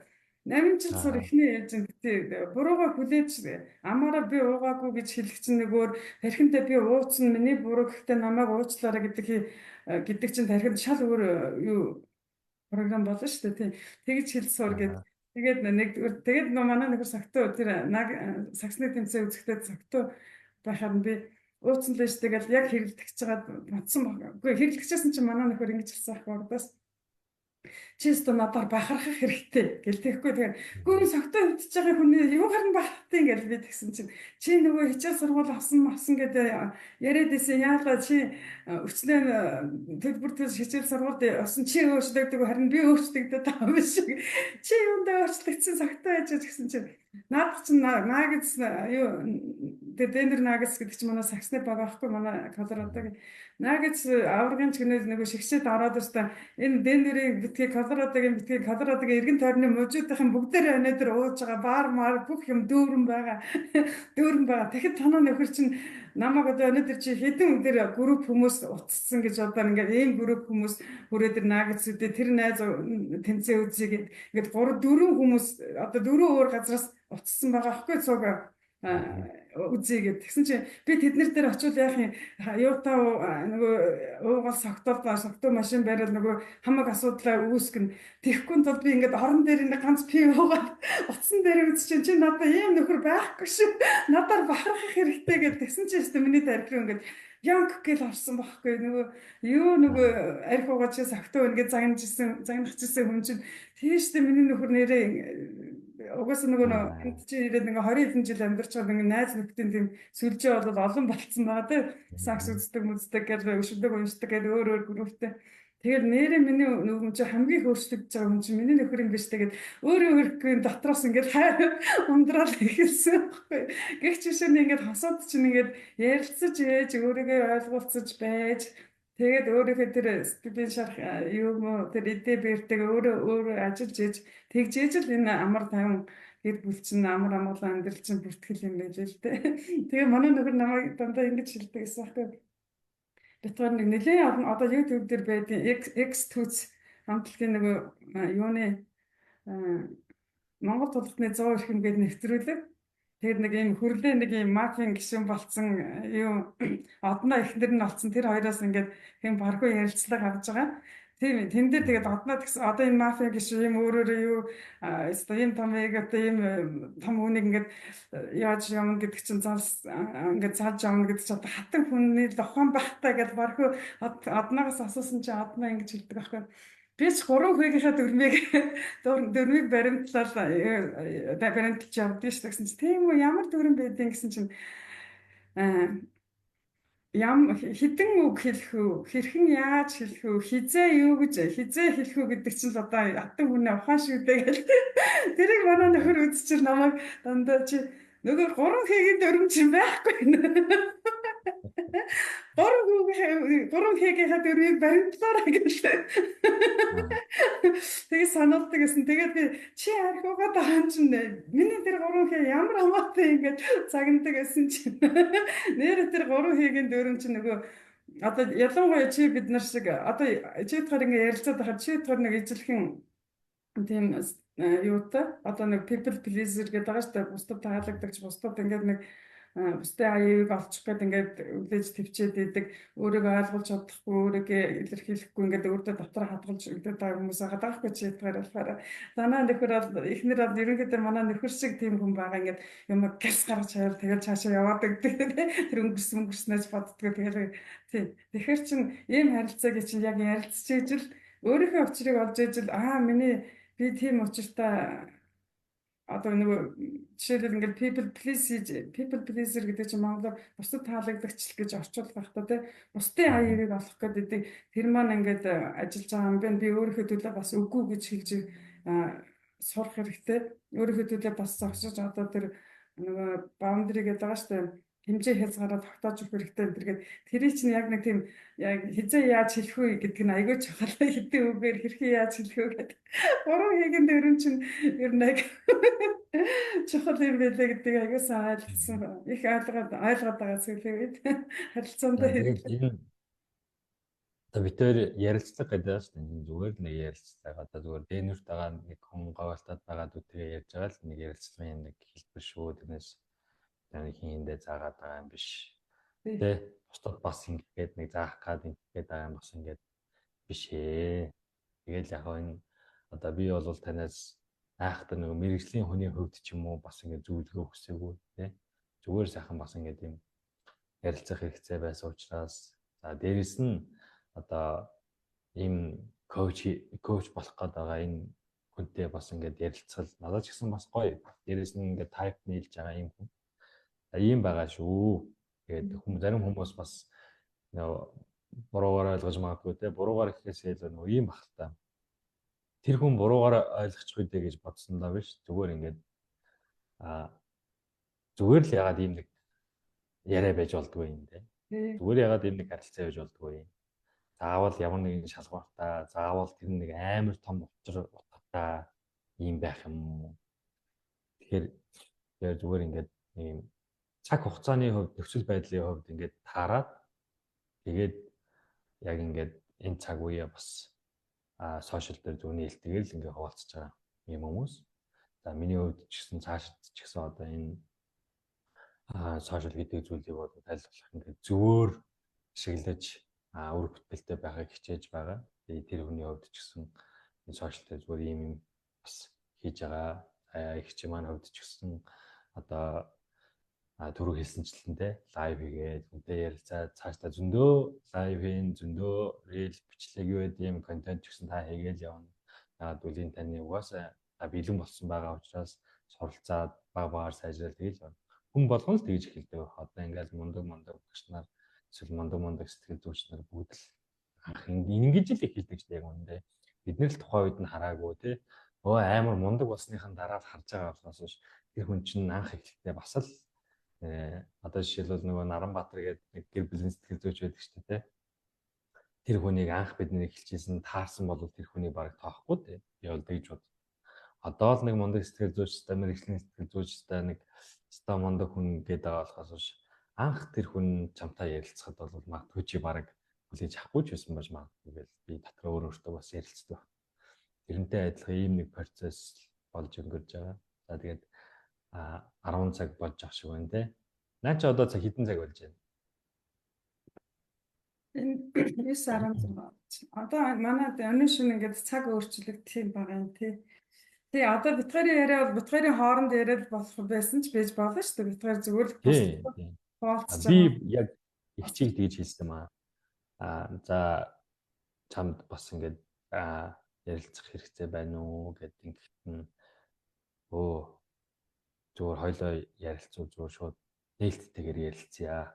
Speaker 1: 8 жил сур, эхний ээлжинд тий буруугаа хүлээж амаараа би уугаагүй гэж хэлэх чинь нөгөөр тархинтай би ууцсан, миний буруу, гэхдээ намайг уучлаарай гэдэг чинь тархинд шал өөр юу програм болно шүү дээ, тий. Тэгж хэл сур гэд. Тэгээд нэг тэгээд манай нөхөр согтуу тэр наг саксны тэмцээн үзэхдээ согтуу байхаар би ууцсан л шүү дээ гэл яг хэрэлдэж байгаа бодсон баг. Үгүй, хэрэлдэжсэн чинь манай нөхөр ингэж хэлсэн ах урдаас: "Чи өстө надаар бахархах хэрэгтэй" гэл тэгэхгүй. Тэгэхээр "Гүн согтуу өвдөж байгаа хүний юугаар нь бахархтیں" гэл би тэгсэн чинь "Чи нөгөө хичээл сургууль авсан авсан гэдэг яриад байсан, яалаа чи өчнөө төлбөр төлж хичээл сургуульд явсан, чи өөрчлөгдөг, харин би өөрчлөгдөд байгаа юм шиг, чи юундаа өөрчлөгдсөн, согтуу байж" гэсэн чинь наадах чинь Nuggets юу, тэр Denver Nuggets гэдэг чинь манай саксны баг байхгүй, манай Колорадогийн Nuggets аваргын чигнэл нөгөө шигшээд ороод өстой энэ Денверийн битгий, Колорадогийн битгий, Колорадогийн эргэн тойрны мужуудын бүгдээрээ өнөөдөр ууж байгаа, баар маар бүх юм дүүрэн байгаа, дүүрэн байгаа. Тэгэхэд танаа нөхөр чинь намайг одоо өнөөдөр чи хэдэн өдөр групп хүмүүс утассан гэж, одоо ингээд ийм групп хүмүүс хүрээд тэр Nuggets-үүдээ тэр найз тэмцээн үзье гэд ингээд 3 4 хүмүүс одоо дөрвөн өөр газраас утассан байгаа байхгүй, цуг үзье гэд. Тэгсэн чинь би тэднэр дээр очивол яах юм, юутаа нөгөө уугаал согтоол согтуу машин бариад нөгөө хамаг асуудлаа үүсгэн. Тэгэхгүй тул би ингээд орон дээр нэг ганц пив уугаад утсан дээр үзчихин, чи надад ийм нөхөр байхгүй шүү. Надаар бахархах хэрэгтэй гэд. Тэгсэн чинь өстө миний тархи руу ингээд Янк гэл орсон байхгүй нөгөө юу нөгөө арх угаач согтуу ингээд загнажсэн загнахчихсан хүн чинь тийш дээ миний нөхөр нэрээ угаасаа нөгөө энд чинь ирээд ингээ 20 хэдэн жил амьдарч байгаа ингээ найз нөхдийн тийм сүлжээ бол олон болцсон байгаа тийм сакс үздэг мүздэг гэж өшөлдөг уншдаг гэдэг өөр өөр групптэй. Тэгээд нэрээ миний нөгөө хүн чинь хамгийн өөрчлөгдөж байгаа хүн чинь миний нөхөр юм биш тэгээд өөрөө өөрөхгүй дотроос ингээд хайр ундраал эхэлсэн байхгүй. Гэх жишээ нь ингээд хосууд чинь ингээд ярилцаж ээж өөрийгөө ойлголцож байж тэгээд өөрийнхөө тэр сэтгэлийн шарах юм уу тэр идэ бэртэйг өөрөө өөрөө ажиллаж ээж тэгж ээж л энэ амар тайван гэр бүл чинь амар амгалан амьдрал чинь бүртгэл юм байл л дээ. Тэгээ манай нөхөр намайг дандаа ингэж хэлдэг гэсэн байхгүй. Битгаар нэг нэлээд олон одоо YouTube дээр байдаг X X түүц хамтлагийн нөгөө юуны Монгол тулгтны 100 эрхэм гээд нэвтрүүлэг. Тэгээд нэг юм хөрлөө нэг юм мафийн гишүүн болцсон юу одноо эхнэр нь олцсон тэр хоёроос ингээд хэм баргүй ярилцлага авч байгаа. Тийм тэн дээр тэгээд одноо тэгсэн одоо энэ мафия гишүүн юм өөрөөрөө юу өстой ийм том эготой ийм том хүнийг ингээд яаж явна гэдэг чинь залс ингээд залж явна гэдэг чинь одоо хатан хүний л ухаан байхтай гэж баргүй одноогоос асуусан чинь одноо ингэж хэлдэг байхгүй. Би ч гурван хүүгийнхээ дөрмийг дөрмийг баримтлал баримталж явдیں шүү гэсэн чинь тийм үү ямар дүрм байдیں гэсэн чинь ям хэдэн үг хэлэх үү, хэрхэн яаж хэлэх үү, хизээ юу гэж хизээ хэлэх үү гэдэг чинь л одоо хатан хүний ухаан шүү дээ гэл. Тэрийг манай нөхөр үзчихэл намайг дандаа чи нөгөө гурван хэгийн дүрм чинь байхгүй. Гурван хүүгийн гурван хээгийнхаа дүрмийг баримтлаарай гэл. Тэгээ сануулдаг гэсэн. Тэгээд би чи архиугаад байгаа юм чинь миний тэр гурван хээ ямар хамаатай ингээд загнадаг гэсэн чинь. Нэр тэр гурван хэгийн дүрм чинь нөгөө одоо ялангуяа чи бид нар шиг одоо чи болохоор ингээд ярилцаад байхад чи болохоор нэг ижилхэн тийм юутай одоо нэг people pleaser гэдэг байгаа шүү дээ. Бусдад таалагдагч бусдад ингээд нэг бусдын аяыг олчих гээд ингээд өглөөж төвчээд идэг, өөрийгөө ойлгуулж чадахгүй, өөрийгөө илэрхийлэхгүй ингээд өөртөө дотор хадгалж өглөөд байгаа хүмүүс байгаа даахгүй чи ядгаар болохоор танаа нөхөр бол эхнэр бол ерөнхийдөө манай нөхөр шиг тийм хүн байгаа ингээд юм гяс гаргаж хаяал тэгэл цаашаа яваад өгдөг тэр өнгөрсөн өнгөрснөөс боддгоо тэгэл тийм. Тэгэхээр чин ийм харилцааг чинь яг ярилцж ижил өөрийнхөө учрыг олж ижил аа миний би тийм учиртай одоо нөгөө жишээлбэл ингээд people please people pleaser гэдэг чинь монголоор бусдад таалагдагч гэж орчуулах байх та тий бусдын аяыг олох гэдэг тэр маань ингээд ажиллаж байгаа юм байна, би өөрийнхөө төлөө бас үгүй гэж хэлж сурах хэрэгтэй, өөрийнхөө төлөө бас зогсож одоо тэр нөгөө boundary гэдэг байгаа шүү дээ, хэмжээ хязгаараа тогтоож өгөх хэрэгтэй энэ гээд тэрий чинь яг нэг тийм яг хизээ яаж хэлэх вэ гэдэг нь айгүй чухал, хэдэн үгээр хэрхэн яаж хэлэх вэ гэдэг гурван хэгийн дүрэм чинь ер нь яг чухал юм байлаа гэдгийг айгүй сайн ойлгосон, их ойлгоод ойлгоод байгаа сүүлийн үед харилцаанд
Speaker 2: хэрэг. Энэ одоо бид тэр ярилцлага гэдэг шүү дээ. Зүгээр л нэг ярилцлага. Одоо зүгээр Денверт байгаа нэг хүн говьлтаад байгаа дүтгээ ярьж байгаа л нэг ярилцлагын нэг хэлбэр шүү. Тэрнээс нэг хийндээ заагаад байгаа юм биш. Тэ бусдад бас ингээд нэг заах гад ингээд байгаа юм бас ингээд биш ээ. Тэгэл яг энэ одоо би бол танаас айхтар нэг мэрэгжлийн хүний хувьд ч юм уу бас ингээд зөвлөгөө хүсээгүй тэ. Зүгээр сайхан бас ингээд юм ярилцах хэрэгцээ байсан учраас за дээрэс нь одоо ийм коуч болох гээд байгаа энэ хүнтэй бас ингээд ярилцгал надад ч гэсэн бас гоё. Дээрэс нь ингээд type нийлж байгаа юм хүн. Ийм байгаа шүү. Тэгээд хүм зарим хүмүүс бас нөгөө буруугаар ойлгож магадгүй те, буруугаар гэхээс илүү нөгөө ийм бах л та. Тэр хүн буруугаар ойлгочих үү гэж бодсон даа биш. Зүгээр ингээд зүгээр л ягаад ийм нэг яриа байж болдгоо юм те. Зүгээр ягаад ийм нэг харилцаа байж болдгоо юм. Заавал ямар нэгэн шалгууртаа, заавал тэр нэг амар том учир утгатай ийм байх юм уу? Тэгэхээр тэгэхээр зүгээр ингээд ийм цаг хугацааны хувьд, нөхцөл байдлын хувьд ингээд таарад тэгээд яг ингээд энэ цаг үеэ бас сошиал дээр зөв нээлттэйгээр л ингээд хуваалцаж байгаа юм хүмүүс. За миний хувьд ч гэсэн цаашид ч гэсэн одоо энэ сошиал гэдэг зүйлийг бол аль болох ингээд зөвөр ашиглаж үр бүтээлтэй байгааг хичээж байгаа. Тэгээд тэр хүний хувьд ч гэсэн энэ сошиал дээр зүгээр ийм юм бас хийж байгаа. Их чи маань хувьд ч гэсэн одоо Түрүү хэлсэнчлэн те live хийгээд хүнтэй ярилцаад цаашдаа зөндөө live хийн, зөндөө reel, бичлэг юу гэдэг юм контент ч гэсэн та хийгээл явна. Яагаад гэвэл энэ таны угаасаа та бэлэн болсон байгаа учраас суралцаад баг багаар сайжрал тэгэл явна. Хүн болгон л тэгж эхэлдэг. Одоо ингээл мундаг мундаг багш нар эсвэл мундаг мундаг сэтгэл зүйч нар бүгд л анх ингэж л эхэлдэг шүү дээ, яг үнэндээ. Бид нар л тухайн үед нь хараагүй те. Өө, амар мундаг болсныхан дараа л харж байгаа болохоос биш, тэр хүн чинь анх эхлэхдээ бас л одоо жишээлбэл нөгөө Наранбаатар гэдэг нэг гэр бүлийн сэтгэл зүйч байдаг шүү дээ те. Тэр хүнийг анх бидний эхэлжсэн таарсан бол тэр хүнийг бараг тоохгүй те. Би бол тэгж бод. Одоо л нэг мундаг сэтгэл зүйчтэй, мэргэжлийн сэтгэл зүйчтэй, нэг өстой мундаг хүн гэдэг байгаа болохоос биш, анх тэр хүн чамтай ярилцахад бол магадгүй чи бараг хүлээж авахгүй ч байсан болж магадгүй гэл би дотор өөр өөртөө бас ярилцдаг. Тэрнтэй адилхан ийм нэг процесс болж өнгөрж байгаа. За, тэгээд 10 цаг болж ах шиг байна те. Наа чи одоо цаг хэдэн цаг болж байна?
Speaker 1: Энэ 9:16. Одоо манай өнөө шөнө ингээд цаг өөрчлөгдөх юм байгаа юм тий. Тий, одоо бид хоёрын яриа бол бид хоёрын хооронд яриад болох байсан ч байж болно шүү дээ. Бид хоёр зүгээр л хуваалцж
Speaker 2: Би яг эгчийг тэгж хэлсэн юм аа. За, чамд бас ингээд ярилцах хэрэгцээ байна уу гэд ингэхэд нь өө, зүгээр хоёлоо ярилцуу, зүгээр шууд нээлттэйгээр ярилцъя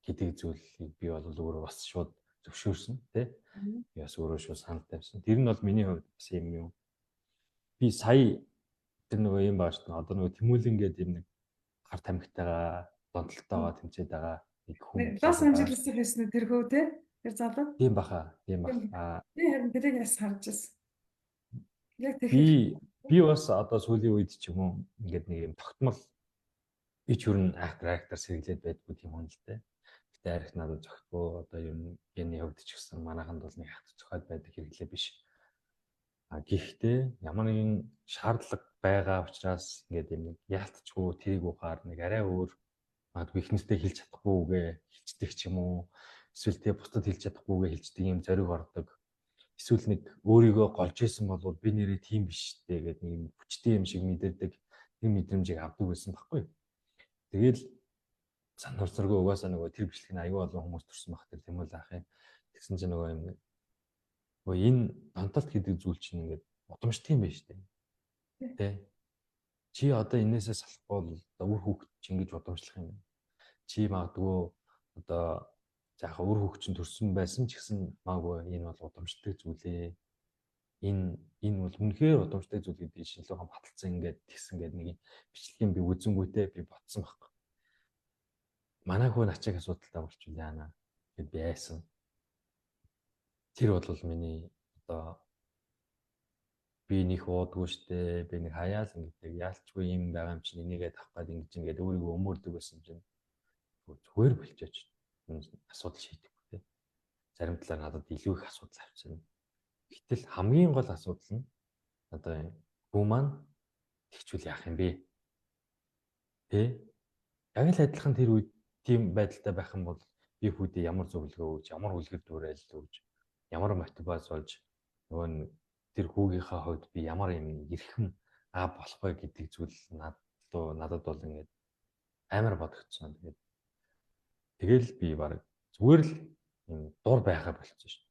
Speaker 2: гэдэг зүйлийг би бол өөрөө бас шууд зөвшөөрсөн тий. Би бас өөрөө шууд санал тавьсан. Тэр нь бол миний хувьд бас юм юм. Би сая тэр нөгөө юм бааш дээ. Одоо нөгөө Тэмүүлэн гэдэг юм нэг хар тамхитайгаа, донтолтойгоо тэмцээд байгаа нэг хүн.
Speaker 1: Лос Анжелесийн хийсэн тэр хөө тий. Тэр залуу.
Speaker 2: Тийм баха. Тийм бах.
Speaker 1: Аа. Би харин тэрийг бас харж байсан. Яг
Speaker 2: тэр би бас одоо сүүлийн үед ч юм уу ингээд нэг юм тогтмол би ч юу н айхтар айхтар сэргэлээд байдгүй тийм хүн л дээ. Гэтэ арх надад зохихгүй, одоо ер нь гений хувьд ч гэсэн манайханд бол нэг хат зохиод байдаг хэрэглээ биш. А гэхдээ ямар нэгэн шаардлага байгаа учраас ингээд юм нэг яалтчгүй тэрийг ухаар нэг арай өөр, магадгүй эхнэртэй хэлж чадахгүйгээ хэлцдэг ч юм уу, эсвэл тэ бусдад хэлж чадахгүйгээ хэлцдэг юм зориг ордог, эсвэл нэг өөрийгөө голж исэн бол би нэрээ тийм биш дээ гэдэг нэг юм хүчтэй юм шиг мэдэрдэг, тэр мэдрэмжийг авдаг байсан байхгүй. Тэгэл сануурсаргүй угаасаа нөгөө тэр бичлэг нь аюу олон хүмүүс төрсөн баг, тэр Тэмүүл ахын. Тэгсэн чинь нөгөө юм өө, энэ донтолт гэдэг зүйл чинь ингээд удамшдаг юм байна шүү дээ. Тэ? Чи одоо энээсээ салахгүй бол одоо үр хүүхэд чи ингэж удамшлах юм. Чи магадгүй одоо за яг үр хүүхэд чинь төрсөн байсан ч гэсэн магадгүй энэ бол удамшдаг зүйлээ. Энэ бол үнэхээр удамшдаг зүйл гэдгийг шинэлэн ухаан баталсан, ингээд тэгсэн гэдэг нэг бичлэгийн би үзэнгүүтээ би бодсон байхгүй. Манай хүү начиг асуудалтай болчихвол яана гэд би айсан. Тэр бол миний одоо би нэг уудгүй штэ, би нэг хаяал ингэдэг, яалчгүй юм байгаа юм чинь энийгээ тавах гад ингэж ингээд өөрийгөө өмөрдөг байсан чинь зүгээр болчихооч, асуудал шийдэхгүй те. Зарим талаар надад илүү их асуудал авчихна. Гэтэл хамгийн гол асуудал нь одоо хүү маань тэгчүүл яах юм бэ? Тэ? Яг л адилхан тэр үед тийм байдалтай байх юм бол би хүүдээ ямар зөвлөгөө өгч, ямар үлгэр дуурайл өгч, ямар мотивац болж, нөгөө нь тэр хүүгийнхаа хувьд би ямар юм эрхэм аа болох вэ гэдэг зүйл надад бол ингээд амар бодогдсон. Тэгээд тэгэл би баг зүгээр л юм дур байхаа болчихсон шүү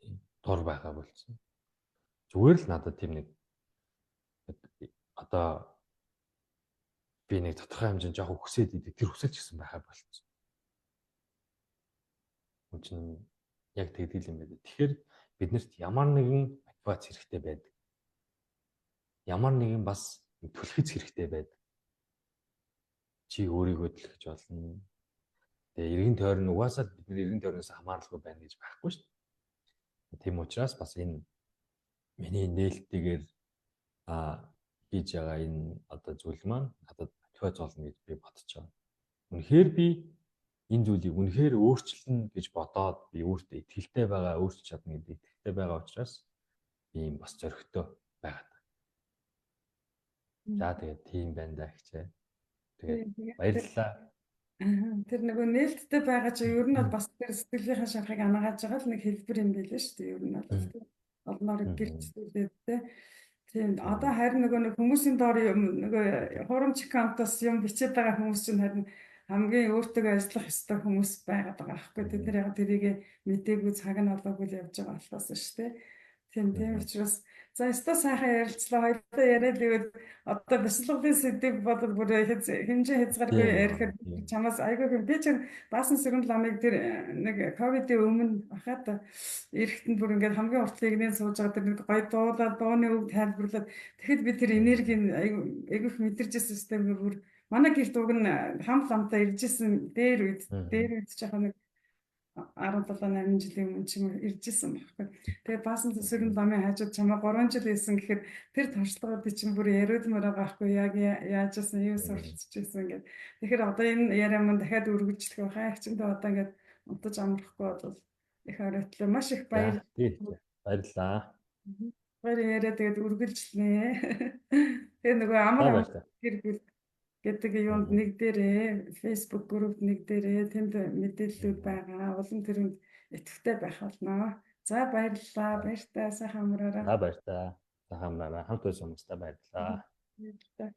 Speaker 2: дээ. Дур байхаа болчихсон. Зүгээр л надад тийм нэг одоо би нэг тодорхой хэмжээнд жоохон хүсээд идэг, тэр хүсэл ч гэсэн байхаа болчихсон. Хүн чинь яг тэгдэг юм байна. Тэгэхээр биднэрт ямар нэгэн мотивац хэрэгтэй байдаг. Ямар нэгэн бас түлхэц хэрэгтэй байдаг. Чи өөрийгөө түлхэж болно. Тэгээ эргэн тойрон угаасаа бид нар эргэн тойроноос хамааралгүй байна гэж байхгүй шүү дээ. Тийм учраас бас энэ миний нээлттэйгээр хийж байгаа энэ одоо зүйл маань надад мотивац болно гэж би бодож байгаа. Үнэхээр би энэ зүйлийг үнэхээр өөрчилнө гэж бодоод би өөртөө итгэлтэй байгаа, өөрчилж чадна гэдэг итгэлтэй байгаа учраас би юм бас зоригтой байгаад байна. За, тэгээд тийм байна да хичээ. Тэгээд баярлалаа.
Speaker 1: Тэр нөгөө нээлттэй байгаа чи ер нь бол бас тэр сэтгэлийнхаа шархыг анагааж байгаа л нэг хэлбэр юм байлээ шүү дээ. Ер нь бол олноор гэрчлүүлээд те. Тийм, одоо харин нөгөө нэг хүмүүсийн доор юм, нөгөө хуурамч аккаунтаас юм бичээд байгаа хүмүүс чинь харин хамгийн өөртөө ажиллах ёстой хүмүүс байгаад байгаа байхгүй. Тэд нар яг тэрийг мдээгүй, цаг нь олоогүй л явж байгаа болохоос шүү дээ. Тийм учраас за, ёстой сайхан ярилцлаа. Хоёулаа яриад ивэл одоо бясалгалын сэдэв бол бүр хэмжээ хязгааргүй ярихад чамаас айгүй юм. Би чинь Баасан Сэрэн ламыг тэр нэг ковидын өмнө бахад эрэхт нь бүр ингээд хамгийн урт легнээ сууж байгаа, тэр нэг гоё дуулаад, дууны үг тайлбарлаад, тэгэхэд би тэр энергийг айгүй айгүй их мэдэрч ирсэн систем. Бүр манай гэрт уг нь хам ламтай ирж исэн дээр үед ч яг нэг 17 8 жилийн өмнө ч юм уу ирж исэн байхгүй. Тэгээ Баасан Сэрэн ламын хажууд чамаа 3 жил исэн гэхэд тэр туршлагуудыг чинь бүр яриудмаар байгаа байхгүй, яг яаж исэн, юу суралцж исэн гэдэг. Тэгэхээр одоо энэ яриа маань дахиад үргэлжлэх байхаа. Их чиндээ одоо ингээд унтаж амрахгүй бол их оройтлоо. Маш их баяр.
Speaker 2: Баярлалаа.
Speaker 1: Баяр яриа тэгээд үргэлжлэнэ. Тэгээ нөгөө амар гэр бүл гэдэг юунд нэг дээрээ, Facebook group нэг дээрээ, тэнд мэдээллүүд байгаа. Улам тэрэнд идэвхтэй байх болно. За, баярлалаа. Баяртай, сайхан амраарай.
Speaker 2: За, баяртай. Сайхан амраарай. Хамт байсан хүмүүстээ баярлалаа.
Speaker 1: Баярлалаа.